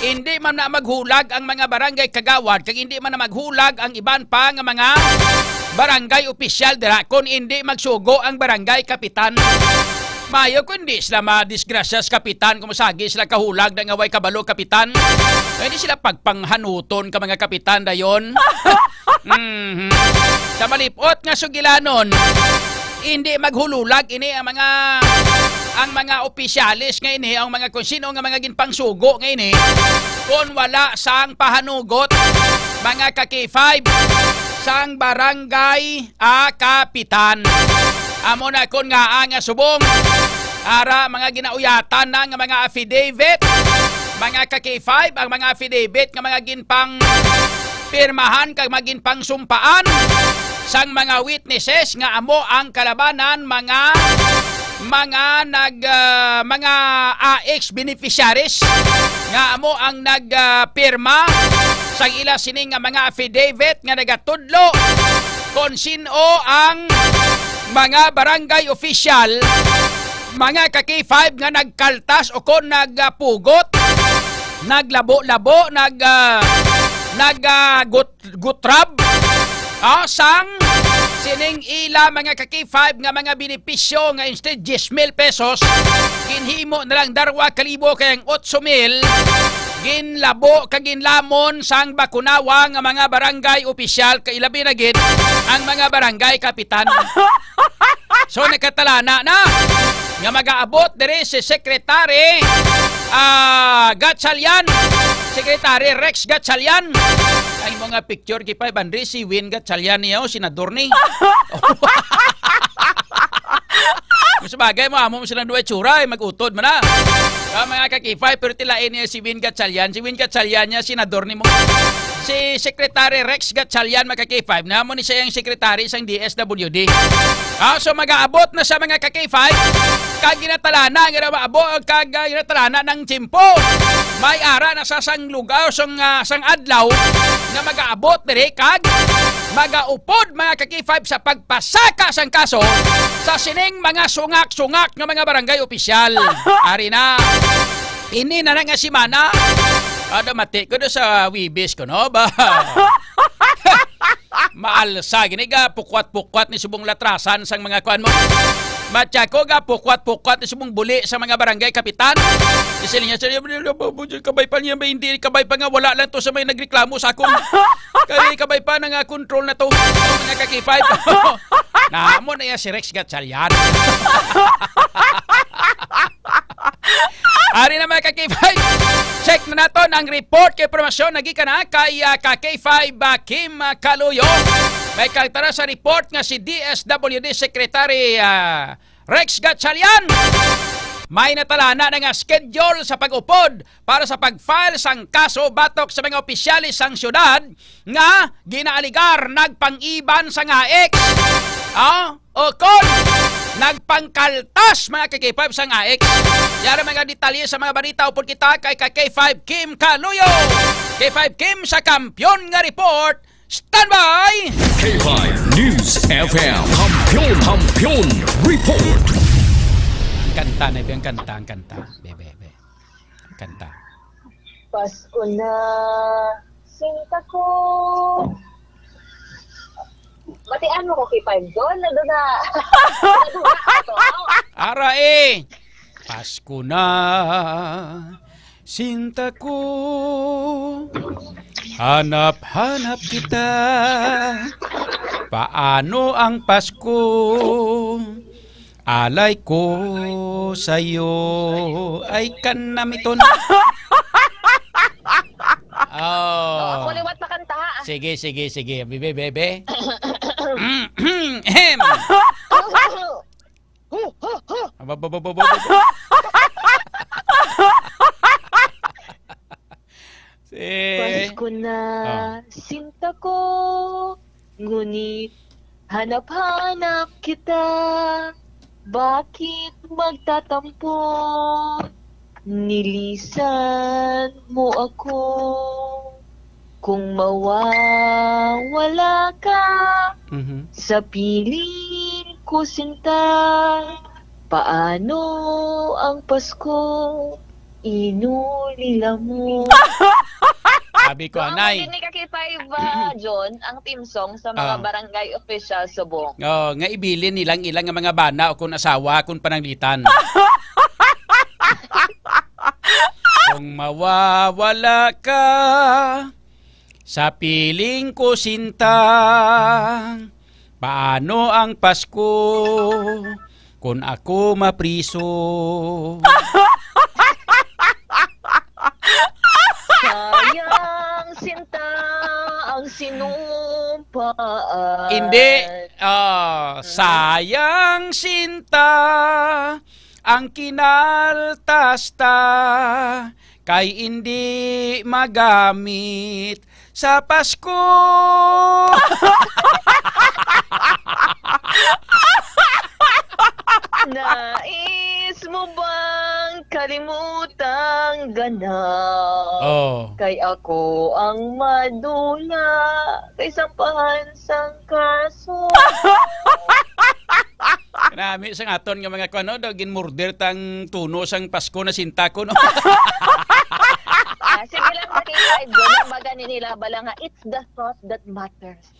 hindi man na maghulag ang mga barangay kagawad, kag hindi man na maghulag ang iban pa nga mga barangay opisyal dira, kung hindi magsugo ang barangay kapitan. Mayo kung hindi sila madisgrasya sa kapitan, kung masagi sila kahulag na nga way kabalo kapitan. Hindi sila pagpanghanuton ka mga kapitan dayon. Mhm. Sa malipot nga sugilanon, hindi maghululag ini ang mga, ang mga opisyalis nga ini, ang mga kung sino nga mga ginpangsugo nga ini, kung wala sang pahanugot, mga ka K five, sang barangay, ah, kapitan. Amo na kon nga, ah, nga subong, ara, mga ginauyatan na nga mga affidavit, mga ka K five, ang mga affidavit nga mga ginpang pirmahan kag magin pangsumpaan sang mga witnesses nga amo ang kalabanan, mga, mga nag, ah, mga A X beneficiaries nga amo ang nag, ah, pirma sang ila sini nga mga affidavit nga nagatudlo kon sin-o ang mga barangay official, mga ka K five, nga nagkaltas o kon nagapugot, naglabo-labo, nag, ah, nag, ah, gut-, gutrab, ah, sang sining ila mga ka K five nga mga benepisyo nga instead diyes mil pesos, ginhimo na lang darwa kalibo kay ang otso mil ginlabo kag ginlamon sang bakunawa nga mga barangay opisyal, kay labi na gid ang mga barangay kapitan. So, nakatalana na nga magaabot diri si Secretary, ah, Gatchalian, Secretary Rex Gatchalian. Ang mga picture kay five hundred, si Win Gatchalian niya, oh, senador ni. Mas bagay mo, amo mo silang duwa itsura, eh, mag-utod man na. Ah, mga ka K five, pero tilain niya si Win Gatchalian. Si Win Gatchalian niya, senador ni mo. Si Secretary Rex Gatchalian, mga ka K five, na mo ni siya ang secretary sang D S W D. Ah, so mag-aabot na sa mga ka K five, kag ginatalana, ginaabo, kag, ah, ginatalana ng tiyempo. May ara na sa sang lugaw, sang, ah, sang adlaw, nga mag-aabot diri, kag magaupod, mga ka K five, sa pagpasaka sang kaso sa sining mga sungak-sungak nga mga barangay opisyal. Ari na. Ini na nga semana, ada mati ko do sa Wibis ko, no? Ba? Maalsa, gini ga, pukwat-pukwat ni subong latrasan sang mga kuan mo. Matyako ga, pukwat-pukwat ni subong buli sa mga barangay kapitan. Kasi niya, "Sir, kabay pa niya, ba, hindi kabay pa nga, wala lang to sa may nagreklamo sa akong, kay kabay pa na nga control na to." Mga ka K five. Namo na iya si Rex Gatchalian. Ari na, mga ka K five. Check na naton ang report kay impormasyon nagikan na kay, ah, ka K five, ah, Kim, ah, Kaluyo. May kagtara sa report nga si D S W D Secretary, ah, Rex Gatchalian. May natalana na nga schedule sa pag-upod para sa pag-file sang kaso batok sa mga opisyales sang syudad nga ginaaligar nagpang-iban sang A X. Ah, o kon nagpangkaltas, mga ka K five, sang A X. Yara mga detalye sa mga balita upod kita kay ka K five Kim Kaluyo. K five Kim sa Kampiyon nga Report. Standby! K five News F M. Kampiyon Report. Ang kanta na, ang kanta, ang kanta. Bebe, be. Ang kanta. Pasko na, sinta ko. Batian mo ko kay Five John, na doon na. Na doon na ako. Ara eh. Pasko na, sinta ko. Hanap-hanap kita. Paano ang Pasko? Alay ko sa'yo. Ay, kanamiton. Oh. Oh, ako liwat makanta, ha? Sige, sige, sige. Bibi, bebe. Ahem. Aba, ba, ba, ba, ba, ba. Si Pasko na, ah, sinta ko, ngunit hanap-hanap kita. Bakit magtatampo? Nilisan mo ako. Kung mawawala ka, mhm, sa piling ko, sinta, paano ang Pasko? Inulila mo. Sabi ko, so, amo anay, din ni Kaki Five, ah, John, ang theme song sa mga, ah, barangay official subong. Oh, nga ibilin nilang ilang nga mga bana o kung asawa, kung pananglitan. Kung mawawala ka sa piling ko, sinta, paano ang Pasko kung ako mapriso? Sayang, sinta, ang sinumpaan. Hindi. Ah, sayang, sinta, ang kinaltas ta kay indi magamit sa Pasko. Nais mo bang kalimutang ganaw? Oh. Kay ako ang madula, kay sampahan sang kaso. Nami sang aton nga mga kuan, no, daw ginmurder tang tono sang Pasko na sinta ko, no? Ah, sige lang, nakita, Edwin, ang baga ni nila bala nga, "It's the thought that matters."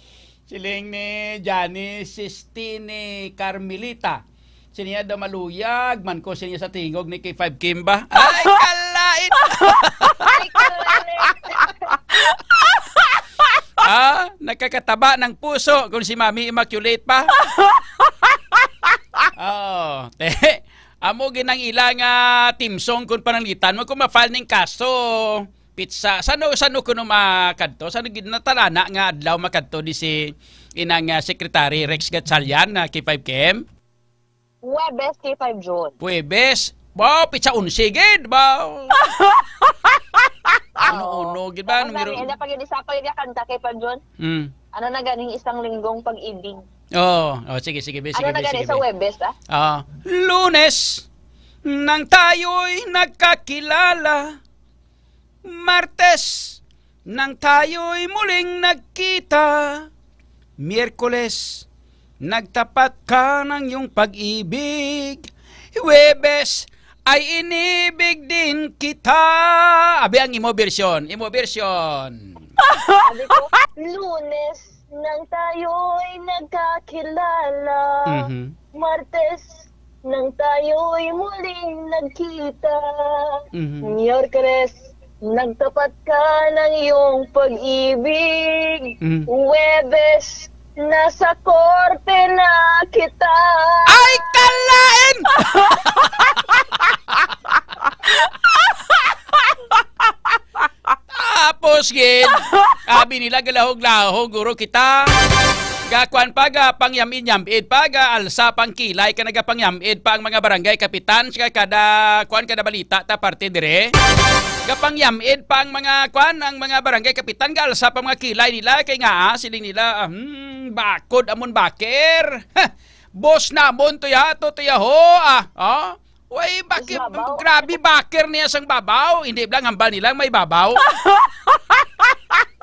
Siling ni Janice Sistine Carmelita, siniya daw maluyag man ko siniya sa tingog ni K five Kimba. Ay, kalain! Ay, kalain! Ah, nakakataba ng puso kung si Mami Immaculate pa. Oh, te. Amo gid ang ila nga theme song kung pananglitan mo kung ma-file ning kaso. Pizza. Sano, sano kuno makadto? Sano gid natalana nga adlaw makadto di si inang, ah, Secretary Rex Gatchalian na K five Kim? Huwebes, K five June. Huwebes. Wow, pizza unsi gid, wow. Ano, oo, uno gid ba? Tapos numero nami, ila pa gid, isa pa gid nga kanta, K five June. Mm. Ano na ganing isang linggong pag-ibig? Oh, oh, sige, sige, be, ano sige, na be, gani sige, sa be. Huwebes, ah? Ah, Lunes, nang tayo'y nagkakilala. Martes, nang tayo'y muling nagkita. Miyerkules, nagtapat ka ng iyong pag-ibig. Huwebes, ay inibig din kita. Abi ang imo bersyon, imo bersyon. Sabi ko, Lunes, nang tayo'y nagkakilala. Mhm. Martes, nang tayo'y muling nagkita. Mhm. Miyerkules, nagtapat ka ng iyong pag-ibig. Mhm. Huwebes, nasa korte na kita. Ay, kalain! Tapos gid, abi nila, galahog-lahog guro kita. Gakuan pa, ga pangyam-id-yam-id pa, ga alsa pang kilay ka, nagapangyam-id pa ang mga barangay kapitan sa kada kuan, kada balita ta parte dire. Gapangyam-id pa ang mga kuan, ang mga barangay kapitan, ga alsa pa mga kilay nila kay nga, ah, siling nila, ah, hmm, bakod amon baker. Ha, boss namon to ya, to, to ya ho, ah, oh. Way, bakit? Babaw? Grabe, backer niya sang babaw. Hindi lang hambal nila may babaw.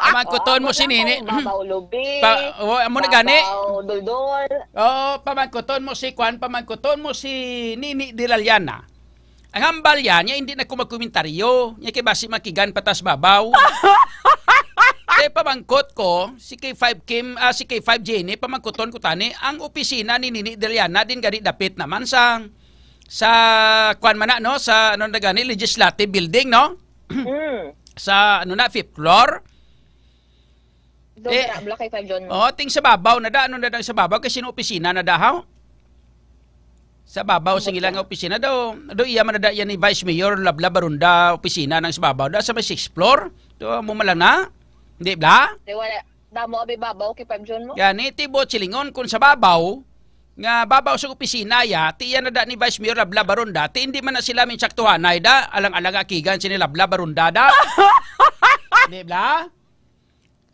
Pamangkuton mo si Nini. Babaw lubi. Pa, oh, amo na gani. Babaw duldol. Oh, pamangkuton mo si Kwan, pamangkuton mo si Nini Dilaliana. Ang hambal yan, niya hindi na ko magkomentaryo. Niya kay basi makigan patas babaw. Kay pamangkot ko, si K five Kim, ah, si K five Jenny, pamangkuton ko tani, ang opisina ni Nini Deliana din gani dapit naman sa, sa, kwan man na, no? Sa, ano na gani, legislative building, no? Mm. Sa, ano na, fifth floor? Do, Eh, dira, Black Eye Five John mo. Oh, ting sa babaw na da, ano na da sa babaw? Kay sino opisina na da, haw? Sa babaw sa Ambot ilang na. Opisina daw, daw iya man na da yan ni Vice Mayor Labla Barunda opisina nang sa babaw da sa may sixth floor. Do mo man lang na? Hindi bla? Di wala. Damo abi babaw kay Five John mo. Yan, iti buot silingon kung sa babaw, nga babaw sa opisina ya, ti iya na da ni Vice Mayor Labla Barunda, ti hindi man na sila min saktuhanay da, alang-alang akigan sini Labla Barunda da. Hindi bla?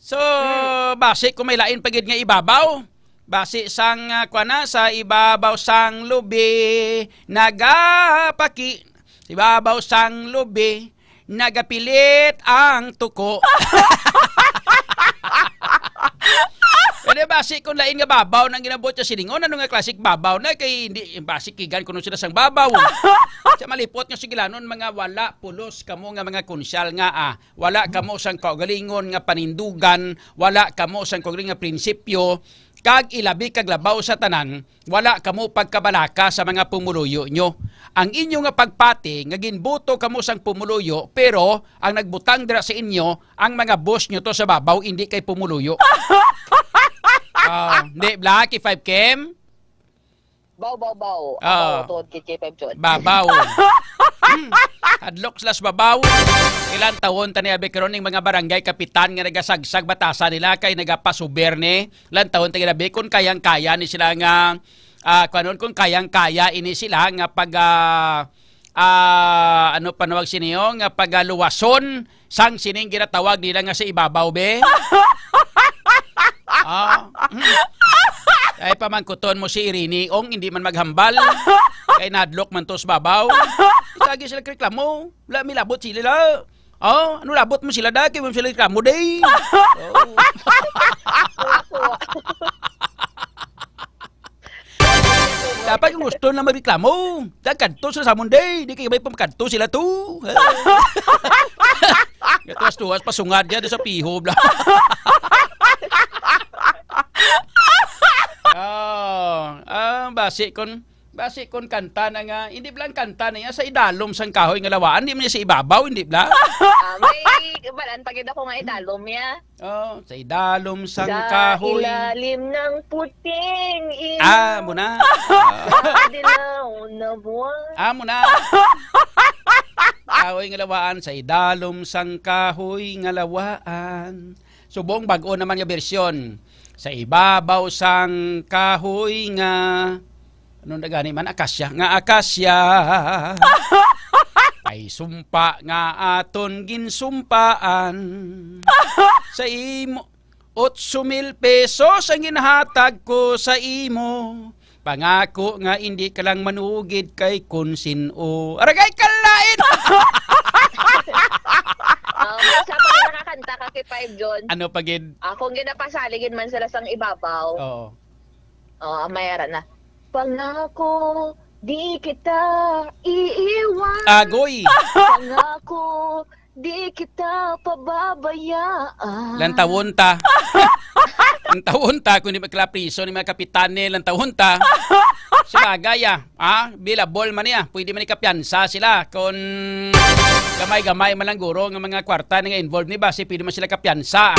So, Hmm. basi kung may lain pa gid nga ibabaw, basi sang, ah, kuwan na, sa ibabaw sang lubi, nagapaki-, sa ibabaw sang lubi, nagapilit ang tuko. Pwede basi kung lain nga babaw nang ginabot sa silingon, ano nga klasik babaw na kay hindi, basi kigan kuno sila sang babaw. Sa malipot nga sigilanon, mga wala pulos kamo nga mga kunsyal nga, ah, wala kamo sang kaugalingon nga panindugan, wala kamo sang kaugalingon nga prinsipyo, kag ilabi kag labaw sa tanan, wala kamo pagkabalaka sa mga pumuluyo nyo. Ang inyo nga pagpati nga ginbuto kamo sang pumuluyo, pero ang nagbutang dira sa inyo, ang mga boss nyo to sa babaw, hindi kay pumuluyo. Ah, hindi, Black, five Kim? Baw, baw, baw. Ah. Abaw, tuod kay K five John. Babaw. Hmm. Hadlok sila sa babaw. Ilan taon ta ni abi karon ning mga barangay kapitan nga nagasagsag batasan nila kay nagapasuber ni. Ilan taon ta ginabi kung kayang-kaya ni sila nga, ah, kuwanon, kung kayang-kaya ini sila nga pag, ah, ah, ano panawag siniyo, nga pagaluwason sang sining ginatawag nila nga sa ibabaw, be? Ah, mm. Ay, pamangkuton mo si Irene, ong hindi man maghambal. Kay nadlok man to sa babaw. Lagi sila reklamo. Wala, may labot sila. Oh, ano labot mo sila, da? Kay mo sila reklamo, day. Oh. Dapat kung gusto na magreklamo, da kadto sila sa amon, day. Di kay may pamakadto sila to. Tuwas-tuwas, pasungad niya doon sa piho, bla. Oh, ah, basi kon, basi kon kanta na nga, hindi bla ang kanta na niya sa idalom sang kahoy nga lawaan, di man niya sa ibabaw, hindi bla? Ah, may balaan pa gid ako nga idalom niya. Oh, sa idalom sang Sa kahoy. Ilalim ng puting ilog. Ah, mo na. Sa dilaw na buwan. Ah, mo na. Kahoy nga lawaan, sa idalom sang kahoy nga lawaan. Subong bag-o naman nga bersyon. Sa ibabaw sang kahoy nga, ano na gani man, akasya? Nga akasya. Ay sumpa nga aton ginsumpaan. Sa imo, otso mil pesos ang ginhatag ko sa imo. Pangako nga hindi ka lang manugid kay kun sin-o. Aragay ka lain! Ah, may isa pa nga nakakanta ka kay Five John. Ano pa gid? Ah, kung ginapasaligid man sila sang ibabaw. Oo. Oh, may ara na. Pangako, di kita iiwan. Agoy! Pangako, di kita pababayaan. Lantawon ta. Lantawon ta kung di magkalapriso ni mga kapitane, lantawon ta. Sabagay, ah. Ah, bilabol man niya. Pwede man ikapiyansa sila kung gamay-gamay man lang guro nga mga kwarta na nga involved ni basi pwede man sila kapiyansa.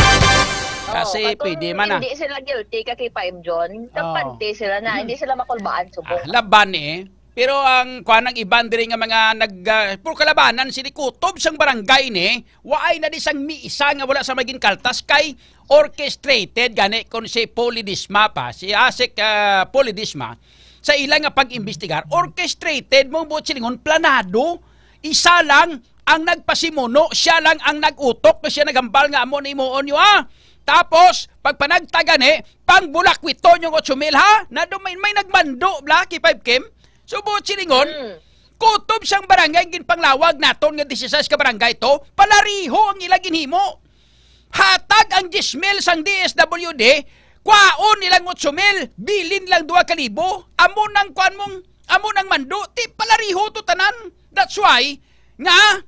Kasi Oo, kay kung pwede man, ah. Hindi sila guilty ka kay Five John, Oo. kampante sila na, Hmm. hindi sila makulbaan subong. Ah, laban eh. Pero ang kuan, ang iban diri nga mga nag, ah, puro kalabanan sini kutob sang barangay ni, waay na di sang miisa nga wala sa magin kaltas kay orchestrated gani kon si Polly Disma pa, si Asik, ah, Polly Disma, sa ila nga pag-imbestigar, orchestrated mo buot silingon, planado, isa lang ang nagpasimuno, siya lang ang nag-utok, nga siya naghambal nga amo ni imuon niyo, ha? Tapos, pagpanagta gani, pang bulakwito yung otso mil, ha? Na do-, may, may nagmando, bla, kay Five Kim? So, buot silingon, Mm. Kutob sang barangay ginpanglawag naton nga disisais ka barangay to, palariho ang ila ginhimo. Hatag ang diyes mil sang D S W D, kwaon nilang otso mil, bilin lang duha ka libo. Amo nang kuan mong, amo nang mando, ti palariho to tanan. That's why nga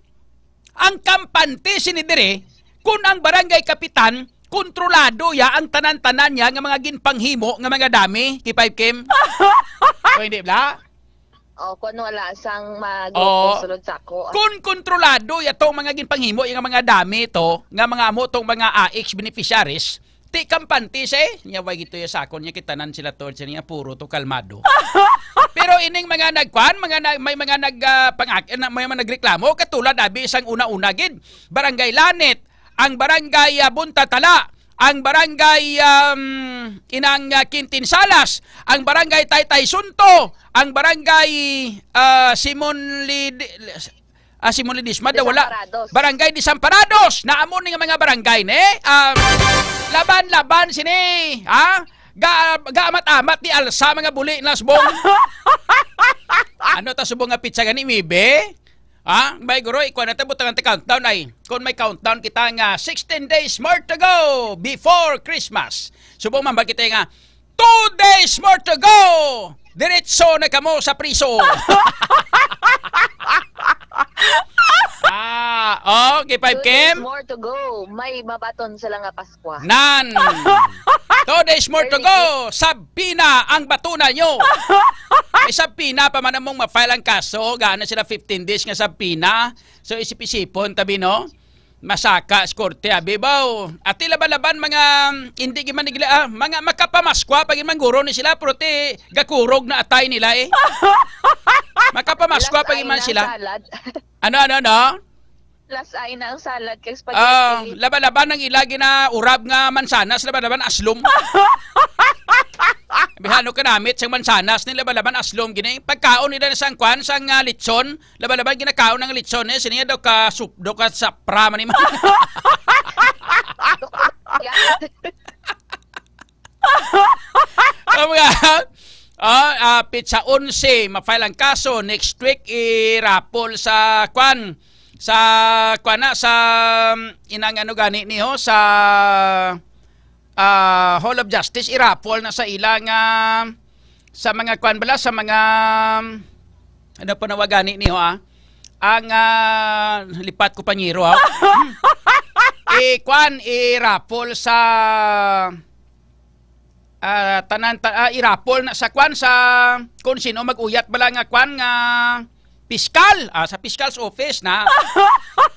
ang kampante sini dire, kun ang barangay kapitan kontrolado ya ang tanan-tanan niya nga mga ginpanghimo nga mga dami, K five Kim? O hindi bala? O, kun wala sang mga grupo O, sulod sa ako. Kun kontrolado ya tong mga ginpanghimo, yung mga dami to, nga mga amo tong mga A X beneficiaries, ti kampante siya eh. Nya, way gito ya sa akon, nya kitanan sila to, siya niya puro to kalmado. Pero ining mga nagkuan, mga na, may mga nag, ah, pangak-, na, may mga nagreklamo, katulad abi sang una-una gid, Barangay Lanit, ang Barangay, ah, Buntatala, ang Barangay, um, Inang, ah, Quintin Salas, ang Barangay Taytay Sunto, ang Barangay, ah, Simon Lid-, ah, Simon Ledesma, da, wala. Desamparados. Barangay Desamparados, na amo ni nga mga barangay ni. Ah, laban-laban sini, ha? Ga, gaamat-amat ni alsa mga buli na subong. Ano ta subong nga pitsa gani, Mibe? Ha? May guro, ikuha na ta, butangan ta countdown ay. Kung may countdown kita nga sixteen days more to go before Christmas. Subong man ba kita nga two days more to go? Diretso na kamo sa priso. Ah, oh, K five Two days Kim? More to go. May mabaton sila nga Paskwa. Nan! Two days more to go. Subpoena ang batuna nyo. May subpoena pa man among ma-file ang kaso. Gana sila fifteen days nga subpoena. So, isip-isipon, tabi, no? Masaka sa korte, abi, baw. Ati laban-laban, mga, hindi gid man nigla, ah, mga makapamaskwa pa gid man guro ni sila, pero ti gakurog na atay nila, eh. Makapamaskwa pa gid man sila. Last ay na ang salad. Ano, ano, ano? Last ay na ang salad kag spaghetti. Ah, laban-laban ang ila ginaurab nga mansanas, laban-laban aslom. Bihano ka namit sang mansanas ni laban-laban aslom gini. Pagkaon nila na sang kwan, sang, ah, lechon, laban-laban ginakaon ang lechon, eh. Siniya daw ka sup-, daw ka sapra man ni man. Ang mga, ah, ah, pitsa onse, ma-file ang kaso. Next week, i-raffle sa, kwan, sa, kwan na, sa, um, inang ano gani ni, ho, sa, ah, Hall of Justice, i-raffle na sa ila nga, sa mga, kwan bala, sa mga, um, ano pa nawa gani ni, ho, ah? Ang, ah, lipat ko panyero, ha? I-, kwan, i-raffle sa, ah, tanan, ta-, ah, i-raffle na sa kwan, sa kung sino mag-uyat bala nga kwan, nga piskal, ah, sa fiscal's office na.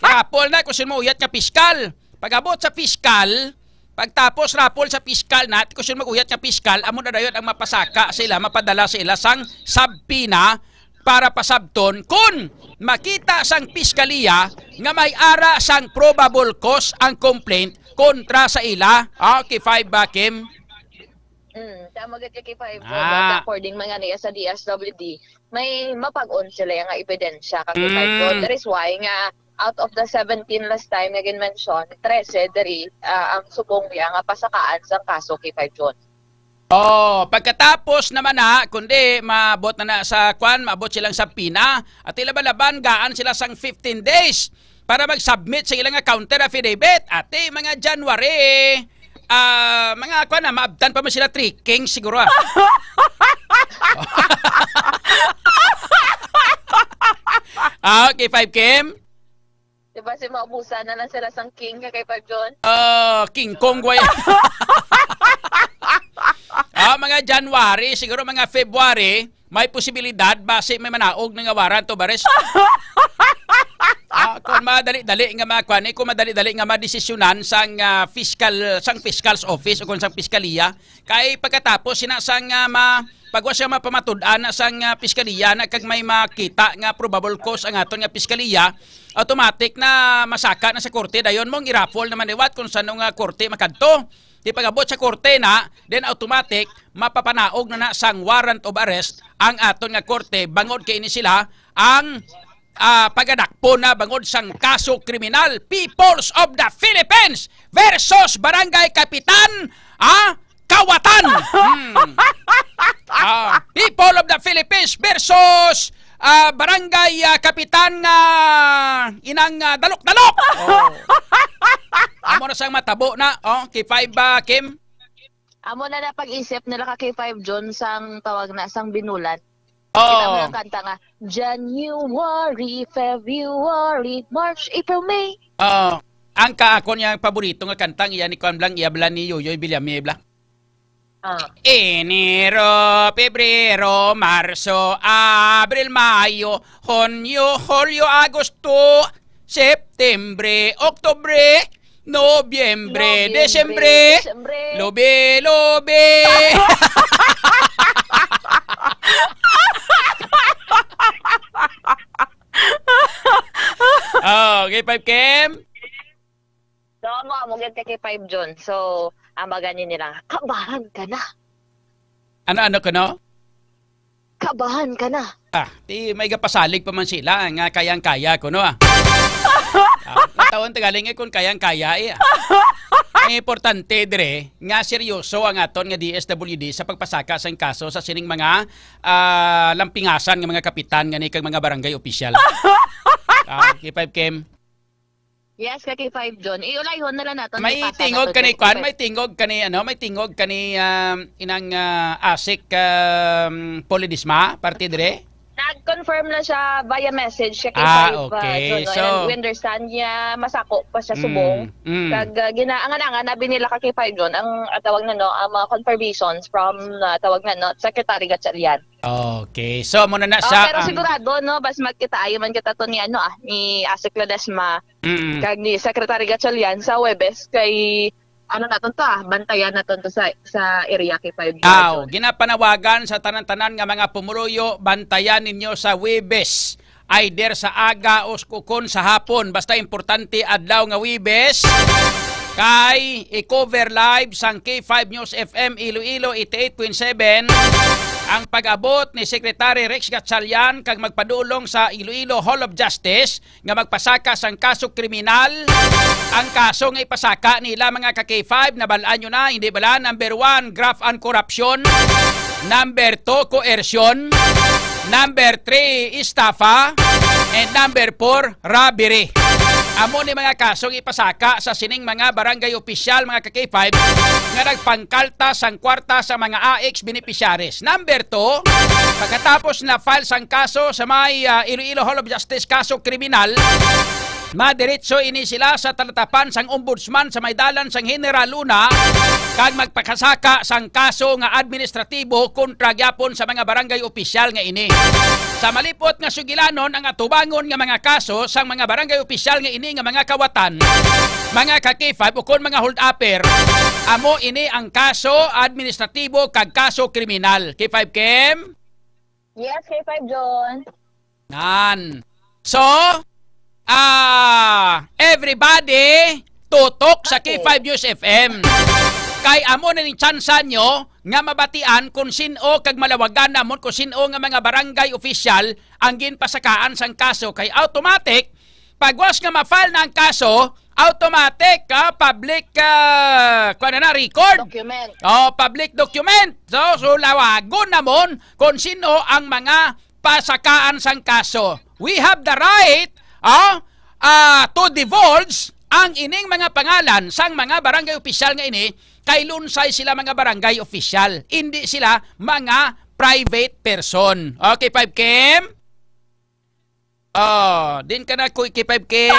I-raffle na kung sino mag-uyat nga piskal. Pag-abot sa piskal, pagtapos raffle sa piskal na, kung sino mag-uyat nga piskal, amo na dayon ang mapasaka sa ila, mapadala sa ila sang subpoena para pasabton kung makita sang piskaliya nga may ara sang probable cause ang complaint kontra sa ila. Ah, K five ba, Kim? Mm, tama gid ka, K five. Ah. According man gani sa D S W D, may mapag-on sila nga ebidensya, ka K five. Mm. So, that is why nga out of the seventeen last time nga gin-mention, trese diri, ah, ang subong niya nga pasakaan sang kaso, K five John. Oh, pagkatapos naman na, kundi maabot na na sa kwan, maabot silang subpoena, at ilaban-laban, gaan sila sang fifteen days para mag-submit sa ilang counter affidavit. Ati, mga January, ah, mga kwan na, maabtan pa man sila three kings siguro, ah. Ah, okay, five Kim? Di ba si maubusan na lang sila sang king ka kay Pag John? Ah, King Kong, way. Ah, mga January, siguro mga February, may posibilidad basi may manaog na nga warrant of arrest. Ah, kung madali-dali nga ma-, kwan, eh, kung madali-dali nga madesisyonan sang, ah, fiscal, sang fiscal's office o kung sang piskaliya, kay pagkatapos sina sang, ah, ma-, pagwa siya mapamatud-an na sang, ah, piskaliya na kag may makita nga probable cause ang aton nga piskaliya, automatic na masaka na sa korte. Dayon mong i-raffle naman liwat kung sano nga korte makadto. Di pag-abot sa korte na, then automatic, mapapanaog na na sang warrant of arrest ang aton nga korte, bangod kay ini sila ang, ah, pagadakpon na bangod sang kaso kriminal. Peoples of the Philippines versus Barangay Kapitan, ah, Kawatan. Hmm. Ah, People of the Philippines versus, ah, barangay, ah, kapitan nga inang, ah, Dalok-Dalok. Oh. Amo na sang matabo na, oh, K five, ah, Kim. Amo na na pag-isip nila ka K five John sang tawag na sang binulan. Oo. Kita mo yung kanta nga, January, February, March, April, May. Oo. Ang kaakon yang paborito nga kanta, iya ni kuan blang, iya bla ni Yoyoy Villame bla. Ah. Enero, Pebrero, Marso, Abril, Mayo, Hunyo, Hulyo, Agosto, Septembre, Oktobre, Nobyembre, Nobyembre, Desembre, Desembre. Lobe, lobe. Oh, K five Kim? So, amo, amo gyud ka K five John. So, ang mga nila, kabahan ka na. Ano, ano ka, no? Kabahan ka na. Ah, ti may gapasalig pa man sila nga kayang-kaya ko, no, ah. Ah, natawon tagalingay kung kayang-kaya, eh, ah. Ang importante dire nga seryoso ang aton nga D S W D sa pagpasaka sang kaso sa sining mga, ah, lampingasan nga mga kapitan nga ni kag mga barangay opisyal. Ah, K five Kim. Yes, ka K five John. Iulayhon na lang naton. May ipasa tingog nato kani diri, kwan, K five. May tingog kani, ano, may tingog kani, um, inang, ah, asik, um, Polidisma, parte dire? Nag-confirm na siya via message siya kay Ah, Five, ah, okay. John, no? So, and we understand niya, masako pa siya subong. Mm, mm. Kag, ah, gina-, ang anangan, nabi nila ka kay Five John, ang, ah, tawag na, no, ang mga confirmations from, ah, tawag na, no, Secretary Gatchalian. Okay. So, muna na Oh, sa, pero um, sigurado, no, bas magkita, ayo man kita to ni, ano, ah, ni Asik Ledesma, Mm. kag ni Secretary Gatchalian sa Huwebes kay, ano naton to, ah, bantayan naton to sa, sa area kay Five Aw, John. Ginapanawagan sa tanan-tanan nga mga pumuluyo, bantayan ninyo sa Huwebes, either sa aga o s-, kukon sa hapon. Basta importante, adlaw nga Huwebes, kay i-cover live sang K five News F M Iloilo eighty-eight point seven ang pag-abot ni Secretary Rex Gatchalian kag magpadulong sa Iloilo Hall of Justice nga magpasaka sang kaso kriminal. Ang kaso nga ipasaka nila, mga ka K five, nabal-an nyo na, hindi bala? Number one, graft and corruption. Number two, coercion. Number three, estafa. And number four, robbery. Amo ni mga kasong ipasaka sa sining mga barangay opisyal, mga ka K five, nga nagpangkalta sang kwarta sa mga A X beneficiaries. Number two, pagkatapos na file sang kaso sa may, ah, Iloilo Hall of Justice, kaso kriminal, madiretso ini sila sa talatapan sang ombudsman sa may dalan sang General Luna kag magpakasaka sang kaso nga administratibo kontra gyapon sa mga barangay opisyal nga ini. Sa malipot nga sugilanon, ang atubangon nga mga kaso sang mga barangay opisyal nga ini nga mga kawatan, mga ka K five ukon mga hold-upper, amo ini ang kaso administratibo kag kaso kriminal. K five Kim? Yes, K five John. Nan. So, ah, everybody, tutok sa Okay. K five News F M. Kay amo na ning tsansa nyo nga mabatian kung sin-o kag malawagan namon kung sin-o nga mga barangay official ang ginpasakaan sang kaso. Kay automatic, pagwas nga ma-file na ang kaso, automatic, ah, public, ah, kuwan na na, record. Document. Oh, public document. So, so lawagon namon kung sin-o ang mga pasakaan sang kaso. We have the right, ah, ah, to divulge ang ining mga pangalan sang mga barangay opisyal nga ini, kay lunsay sila mga barangay opisyal, indi sila mga private person. Okay, five Kim? Oh, din ka na, Kuy, K five Kim.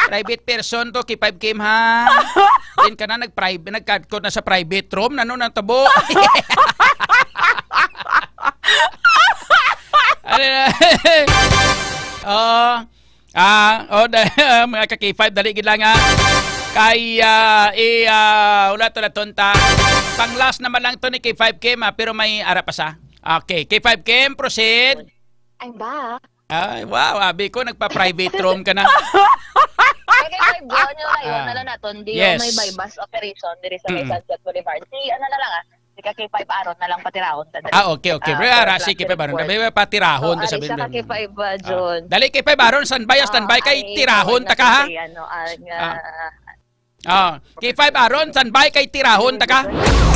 Private person to, K five Kim, ha? Din ka na, nag-private, nagkadkot na sa private room. Nano nang tabo? Ano na? Oh. Ah, oh, da-, mga ka K five, dali gid lang, ha. Kay, ah, i-, ah, wala to na tonta. Pang last naman lang to ni K five Kim, ha, pero may ara pa sa. Okay, K five Kim, proceed. I'm back. Ay, wow, abi ko, nagpa-private room ka na. Kay kay Five John, yung layo Ah. na lang naton, di Yes. yung may buy-bust operation diri sa may Mm. Sunset Boulevard. Si, ano na lang, ah, si ka K five Aaron na lang patirahon ta dali. Ah, okay, okay. Ah, Pero, ah, for Rasi, flash K five Aaron. report. Sabi mo, patirahon Oh, ta, ari sabi siya mo. ka K five, ah, Ah. John. Dali, K five Aaron, standby, ah, Ah, standby. Kay ay, tirahon ikaw ta ka, ha? na si, ano, ang, Ah. ah, Ah, K five Aaron, standby kay tirahon ta ka.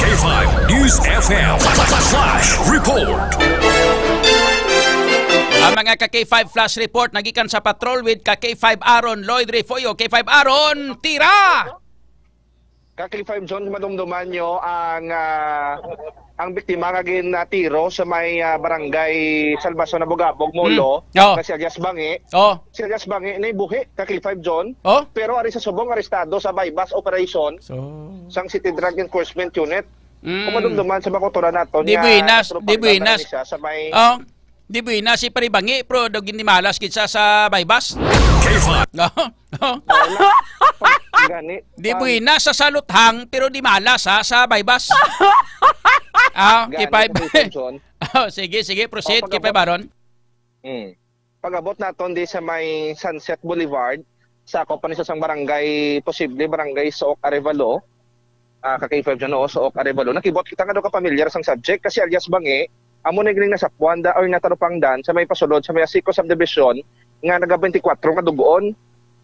K five News F M Flash Report. Mga ka K five Flash Report, nagikan sa patrol with ka K five Aaron Lloyd Refollo. K five Aaron, tira! Ka K five John, madumduman nyo ang, ah, ang biktima nga ginatiro sa may, ah, barangay Salvacion, Abugabog, Molo, Mm. Oh. nga si alias Bangi. Oh. Si alias Bangi nabuhi, ka K five John. Oh. Pero ari sa subong, arestado sa buy-bust operation So. sang City Drug Enforcement Unit. Mm. Kung madumduman sa makuturan naton Di nga buenas, tropa di nga buenas. Siya sa may Oh. Di buenas si Paribangi, pero daw ginimalas gid sa, sa buy-bust. K five. No? No? Gani. Di buenas sa saluthang, pero di malas, ha, sa buy-bust. Ah, Gani, K five. Kay Johnson. Oh, sige, sige, proceed, Oh, pag-abot. K five Aaron. Mm. Pag-abot naton di sa may Sunset Boulevard, sakop pa ni sa sang barangay, posible barangay Sook Arevalo. Ah, ka K five John, oo, Sook Arevalo. Nakibot kita nga daw ka pamilyar sang subject kasi alias Bangi, amo na gining nasakwan da, or natarupangdan sa may pasulod sa may Asico Subdivision nga naga twenty-four nga dugon.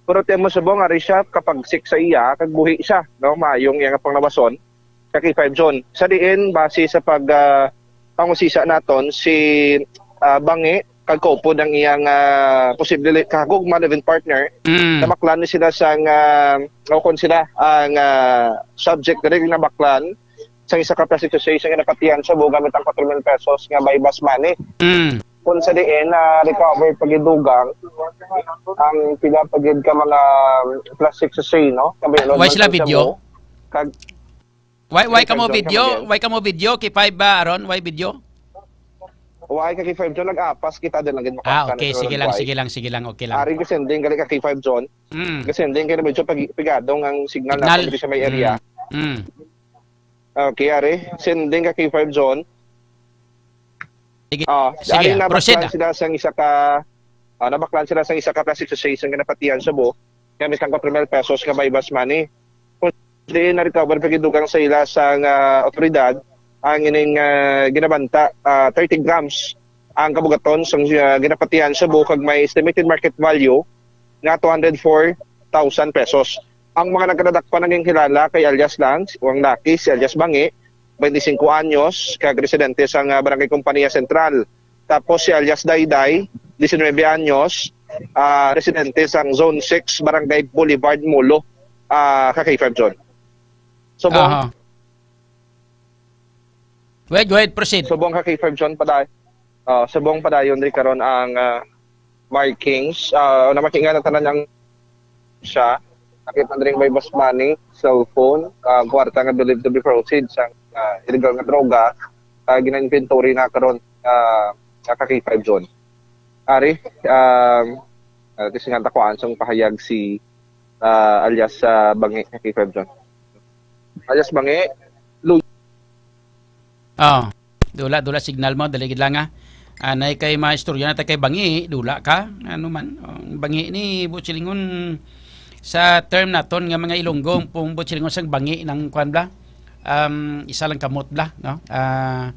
Pero ti mo subong ari siya kapag six sa iya, kag buhi siya, no? Maayong iya nga panglawason. Ka K five John. Sa diin, base sa pag, ah, pangusisa naton, si, ah, Bangi, kag kaupod ang iyang, ah, posible kahagugma, live-in partner, Mm. nabaklan ni sila sang, ah, o kon sila ang, ah, subject diri nabaklan sang isa ka plastic surgery nga napatihan sa buo gamit ang four mil pesos nga buy-bust money. Mm. Kung sa diin na recover pa gid dugang ang pila pa gid ka mga plastic surgery, no? Kabay, Why sila sa video? buo. Kag Why, why Kay kamo John video? Kamayan. Why kamo video? K five ba, Aaron? Why video? Why ka K five John? Nag-apas kita din lang gid Ah, makakita okay. na Sige lang, why. sige lang, sige lang. Okay lang. Ari ko sending gali ka K five John. Mm. Kasi sending kay medyo pag pigadong ang signal Signal. na dito sa may area. Mm. Mm. Okay, ari. Sending ka K five John. Sige. Ah, Sige, ari na proceed, baklan ah. sila sang isa ka ah, nabaklan sila sang isa ka plastic surgery nga napatihan sa buo. Gamit ang four mil pesos nga buy-bust money. Kung diin na-recover pa gid dugang sa ila sang, ah, otoridad ang ining, ah, ginabanta, ah, thirty grams ang kabugaton sang, ah, ginapatihan sa buo kag may estimated market value nga two hundred four thousand pesos. Ang mga nagkadadakpan naging kilala kay alias Lance, ang laki si alias Bangi, twenty-cinco anyos, kag residente sang, ah, Barangay Compania Central. Tapos si alias Dayday, diecinuebe anyos, ah, residente sang Zone six, Barangay Boulevard, Molo, ah, ka K five John. Subong, Aha. Go ahead, go ahead, proceed. Subong ka K five John, paday-, ah, subong padayon diri karon ang, ah, markings. Ah, namakinggan na tanan ang siya. Nakita na rin may bus money, cellphone, ah, kwarta nga believed to be proceeds sang, ah, illegal nga droga, ah, gina-inventory na karon, ah, sa ka K five John. Ari, um, ah, kasi nga takuan sang pahayag si, ah, alias, ah, Bangi, ka K five John. Alias Bangi, Lu- Ah, dula, dula signal mo, dali gid lang, ah. Anay kay maistorya na ta kay Bangi, dula ka. Ano man, ang Bangi ni Butchilingon sa term naton nga mga Ilonggo, kung Butchilingon sang Bangi nang kwan bla, um, isa lang kamot bla, no? Ah,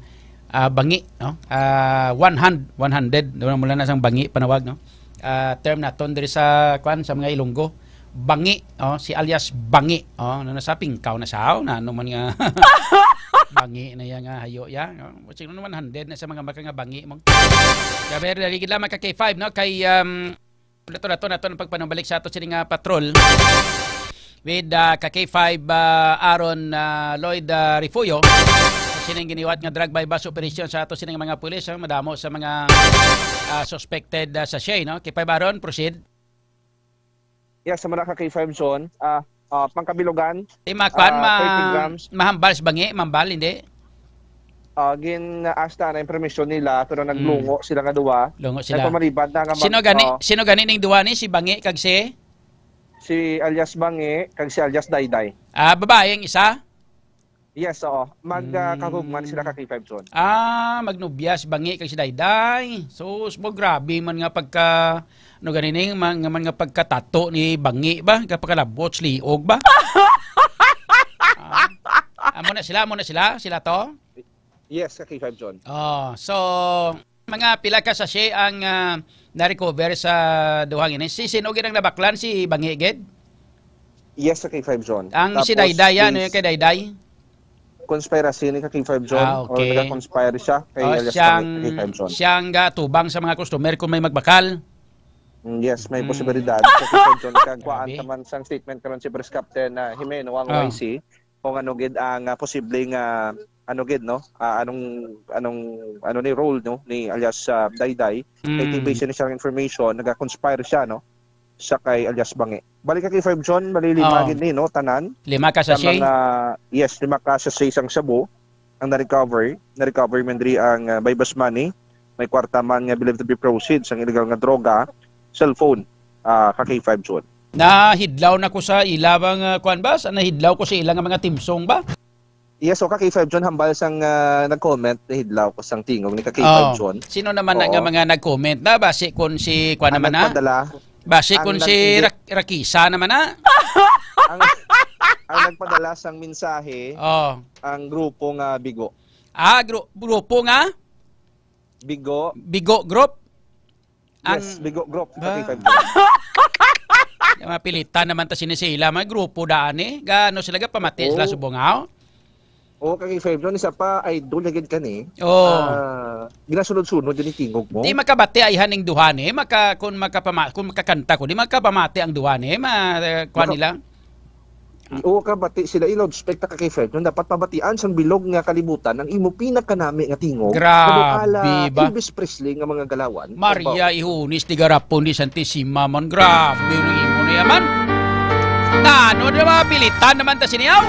ah, Bangi, no? Ah, one hand, one handed, dula mula na sang Bangi panawag, no? Ah, term naton diri sa kwan, sa mga Ilonggo. Bangi, oh, si alias Bangi. Oh, ano na sa pingkaw na sa na, ano man nga. Bangi na iya nga hayo ya, no? Sino naman hundred na sa mga maka nga Bangi mo. Gabi, dali gid lang, mga ka K five, no? Kay, um, dato, dato, dato ang pagpanumbalik sa ato sini nga patrol with, uh, ka K five, uh, Aaron, uh, Lloyd, uh, Refugio. Sining giniwat nga drug buy-bust operation sa ato sining mga pulis, uh, madamo sa mga, uh, suspected, uh, sa Shea, no? K five Aaron, proceed. Yes, sa mga ka K five John, ah, ah, pangkabilugan, Di makwan, ah, ma-, thirty grams. Mahambal sa Bangi, mambal, hindi? Ah, gin-ask na ang permisyon nila, pero Mm. naglungo sila nga duwa. Lungo sila. Nagpamalibad na nga mag-, Sino gani, oh. sino gani ning duwa ni? Si Bangi kag si? Si alias Bangi, kag si alias Dayday. Ah, babae ang isa? Yes, oo. Mag, ah, Mm. kahugman sila ka K five John. Ah, magnobya si Bangi kag si Dayday. Sus, mo, grabe man nga pagka, ano gani ning, man, nga man nga pagkatato ni Bangi ba? Nga pagkalabot, liog ba? Ah, amo na sila, amo na sila, sila to? Yes, ka K five John. Oh, so, mga pila ka sachet ang, ah, na-recover sa duha nga ini? Si sino gid ang nabaklan? Si Bangi gid? Yes, ka K five John. Ang si Tapos Dayday, ano is yung kay Dayday? conspiracy ni ka K five John, Ah, or okay. nag-conspire siya kay Oh, alias siyang, Pangit ka K five John. siyang gatubang sa mga customer kung may magbakal. Mm, yes, may Mm. posibilidad. Ka K five John, kag kuhaan Grabe. ka man sang statement karon si Police Captain, ah, Jimeno, ang Oh. Y C, kung ano gid ang, ah, posibleng, ah, ano gid, no? Ah, anong, anong, ano ni role, no? Ni alias, ah, Dayday. Kay Mm. T P C ni siyang information, nag-conspire siya, no? Siya kay alias Bangi. Balik ka kay five John, bali lima Oh. gid ni, no? Tanan. Lima ka Sa sachet? mga, yes, lima ka sachet sang shabu ang na-recover. Na-recover man diri ang, ah, buy-bust money. May kwarta man nga believed to be proceeds sang illegal nga droga, cellphone, ah, ka K five John. Nahidlaw na ko sa ila ba nga, kuwan ba? Sa nahidlaw ko sa ila nga mga timsong ba? Yes, o ka K five John, hambal sang, ah, nag-comment, nahidlaw ko sang tingog ni ka K five Oh. John. Sino naman na Oo. nga mga nag-comment na? Basi kung si, kuwan Ang naman na? nagpadala, Basi ang kung si nag-indi- Rak-, Rakisa naman na? Ang, ang nagpadala sang mensahe, Oh. ang grupo nga Bigo. Ah, gru-, grupo nga? Bigo. Bigo Group? Yes, Ang Bigo Group, Ba? thirty-five Group. Mapilitan naman ta sini sila, may grupo daan eh. Gaano sila gapamati Oo. sila subong, aw? Oo, kay five John, isa pa, idol na gid ka ni. Oo. Ah, ginasunod-sunod yun yung tingog mo. Di makabati ay haning duha ni, maka-, kung makapama-, kung makakanta ko, di makapamati ang duha ni, ma-, kuha Maka-, nila. Oo, kabati sila, i-loud spec ta ka kay Fred. Yung dapat pabatian sang bilog nga kalibutan ang imo pinakanami nga tingog. Grabe Ano ala ba? Elvis Presley nga mga galawan. Maria Ihunis, tiga Rapon di Santissima man. Grabe yung imo na yaman. Nano na mga pilitan naman ta siniyaw?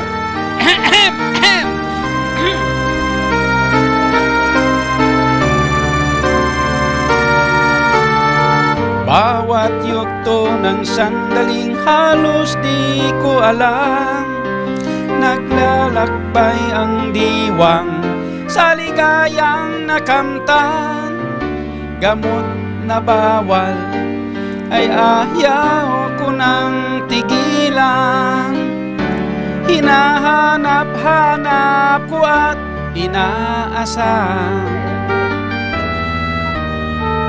Bawat yugto ng sandaling halos di ko alam, naglalakbay ang diwang sa ligayang nakamtan. Gamot na bawal ay ayaw ko nang tigilan. Hinahanap-hanap ko at inaasam.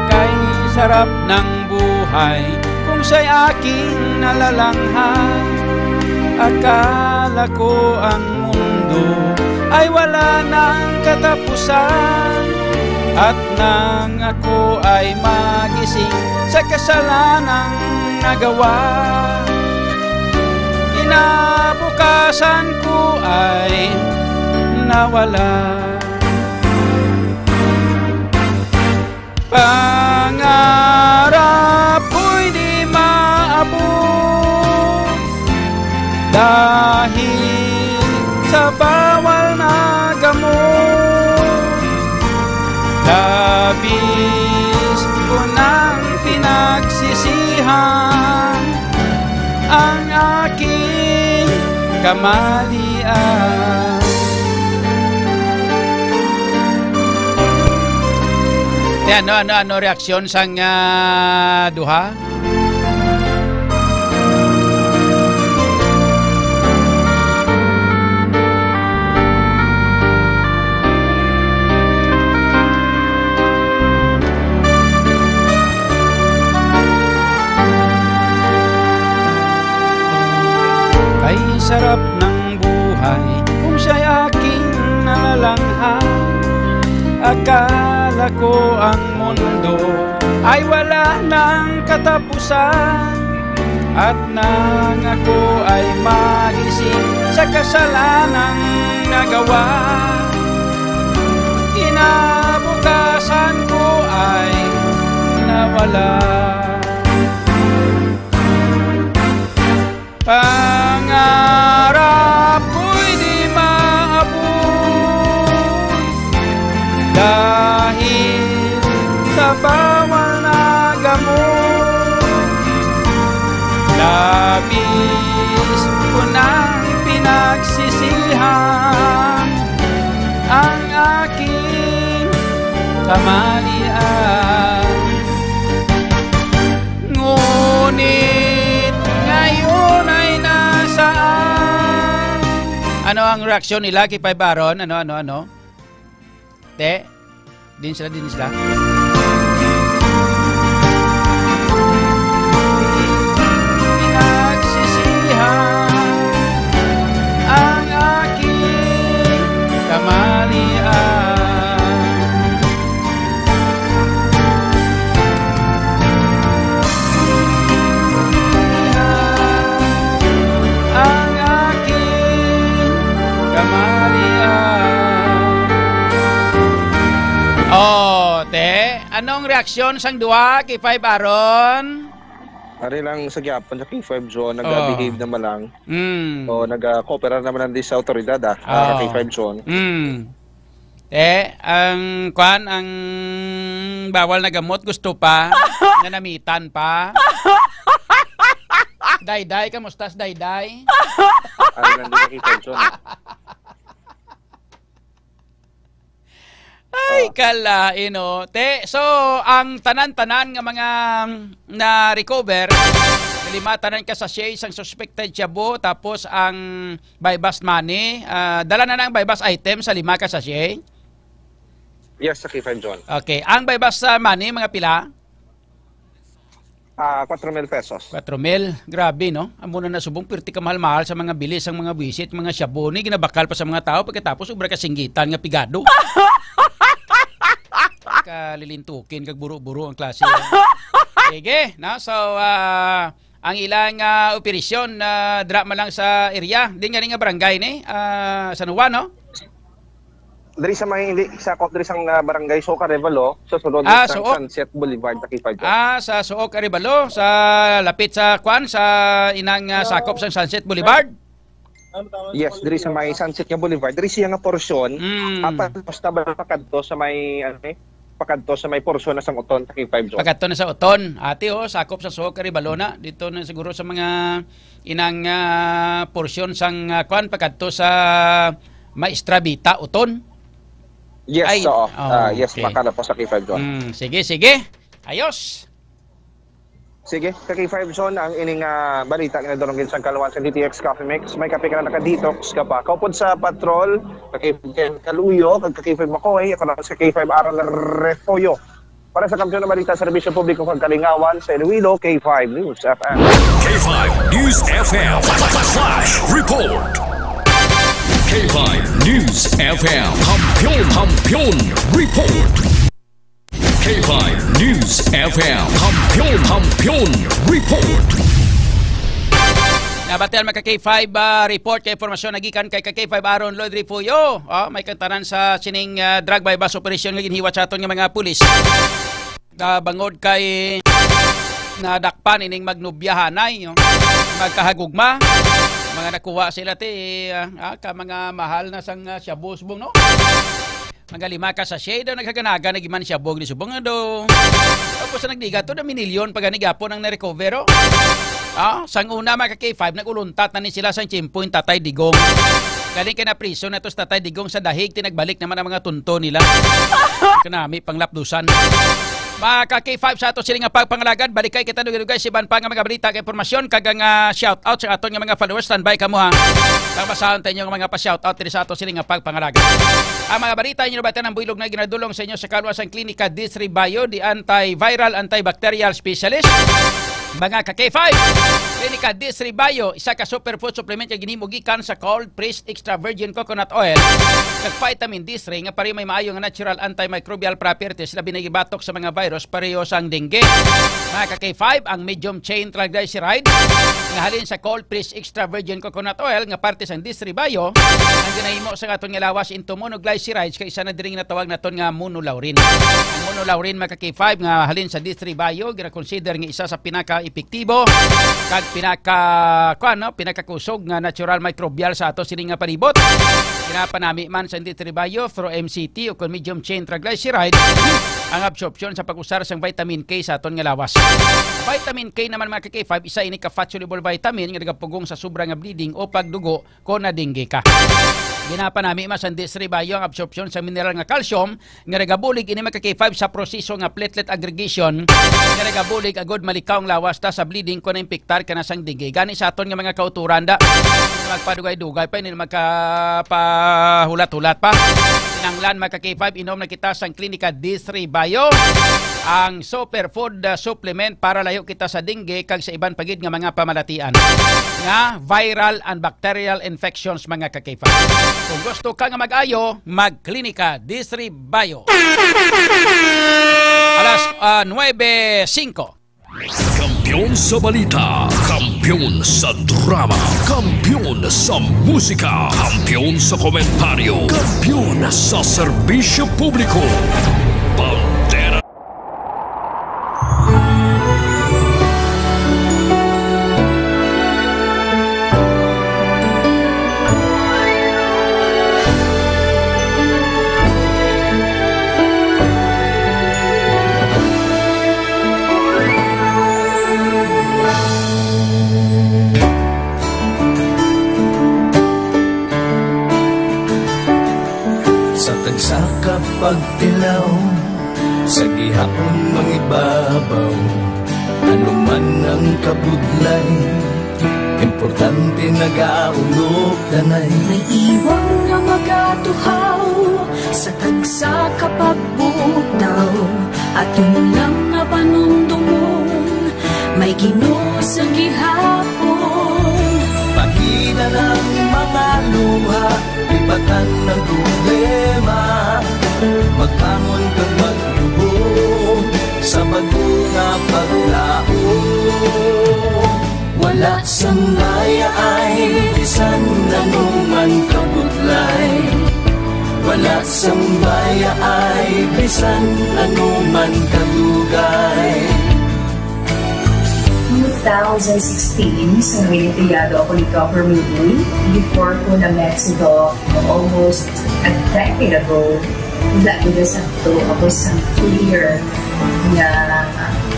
Kay sarap ng buhay kung siya'y aking nalalanghap. Akala ko ang mundo ay wala nang katapusan. At nang ako ay magising sa kasalanang nagawa, kinabukasan ko ay nawala. Pangarap ko'y di maabot dahil sa bawal na gamot. Labis ko nang pinagsisihan ang aking kamalian. Yan, ano, ano, ano reaksyon sang, ah, duha? Kay sarap ng buhay kung siya'y aking nalalanghap. Akala ko ang mundo ay wala nang katapusan. At nang ako ay magising sa kasalanang nagawa, kinabukasan ko ay nawala. Pangarap ko'y di maabot dahil sa bawal na gamot. Labis ko nang pinagsisihan ang aking kamalian. Ngunit ngayon ay nasaan? Ano ang reaksyon nila kay Pay Baron? Ano, ano, ano? Te, din sila, din sila. Pinagsisihan ang aking Ang reaksyon sang duha, K five Aaron? Ari lang sa gihapon sa K five John, Oh. nag-behave naman lang. Mm. O, nag-cooperate naman lang di sa awtoridad, ah, Ah. K five John. Mm. Eh, ang kwan, ang bawal na gamot, gusto pa, nanamitan pa. Dayday, kamustas, Dayday? Ari lang di sa K five John. Ay, Ah. kalain, oh. Te, so, ang tanan-tanan nga mga na-recover, lima tanan ka sachet sang suspected shabu, tapos ang buy-bust money, ah, dala na na ang buy-bust item sa lima ka sachet? Yes, sa K five John. Okay. Ang buy-bust, ah, money, mga pila? Ah, kwatro mil pesos. Kwatro mil. Grabe, no? Amo na nasubong, pirti ka mahal-mahal sa mga bili, sang mga buwisit, mga shabu ni, ginabakal pa sa mga tao, pagkatapos, sobra ka singgitan nga pigado. Kalilintukin, kag buro-buro ang klase. Sige, no? So, ah, ang ilang, ah, operasyon, ah, dra man lang sa area. Di nga rin nga barangay ni, ah, San Juan, no? Diri sa may, hindi, sakop diri sa, ah, barangay Sook, Arevalo, sa sulod Ah, sa Sook. Sunset Boulevard, sa K five. Ah, sa Sook, Arevalo, sa lapit sa, kwan, sa inang, ah, sakop sa Sunset Boulevard? Yes, diri sa may Sunset nga Boulevard. Diri siya nga porsyon, Mm. apat basta ba pakadto sa may, ano, eh, pakadto sa may porsyon na sang Oton, sa K five John. Pakadto na sa Oton. Ate, oh, sakop sa Sook, Arevalo na. Dito na siguro sa mga inang, ah, porsyon sang, ah, kwan, pakadto sa Maestra Vita, Oton. Yes, Ay, oo. oh, Ah, yes, okay. Makala po sa K five John. Mm, sige, sige. Ayos. Sige, ka K five John, ang ining, ah, balita nga nadurong gid sa kaluwan sa D T X Coffee Mix. May kape ka na naka-detox ka pa. Kaupod sa patrol, ka K five Ken Kaluyo, kag ka K five Makoy, ako na si ka K five Aaron Refollo. Para sa Kampiyon nga Balita, Serbisyo Publiko kag Kalingawan sa Iloilo, K five News F M. K five News F M Flash Report. K five News F M Kampiyon, Kampiyon Report. K five News F M Kampiyon, Kampiyon Report. Nabatian, mga ka K five, ah, report kay impormasyon nagikan kay ka K five Aaron Lloyd Refugio. Oh, may kantanan sa sining, ah, drug buy-bust operation nga ginhiwat sa aton nga mga pulis. Ah, bangod kay nadakpan ining magnobyahanay, no? Magkahagugma. Mga nakuha sila ti, ah, ah, ka mga mahal na sang, ah, shabu subong, no? Mga lima ka sachet daw naghaganaga na giman shabu ni subong, ano? Tapos ang nagdiga to, na minilyon pa gani gyapon ang na-recover, oh. Ah, sang una, mga ka K five, nag-uluntat na ni sila sang tiyempo yung Tatay Digong. Galing kay na-prison na to sa Tatay Digong sa dahig, tinagbalik naman ang mga tunto nila. Kanami pang lapdusan. Mga ka K five, sa ato sila nga pagpangalagan, balikay kita dugay-dugay sa iban pa nga mga balita kag impormasyon kag ang, ah, shout out sa aton nga mga followers. Standby kamo, ha. Ang basahon ta inyo nga mga pa-shout out diri sa ato sila nga pagpangalagan. Ang mga balita inyo nabatian ang buylog na ginadulong sa inyo sa kalwa sang Klinika Disri Bayo, the antiviral, antibacterial specialist. Mga ka K five, Klinika Disri Bayo, isa ka superfood supplement nga ginhimo gikan sa cold pressed extra virgin coconut oil, kag vitamin D three nga pareho may maayo nga natural antimicrobial properties, labi na gibatok sa mga virus pareho sang dengue. Mga ka K five, ang medium chain triglyceride nga halin sa cold pressed extra virgin coconut oil nga parte sang Disri Bayo ang ginahimo sa aton nga lawas into monoglycerides kay isa na diri nga natawag naton nga monolaurin. Ang monolaurin, mga ka K five, nga halin sa Disri Bayo, gina-consider nga isa sa pinaka-epektibo kag pinaka, kuwan, no, pinakakusog nga natural microbial sa ato sini nga palibot. Ginapanami man sa Disri Bayo through M C T o kon medium chain triglyceride ang absorption sa pag-usar sang vitamin K sa aton nga lawas. Vitamin K naman, mga ka K five, isa ini ka fat-soluble vitamin nga nagapugong sa sobra nga bleeding o pagdugo kon na-dengue ka. Ginapanami man sa Disri Bayo ang absorption sa mineral nga calcium nga nagabulig ini, mga ka K five, sa proseso nga platelet aggregation nga nagabulig agud malikaw ang lawas ta sa bleeding kon na-impektar ka na sang dengue. Gani sa aton nga mga kauturan da, magpadugay-dugay pa, hindi magkapahulat-hulat pa. Kinahanglan, mga ka K five, inom na kita sang Klinika Disri Bayo, ang superfood, uh, supplement para layo kita sa dengue kag sa iban pa gid nga mga pamalatian nga viral and bacterial infections, mga ka K five. Kung gusto ka nga mag-ayo, magklinika Disri Bayo. Alas, ah, nuebe singko. Kampiyon sa balita, kampiyon sa drama, kampiyon sa musika, kampiyon sa komentaryo, kampiyon sa serbisyo publiko. Bandera. Pagtilaw sa gihapon mangibabaw, ano man ang kabudlay, importante nagaulog tanay. May iwang nga magatuhaw sa tagsa ka pagbutaw, aton lang nga panumdumon, may Ginoo sa gihapon. Pahina ng mga luha, lipatan ng problema, magbangon kag magluhod sa bag-o nga paglaom. Wala sang bayaay bisan ano man kabudlay, wala sang bayaay bisan ano man kadugay. Two thousand sixteen, sa nangin empleyado ako ni Governor Uy, before ko na-met si Doc almost a decade ago, wala gid sakto ako sa clear nga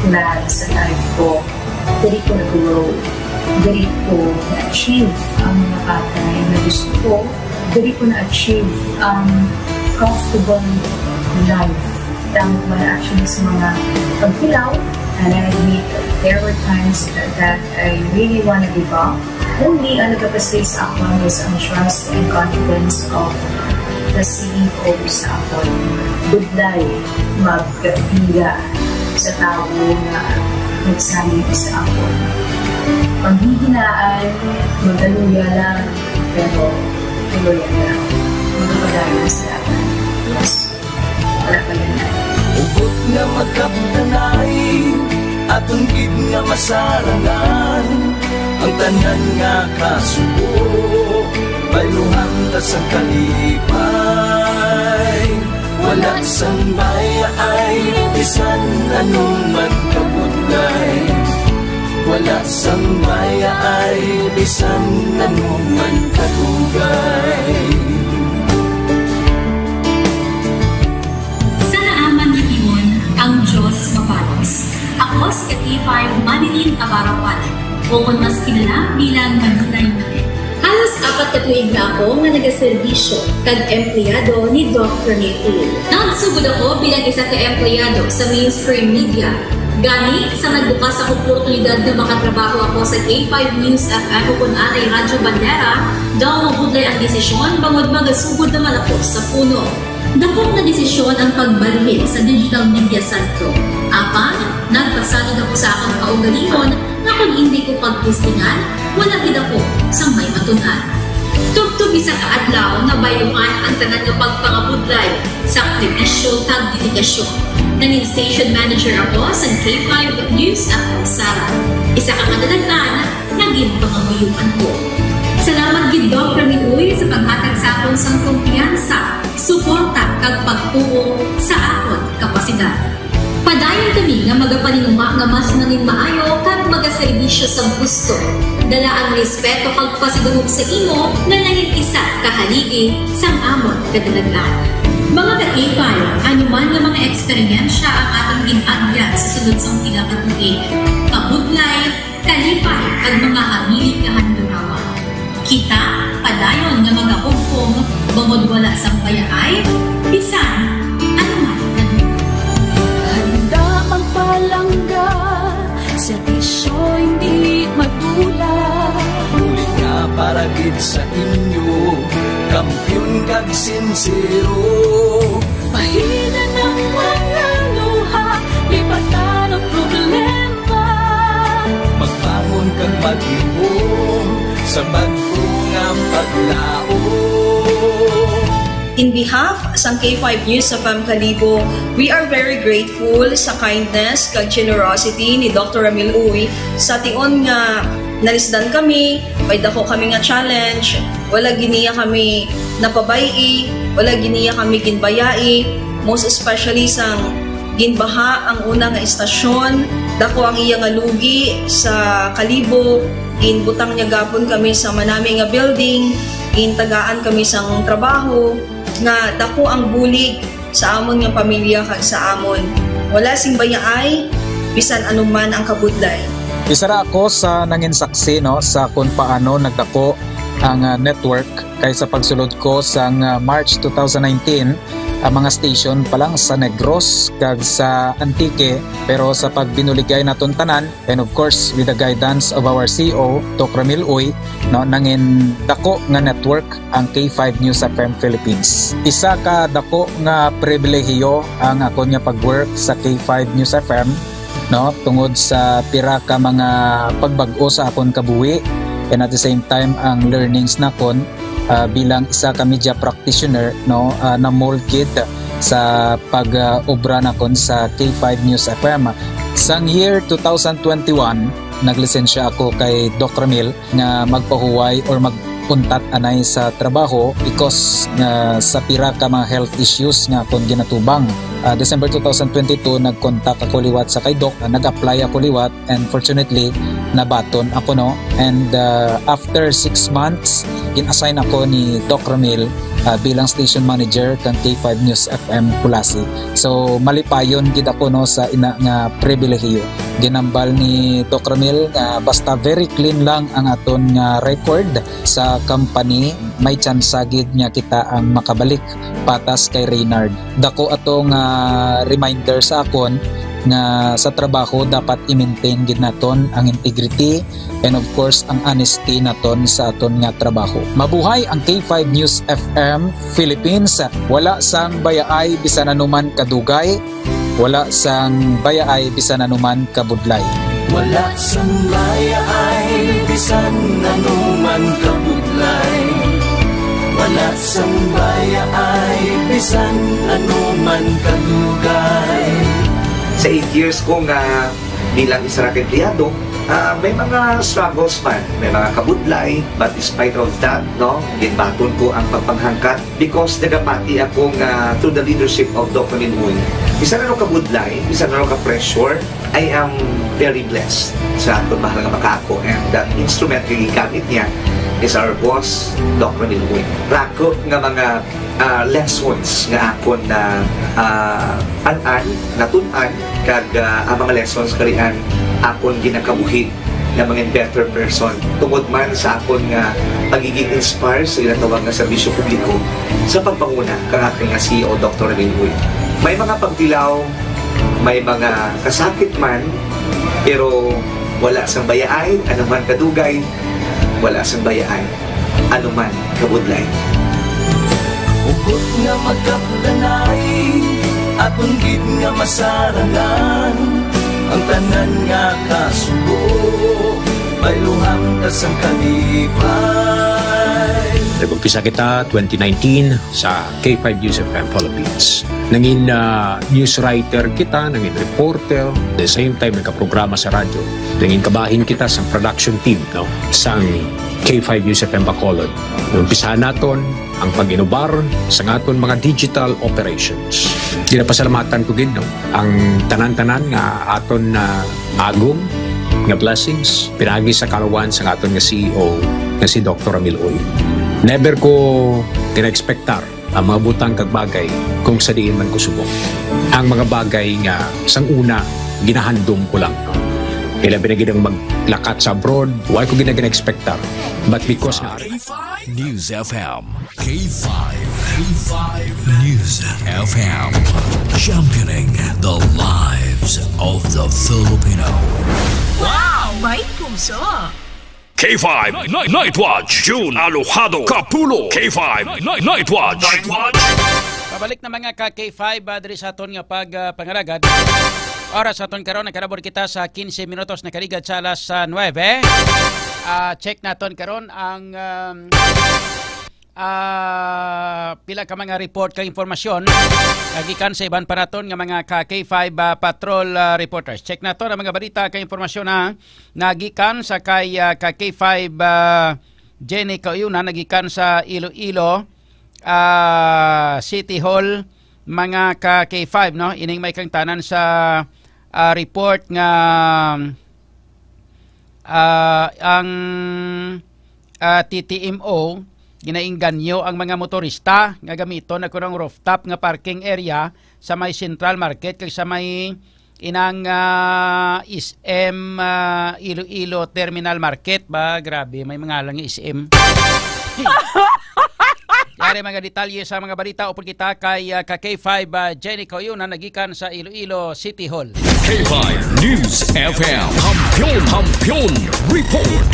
plan sa life ko. Diri ko nag-grow. Diri ko na-achieve ang mga bagay na gusto ko. Diri ko na-achieve ang comfortable life. Damo ko na actually sa mga pagtilaw. And I admit, there were times that I really wanna give up. Only ang nagapasig sa akon was ang trust and confidence of the C E O sa akon. Budlay magbiya sa tawo nga nagsalig sa akon. Panghihinaan, magaluya lang, pero tuloy lang. Magpadayon sa dalan. Yes. Wala pa yun. Hugot nga magkaptanay, aton gid nga masarangan ang tanan nga kasubo, bayluhan ta sa kalipay. Wala sang bayaay, bisan ano man kabudlay. Wala sang bayaay, bisan ano man kadugay. Sa naaman nga timon, ang Dios mapalos. Ako si ka K five Manilyn Tabarapan, o kon mas kilala bilang Manilay Manilyn. Halos apat ka tuig na ako nga nagaserbisyo kag empleyado ni Doc Rene Uy. Nagsugod ako bilang isa ka empleyado sa mainstream media. Gani, sa nagbukas ang oportunidad nga makatrabaho ako sa K five News F M o kon anay Radyo Bandera, daw mabudlay ang desisyon bangod magasugod naman ako sa puno. Dakop nga desisyon ang pagbalhin sa Digital Media Centro. Apan, nagpasalig ako sa akon kaugalingon nga kon indi ko pagtistingan, wala gid ako sang may matun-an. Tubtob isa ka adlaw, nabayluhan ang tanan nga pagpangabudlay, sakripisyo, kag dedikasyon. Nangin station manager ako sa K five News F M Sara, isa ka kadalagan nga ginpangamuyoan ko. Salamat gid, Doc Rene Uy, sa paghatag sa akon sang kumpiyansa, suporta, kag pagtuo sa akon kapasidad. Padayon kami nga magapaninguha nga mas nangin maayo kag magaserbisyo sa gusto. Dala ang respeto kag pasidungog sa imo nga nangin isa ka haligi sang amon kadalagan. Mga ka K five, ano man nga mga eksperyensya ang atong gin-agyan sa sulod sang pila ka tuig, kabudlay, kalipay, kag mga hamili kahandurawa. Kita padayon nga magahugpong bangod wala sang bayaay, bisan ano man. Handa magpalangga, serbisyo hindi madula. Bulig nga para gid sa inyo, kampiyon kag sinsero. Pahina ng mga luha, lipatan ang problema. Magbangon kag maglihom sa bag-o nga paglaom. In behalf sang K five News F M Kalibo, we are very grateful sa kindness kag generosity ni Doctor Ramil Uy sa tion nga nalisdan kami, may dako kami nga challenge, wala gid niya kami napabay-i, wala gid niya kami ginbayai, most especially sang ginbaha ang una nga istasyon, dako ang iya nga lugi sa Kalibo, ginbutang niya gapon kami sa manami nga building, gintagaan kami sang trabaho, nga dako ang bulig sa amon nga pamilya kag sa amon. Wala sing bayaay, bisan ano man ang kabudlay. Isa ra ako sa nangin saksi, no, sa kung paano nagdako ang, ah, network, kay sa pagsulod ko sang, ah, March two thousand nineteen, ang mga station pa lang sa Negros kag sa Antique, pero sa pagbinuligay naton tanan, and of course, with the guidance of our C E O, Doc Ramil Uy, no, nangin dako nga network ang K five News F M Philippines. Isa ka dako nga pribilehiyo ang akon nga pag-work sa K five News F M, no, tungod sa pira ka mga pagbag-o sa akon kabuhi, and at the same time, ang learnings nakon, ah, bilang isa ka media practitioner, no, ah, na-mold gid sa pag, ah, obra nakon sa K five News F M. Sang year two thousand twenty-one, naglisensya ako kay Doc Ramil nga magpahuway or magpuntat anay sa trabaho because nga sa pira ka mga health issues nga akon ginatubang. Ah, December two thousand twenty-two, nag-contact ako liwat sa kay Doc, ah, nag-apply ako liwat, and fortunately, nabaton ako, no? And, ah, after six months, gin-assign ako ni Doc Ramil, ah, bilang station manager kang K five News F M Culasi. So, malipayon gid ako, no, sa ina nga pribilehiyo. Ginambal ni Doc Ramil nga basta very clean lang ang aton nga record sa company, may tsansa gid nga kita ang makabalik patas kay Reynard. Dako ato nga reminder sa akon nga sa trabaho dapat i-maintain gid naton ang integrity and of course ang honesty naton sa aton nga trabaho. Mabuhay ang K five News F M Philippines. Wala sang bayaay bisan anuman kadugay, wala sang bayaay bisan anuman kabudlay. Wala sang bayaay bisan anuman kabudlay. Wala sang bayaay bisan anuman kadugay. Sa eight years ko nga bilang isa ra ka empleyado, ah, may mga struggles man, may mga kabudlay, but despite of that, no, ginbaton ko ang pagpanghangkat because nagapati ako nga through the leadership of Doc Ramil Uy, bisan ano ka budlay, bisan ano ka pressure, I am very blessed sa aton mahal nga makako, and the instrument nga gigamit niya is our boss, Doc Ramil Uy. Rako nga mga, ah, lessons nga akon na, ah, an-an, natun-an, kag, ah, ang mga lessons karian akon ginakabuhi nga mangin better person tungod man sa akon nga pagiging inspire sa ginatawag nga serbisyo publiko sa pagpanguna kang akon nga C E O, Doctor Ramil Uy. May mga pagtilaw, may mga kasakit man, pero wala sang bayaay, ano man kadugay, wala sang bayaay, ano man kabudlay. Hugot nga magkapdanay, aton gid nga masarangan, ang tanan nga kasubo, bayluhan ta sang kalipay. Nag-umpisa kita twenty nineteen sa K five News F M Philippines. Nangin, ah, news writer kita, nangin reporter, the same time nagkaprograma sa radyo. Nangin kabahin kita sa production team, no, sang K five News F M Bacolod. Umpisahan naton ang pag-inubar sa aton mga digital operations. Ginapasalamatan ko gid, no, ang tanan-tanan nga aton na agom nga blessings pinagi sa kalawan sa aton nga C E O nga si Doctor Ramil Uy. Never ko gina-expectar ang mga butang kag bagay kung sa diin man ko subong. Ang mga bagay nga sang una ginahandom ko lang. Ilabi na gid ang maglakat sa abroad, wala ko gina-expectar. But because nga K five News F M. K five. K five News F M. Championing the lives of the Filipino. Wow! May puso! K five Night, Night Watch, June Alojado Kapulo. K five Night, Night Watch. Pabalik na, mga ka K five, ah, diri sa aton nga pag, ah, pangalagad. Oras aton karon, nakalabor kita sa quince minutos, nakaligad sa alas, ah, nuebe. Ah, check naton karon ang, um, ah, pila ka mga report kag impormasyon nga gikan sa iban pa naton nga mga ka K five, ah, patrol, ah, reporters. Check naton ang mga balita kag impormasyon, ha, nga gikan sa kay, ah, ka K five, ah, Jenny Kauyunan, nagikan sa Iloilo, ah, City Hall, mga ka K five, no? Ining may kangtanan sa, ah, report nga, ah, ang, ah, T T M O ginainganyo ang mga motorista nga gamiton ang kunong rooftop nga parking area sa may Central Market kag sa may inang, ah, S M, ah, Iloilo Terminal Market. Ba, grabe, may mga lang S M. Yari mga detalye sa mga balita upod kita kay, ah, ka K five, ah, Jenny Kauyunan nagikan sa Iloilo City Hall. K five News F M, Kampiyon, Kampiyon Report.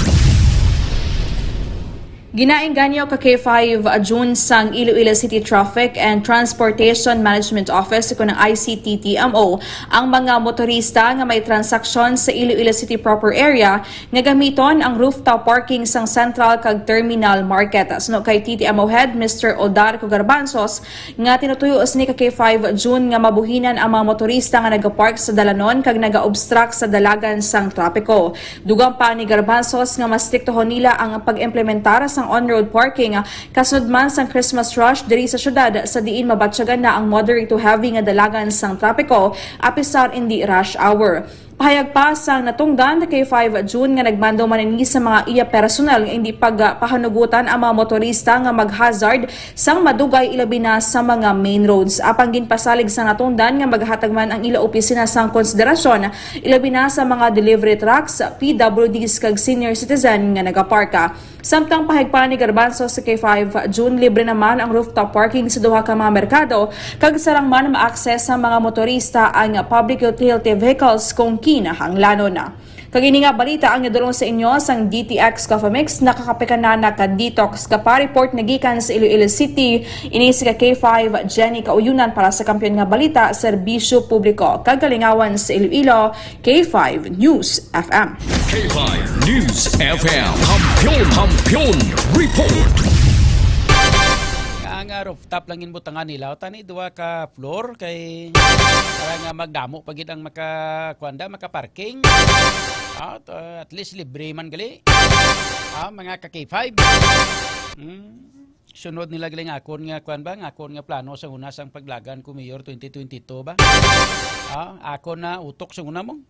Ginaengganyo ka K five June sang Iloilo City Traffic and Transportation Management Office, o kon ang I C T T M O, ang mga motorista nga may transaksyon sa Iloilo City proper area nga gamiton ang rooftop parking sang Central kag Terminal Market. Suno kay T T M O Head Mister Odarco Garbanzos, nga tinutuyo sini ka K five June nga mabuhinan ang mga motorista nga nagapark sa dalanon kag nagaobstruct sa dalagan sang trapiko. Dugang pa ni Garbanzos nga mas striktohon nila ang pag-implementar sang on-road parking kasunod man sang Christmas rush diri sa syudad, sa diin mabatyagan na ang moderate to heavy nga dalagan sang trapiko, apisar indi rush hour. Pahayag pa sang natungdan, kay five June nga nagmando man ini sa mga iya personal nga indi pagpahanugutan ang mga motorista nga mag-hazard sang madugay, ilabi na sa mga main roads. Apang ginpasalig sang natungdan nga maghatag man ang ila opisina sang konsiderasyon, ilabi na sa mga delivery trucks, P W Ds kag senior citizen nga nagaparka. Samtang pahayag pa ni Garbanzos, sa K five June, libre naman ang rooftop parking sa duha ka mga merkado, kag sarang man ma-access sa mga motorista ang public utility vehicles kung kinahanglanon. Kag ini nga balita ang nadulong sa inyo sang D T X Coffee Mix, nakakape ka na, naka-detox ka pa. Report nagikan sa Iloilo City, ini si ka K five Jenny Kauyunan para sa Kampiyon nga Balita, Serbisyo Publiko kag Kalingawan sa Iloilo, K five News F M. K five News F M. Kampiyon, Kampiyon Report. Ang, ah, rooftop lang ginbutangan nila. O, tani, duha ka floor kay para nga magdamo pa gid ang maka-, kuwan da, maka-parking. Ah, to, at least libre man gali. Ah, mga ka K five. Hmm. Sunod nila gali nga akon nga, kuwan ba, nga akon nga plano sa una sang paglagan ko mayor twenty twenty-two ba? Ah, akon na utok sa una mo.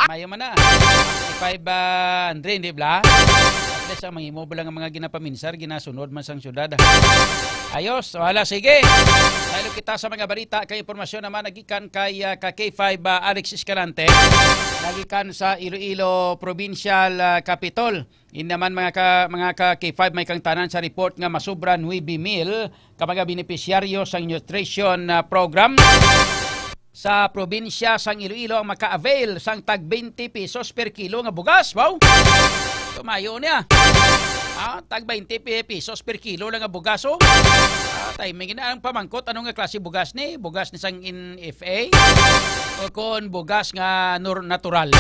Mayo man na. Five, ah, Andre, hindi bla? At least, ang manghimo ba lang ang mga ginapaminsar, ginasunod man sang syudad, ah. Ayos, wala, sige. Dahil kita sa mga balita kay impormasyon naman nagikan kay, ah, ka K five, ah, Alex Escalante, nagikan sa Iloilo Provincial, ah, Capitol. Ini naman, mga ka, mga ka K five, may kangtanan sa report nga masobra nuebe mil ka mga benepisyaryo sang nutrition, ah, program sa probinsya sang Iloilo ang maka-avail sang tag twenty pesos per kilo nga bugas. Wow! Tumayo niya. Ah, tag twenty pe-, pesos per kilo lang nga bugas, oh. Ah, timing na ang pamangkot, ano nga klase bugas ni? Bugas ni sang in F A? O kon bugas nga nur-, natural?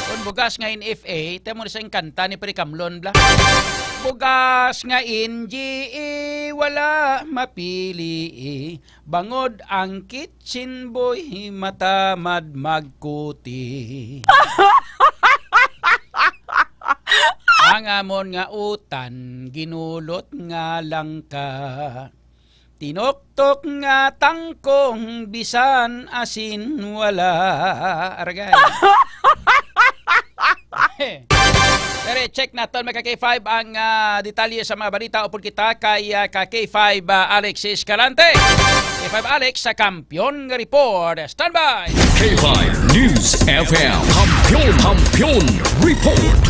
Kon bugas nga in F A, tamo ni sang kanta ni Pre Camlon, bla. Bugas nga in G E, wala mapili, eh. Bangod ang kitchen boy, matamad magkuti. Ang amon nga utan, ginulot nga langka. Tinuktok nga tangkong, bisan asin wala. Aragay. Pero check naton, mga ka K five, ang, ah, detalye sa mga balita upod kita kay, ah, ka K five, ah, Alex Escalante. K five Alex sa Kampiyon nga Report. Standby! K five News F M. Kampiyon, Kampiyon Report.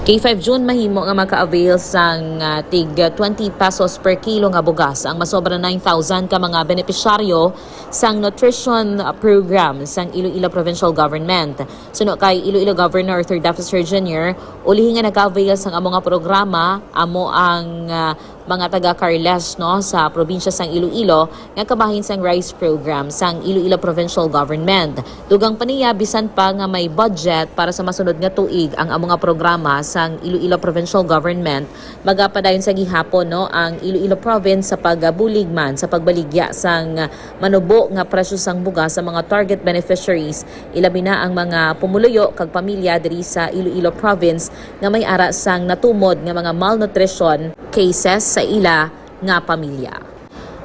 K five June, mahimo nga maka-avail sang, ah, tig twenty pesos per kilo nga bugas ang masobra nine thousand ka mga benepisyaryo sang nutrition, ah, program sang Iloilo Provincial Government. Suno kay Iloilo Governor Arthur Defensor Junior, ulihi nga nag-avail sang amo nga programa, amo ang, ah, mga taga Carles, no, sa probinsya sang Iloilo nga kabahin sang rice program sang Iloilo Provincial Government. Dugang pa niya, bisan pa nga may budget para sa masunod nga tuig ang amo nga programa sang Iloilo Provincial Government, magapadayon sa gihapon, no, ang Iloilo Province sa pagbulig man sa pagbaligya sang manubo nga presyo sang bugas sa mga target beneficiaries, ilabi na ang mga pumuluyo kag pamilya diri sa Iloilo Province nga may ara sang natumod nga mga malnutrition cases sa ila nga pamilya.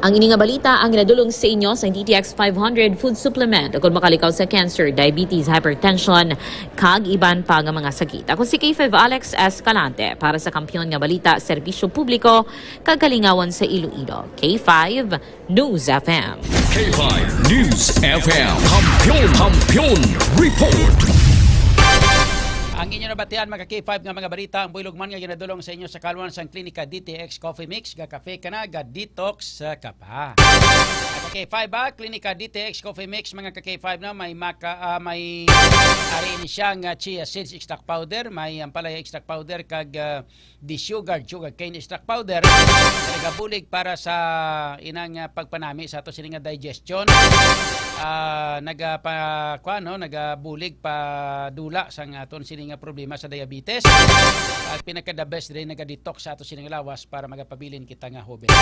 Ang ini nga balita ang ginadulong sa inyo sa D T X five hundred Food Supplement, ukon makalikaw sa cancer, diabetes, hypertension, kag iban pa nga mga sakit. Ako si K five Alex Escalante para sa Kampiyon nga Balita, Serbisyo Publiko, kag Kalingawan sa Iloilo, K five News F M. K five News F M. Kampiyon, Kampiyon Report. Ang inyo nabatian, mga K five, nga mga balita, ang buylog man nga ginadulong sa inyo sa kalwan sang Klinika D T X Coffee Mix, ga-cafe ka na, ga-detox ka pa. Mga K five, ah, Klinika D T X Coffee Mix, mga ka K five, na may maka, ah, may ari ini siya nga chia seeds extract powder, may ampalaya extract powder, kag, ah, desugared sugarcane extract powder, nagabulig para sa inang, ah, pagpanami sa ato sini nga digestion. Ah, nagapa-, kuwan, no, nagabulig pa dula sang aton sini nga problema sa diabetes. At pinaka the best diri, naga-detox sa ato sini nga lawas para magapabilin kita nga hoben.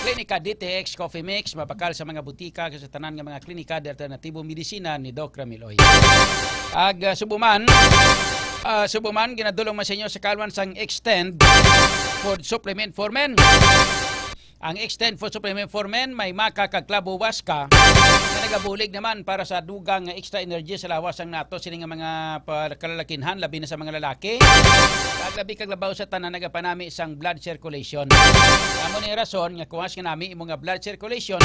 Klinika D T X Coffee Mix, mabakal sa mga butika, sa tanan nga mga klinika de alternatibo medisina ni Doc Ramil Oy. Ag, ah, subuman, ah, subuman, ginadulong man sa inyo sa kalwan sang Extend Food Supplement for Men. Ang Extend Food Supplement for Men may maka kag klabo waska nga nagabulig naman para sa dugang nga extra energy sa lawas sang nato sini nga mga pa-, kalalakinhan, labi na sa mga lalaki. Kag labi kag labaw sa tanan, nagapanami sang blood circulation. Amo ni rason nga kuwas nga nami imo nga blood circulation,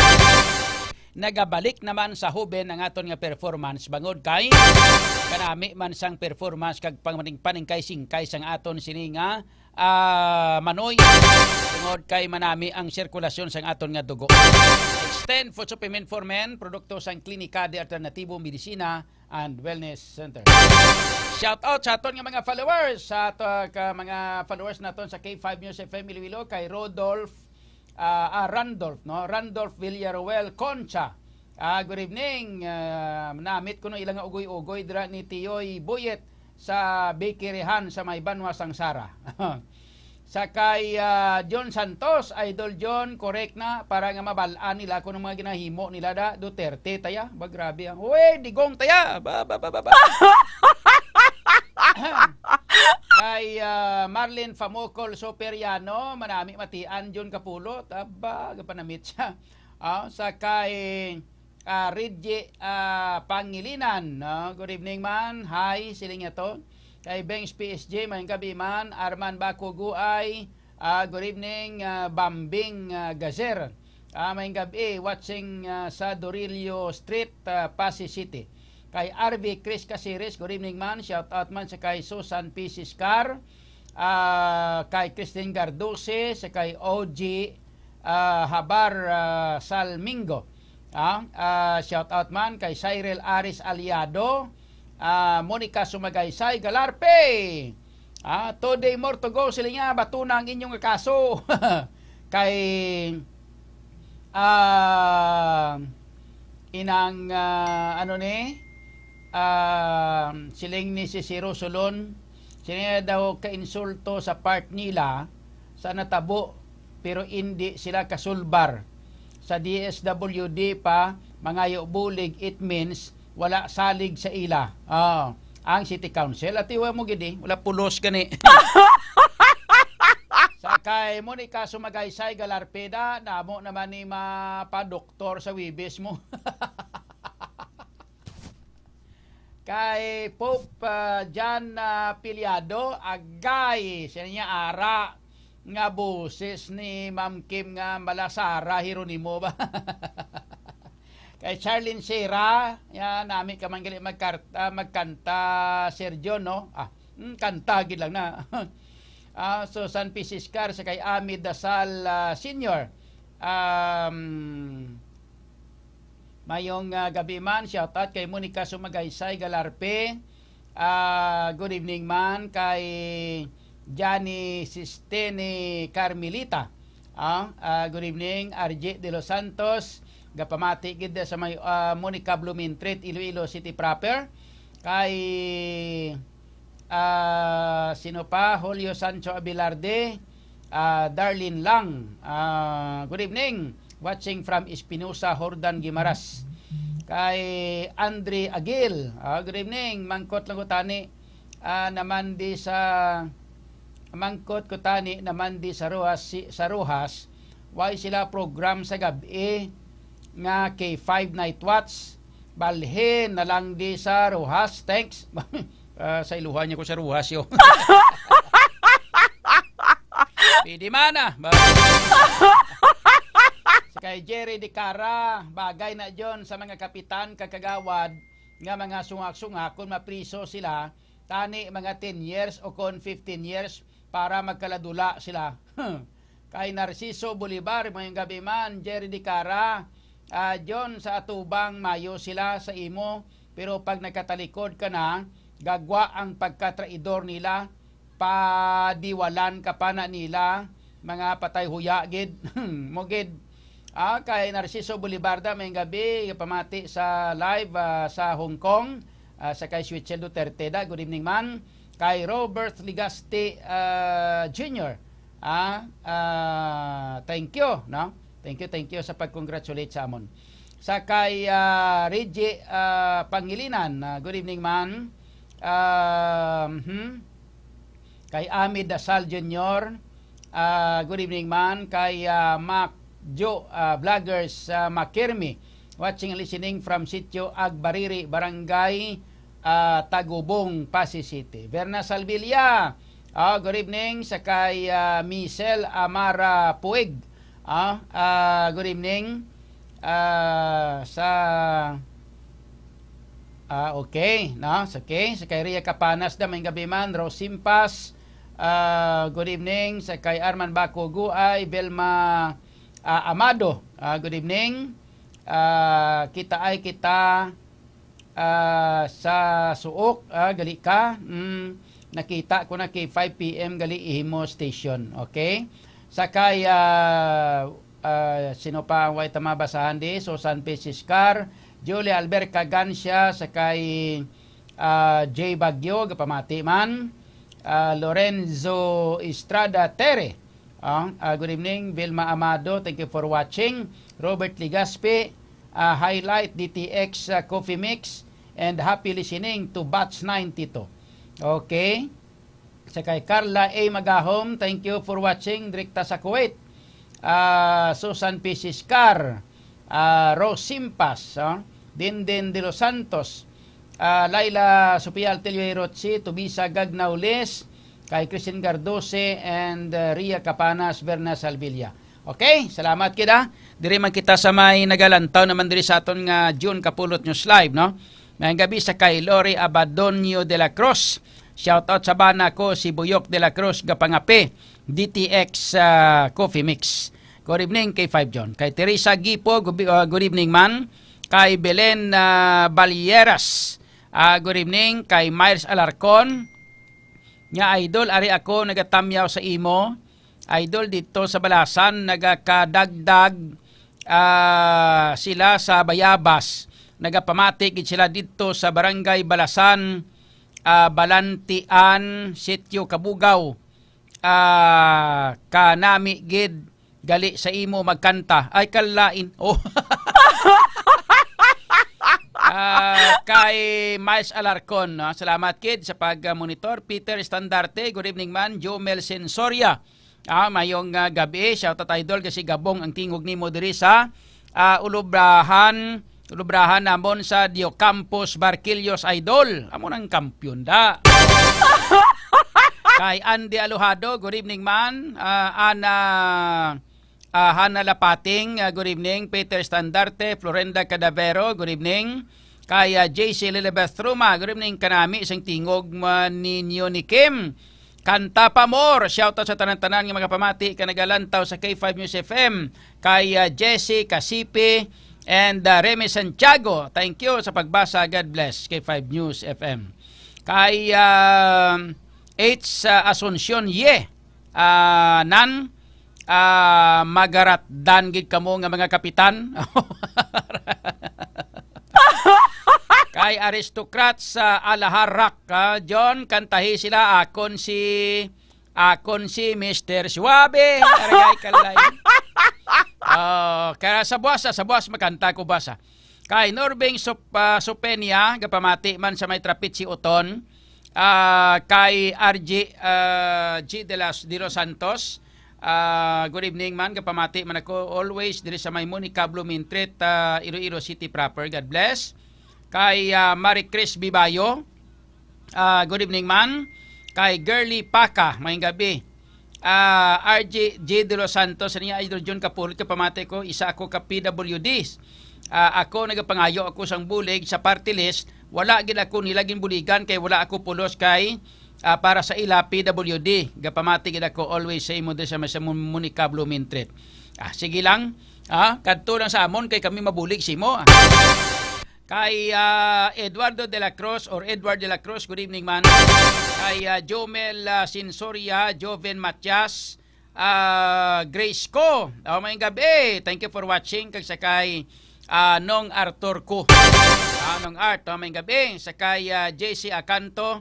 nagabalik naman sa hoben ang aton nga performance, bangod kay kanami man sang performance kag pang-, paningkay-singkay sang aton sini nga, ah, manoy, tungod kay manami ang sirkulasyon sang aton nga dugo. Extend Food Supplement for Men, produkto sang Klinika de Alternatibo Medicina and Wellness Center. Shout out sa aton nga mga followers, sa ato ka mga followers naton sa K five News F M Iloilo, kay Rodolph, ah, ah, Randolph, no? Randolph Villaruel Concha. Ah, good evening. Ah, namit ko no ilang ugoy-ugoy dira ni Tiyoy Buyet sa bakeryhan sa may Banwa sang Sara. Sa kay, ah, John Santos, Idol John, correct na, para nga mabal-an nila kung mga ginahimo nila da, Duterte, taya. Ba, grabe ang, uy, digong, taya. Ba, ba, ba, ba, ba. Kay, ah, Marlene Famocol Superiano, manami matian, John Kapulot. Aba, gapanamit siya. Ah, sa kay, ah, Reggie, ah, Pangilinan, no? Good evening, man. Hi, siling niya to. Kay Bengs P S J, mayong gabi, man. Arman Bakuguay, ah, good evening, ah, Bambing, ah, Gazer. Ah, mayong gabi, watching, ah, sa Dorillo Street, ah, Passi City. Kay R V Chris Caceres, good evening, man. Shout out man sa kay Susan P. Siscar, ah, kay Christine Gardose, sa kay O G, ah, Habar, ah, Salmingo. Ah, ah, shout out man kay Cyril Aris Aliado, ah, Monica Sumagaysay Galarpe. Ah, today more to go sila nga, bato na ang inyong kaso. Kay, ah, inang, ah, ano ni? Ah, siling ni si Siro Solon, sila daw ka-insulto sa part nila sa natabo, pero indi sila kasulbar. Sa D S W D pa, mangayo bulig, it means wala salig sa ila. Ah, ang city council, ati wa mo gid eh, wala pulos gani. Sa kay Monica Sumagaysay Galarpeda, namo naman ni mapadoktor sa Wibis mo. Kay Pope, ah, John, ah, Piliado, agay, siya niya ara nga boses ni Ma'am Kim nga Malasara Jeronimo ba? Kay Charlene Sera, ya, nami ka man gali magkarta, magkanta, Sir John, no? Ah, mm, kanta gid lang na. Ah, so, San Francisco, sa kay Ami Dasal, ah, Senior. Um, Mayong, ah, gabi man. Shout out kay Monica Sumagaysay Galarpe. Ah, good evening man kay Johnny Sistene Carmelita. Ah, ah, good evening, R J De Los Santos. Gapamati gid sa may, ah, Monica Blumentritt, Iloilo City proper. Kay Ah, sino pa? Julio Sancho Abilarde, ah, Darlene Lang. Ah, good evening. Watching from Espinosa, Jordan Guimaras. Kay Andre Agil, ah, good evening. Mangkot lang ko tani, ah, naman di sa, mangkot ko tani naman di sa Roxas, si, sa Roxas. Why sila program sa gabi nga K five Night Watch? Balhin na lang di sa Roxas. Thanks. Ah, sa iluhan niya ko sa Roxas, yo. Pwede man, ah. Ba- Sa kay Jerry De Cara, bagay na John sa mga kapitan kag kagawad nga mga sungak-sungak, kung mapriso sila, Tani mga ten years o kon fifteen years para magkaladula sila. Kay Narciso Bolivar, mayong gabi man, Jerry Dicara, ah, John sa atubang, mayo sila sa imo, pero pag nagkatalikod ka na, gagwa ang pagkatraidor nila, padiwalan ka pa na nila, mga patay huya gid. Mo gid. Ah, kay Narciso Bolivarda, may gabi, pamati sa live, ah, sa Hong Kong, ah, sa kay Switchel Duterte da, good evening man. Kay Robert Ligaste, ah, Junior, ah, ah, thank you, no? Thank you, thank you sa pag-congratulate sa amon. Sa kay, ah, Reggie, ah, Pangilinan, ah, good evening man. Ah, mhm. Kay Ami Dasal Junior, ah, good evening man. Kay, ah, Mac Jo, ah, Vloggers, ah, Makirmi, watching and listening from Sitio Agbariri, Barangay, ah, Tagubong, Passi City. Verna Salvilla, ah, good evening. Sa kay, ah, Michelle Amara Puig, ah, ah, good evening. Ah, sa Ah, okay, no? Sa, okay, sa kay Ria Capanas da, may gabi man. Rose Simpas, ah, good evening. Sa kay Arman Baco Guay, Velma, ah, Amado, ah, good evening. Ah, kita ay kita, ah, sa Suok, ah, gali ka. Mm, nakita ko na kay five P M gali ihimo station. Okay? Sa kay, ah, ah, sino pa ang way ta mabasahan di? Susan P. Siscar, Julia Albert Cagancia, sa kay, ah, J Bagyo, gapamati man. Ah, Lorenzo Estrada Tere. Ah, ah, good evening, Vilma Amado. Thank you for watching. Robert Ligaspi, ah, highlight D T X, ah, Coffee Mix, and happy listening to Batch ninety-two. Okay. Sa kay Carla A. Magahom, thank you for watching, direkta sa Kuwait. Ah, Susan P. Siscar, ah, Rose Simpas, ah, Dindin de los Santos, ah, Laila Sofia Altelio Hirochi, Tubisa Gagnaules, kay Christine Gardose, and, ah, Ria Capanas, Verna Salvilla. Okay, salamat kita. Diri man kita sa may nagalantaw naman diri sa aton nga June Kapulot News Live, no? Mayong gabi sa kay Lori Abadonio de la Cruz. Shout out sa bana ko, si Buyok de la Cruz, gapangape, D T X, ah, Coffee Mix. Good evening, K five John. Kay Teresa Gipo, good, ah, good evening man. Kay Belen, ah, Balyeras, ah, good evening. Kay Miles Alarcon, nga idol, ari ako nagatamyaw sa imo. Idol, dito sa Balasan, nagakadagdag, ah, sila sa bayabas. Nagapamati gid sila dito sa Barangay Balasan, ah, Balantian, Sitio Kabugaw. Ah, kanami gid gali sa imo magkanta. Ay, kalain. Oh. Ah, kay Miles Alarcon, no? Salamat, kid, sa pag-monitor. Peter Estandarte, good evening man. Jomel Sensoria, ah, mayong, ah, gabi. Shout out, idol, kasi gabong ang tingog nimo diri sa, ah, Ulubrahan, Ulubrahan namon sa Diocampos Barquillos, idol. Amo nang kampiyon da. Kay Andy Alojado, good evening man. Ah, Ana, ah, Hana Lapating, ah, good evening. Peter Standarte, Florenda Cadavero, good evening. Kay, ah, J C Lilibeth Ruma, good evening. Kanami sang tingog man ninyo ni Kim. Kanta pa more. Shout out sa tanan-tanan nga magapamati ka nagalantaw sa K five News F M. Kay, ah, Jesse Casipe and, ah, Remy Santiago. Thank you sa pagbasa. God bless, K five News F M. Kay, ah, H, ah, Asuncion, ye. Ah, nan, ah, magaratdan gid kamo nga mga kapitan. Kay aristocrats sa Alaharak, ah, John, kantahi sila, akon si, akon si Mister Suave. Aragay kalay. Oh, kaya sa buwas, sa buwas makanta ko basa. Kay Norbing Sup-, ah, Supenia, gapamati man sa may trapit si Uton. Ah, kay R G, ah, G de las, de los Santos. Ah, good evening man, gapamati man ako always diri sa may Monica Blumentritt, ah, Iloilo City proper. God bless. Kay, ah, Marie Chris Bibayo, ah, good evening man. Kay Girly Paca, mayong gabi. Ah, R G G de los Santos, niya, Idol John Kapulot, kapamati ko, isa ako ka P W Ds. Ah, ako, nagapangayo ako sang bulig sa party list, Wala gid ako nila ginbuligan kay wala ako pulos kay, ah, para sa ila P W D. Gapamati gid ako always sa imo diri sa, sa Mon-, Monica Blumentritt. Ah, sige lang. Ah, kadto lang sa amon kay kami mabulig sa imo. Ah. Kay, ah, Eduardo de la Cruz or Edward de la Cruz, good evening, man. Kay, ah, Jomel, ah, Sinsoria, Joven Matias, ah, Grace Co. Oh, may gabi. Thank you for watching. Kag sa kay, ah, Nong Arthur Co. Ah, Nong Art, oh, may gabi. Sa kay, ah, J C Acanto.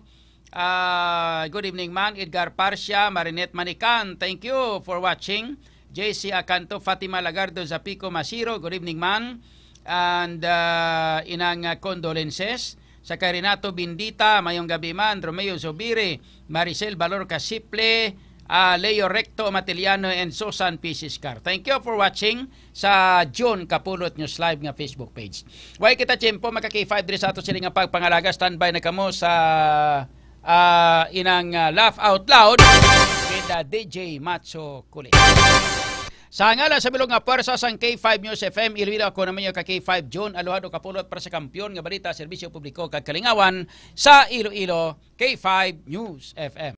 Ah, good evening, man. Edgar Parcia, Marinette Manican. Thank you for watching. J C Acanto, Fatima Lagardo, Zapico Masiro. Good evening, man. And, ah, inang, ah, condolences. Sa kay Renato Bindita, mayong gabi, man. Romeo Zubiri, Maricel Valor Casiple, ah, Leo Recto Matiliano, and Susan P. Siscar. Thank you for watching sa June Kapulot News Live nga Facebook page. Way kita tiyempo, maka K five, diri sa ato sini nga pagpangalaga. Standby na kamo sa, ah, inang, ah, Laugh Out Loud with, ah, D J Macho Kulit. Sa ngalan sa bilog nga pwersa sang K five News F M Iloilo, ako naman yung ka K five June Aluhado Kapulot para sa kampiyon nga balita, serbisyo publiko kag kalingawan sa Iloilo, K five News F M.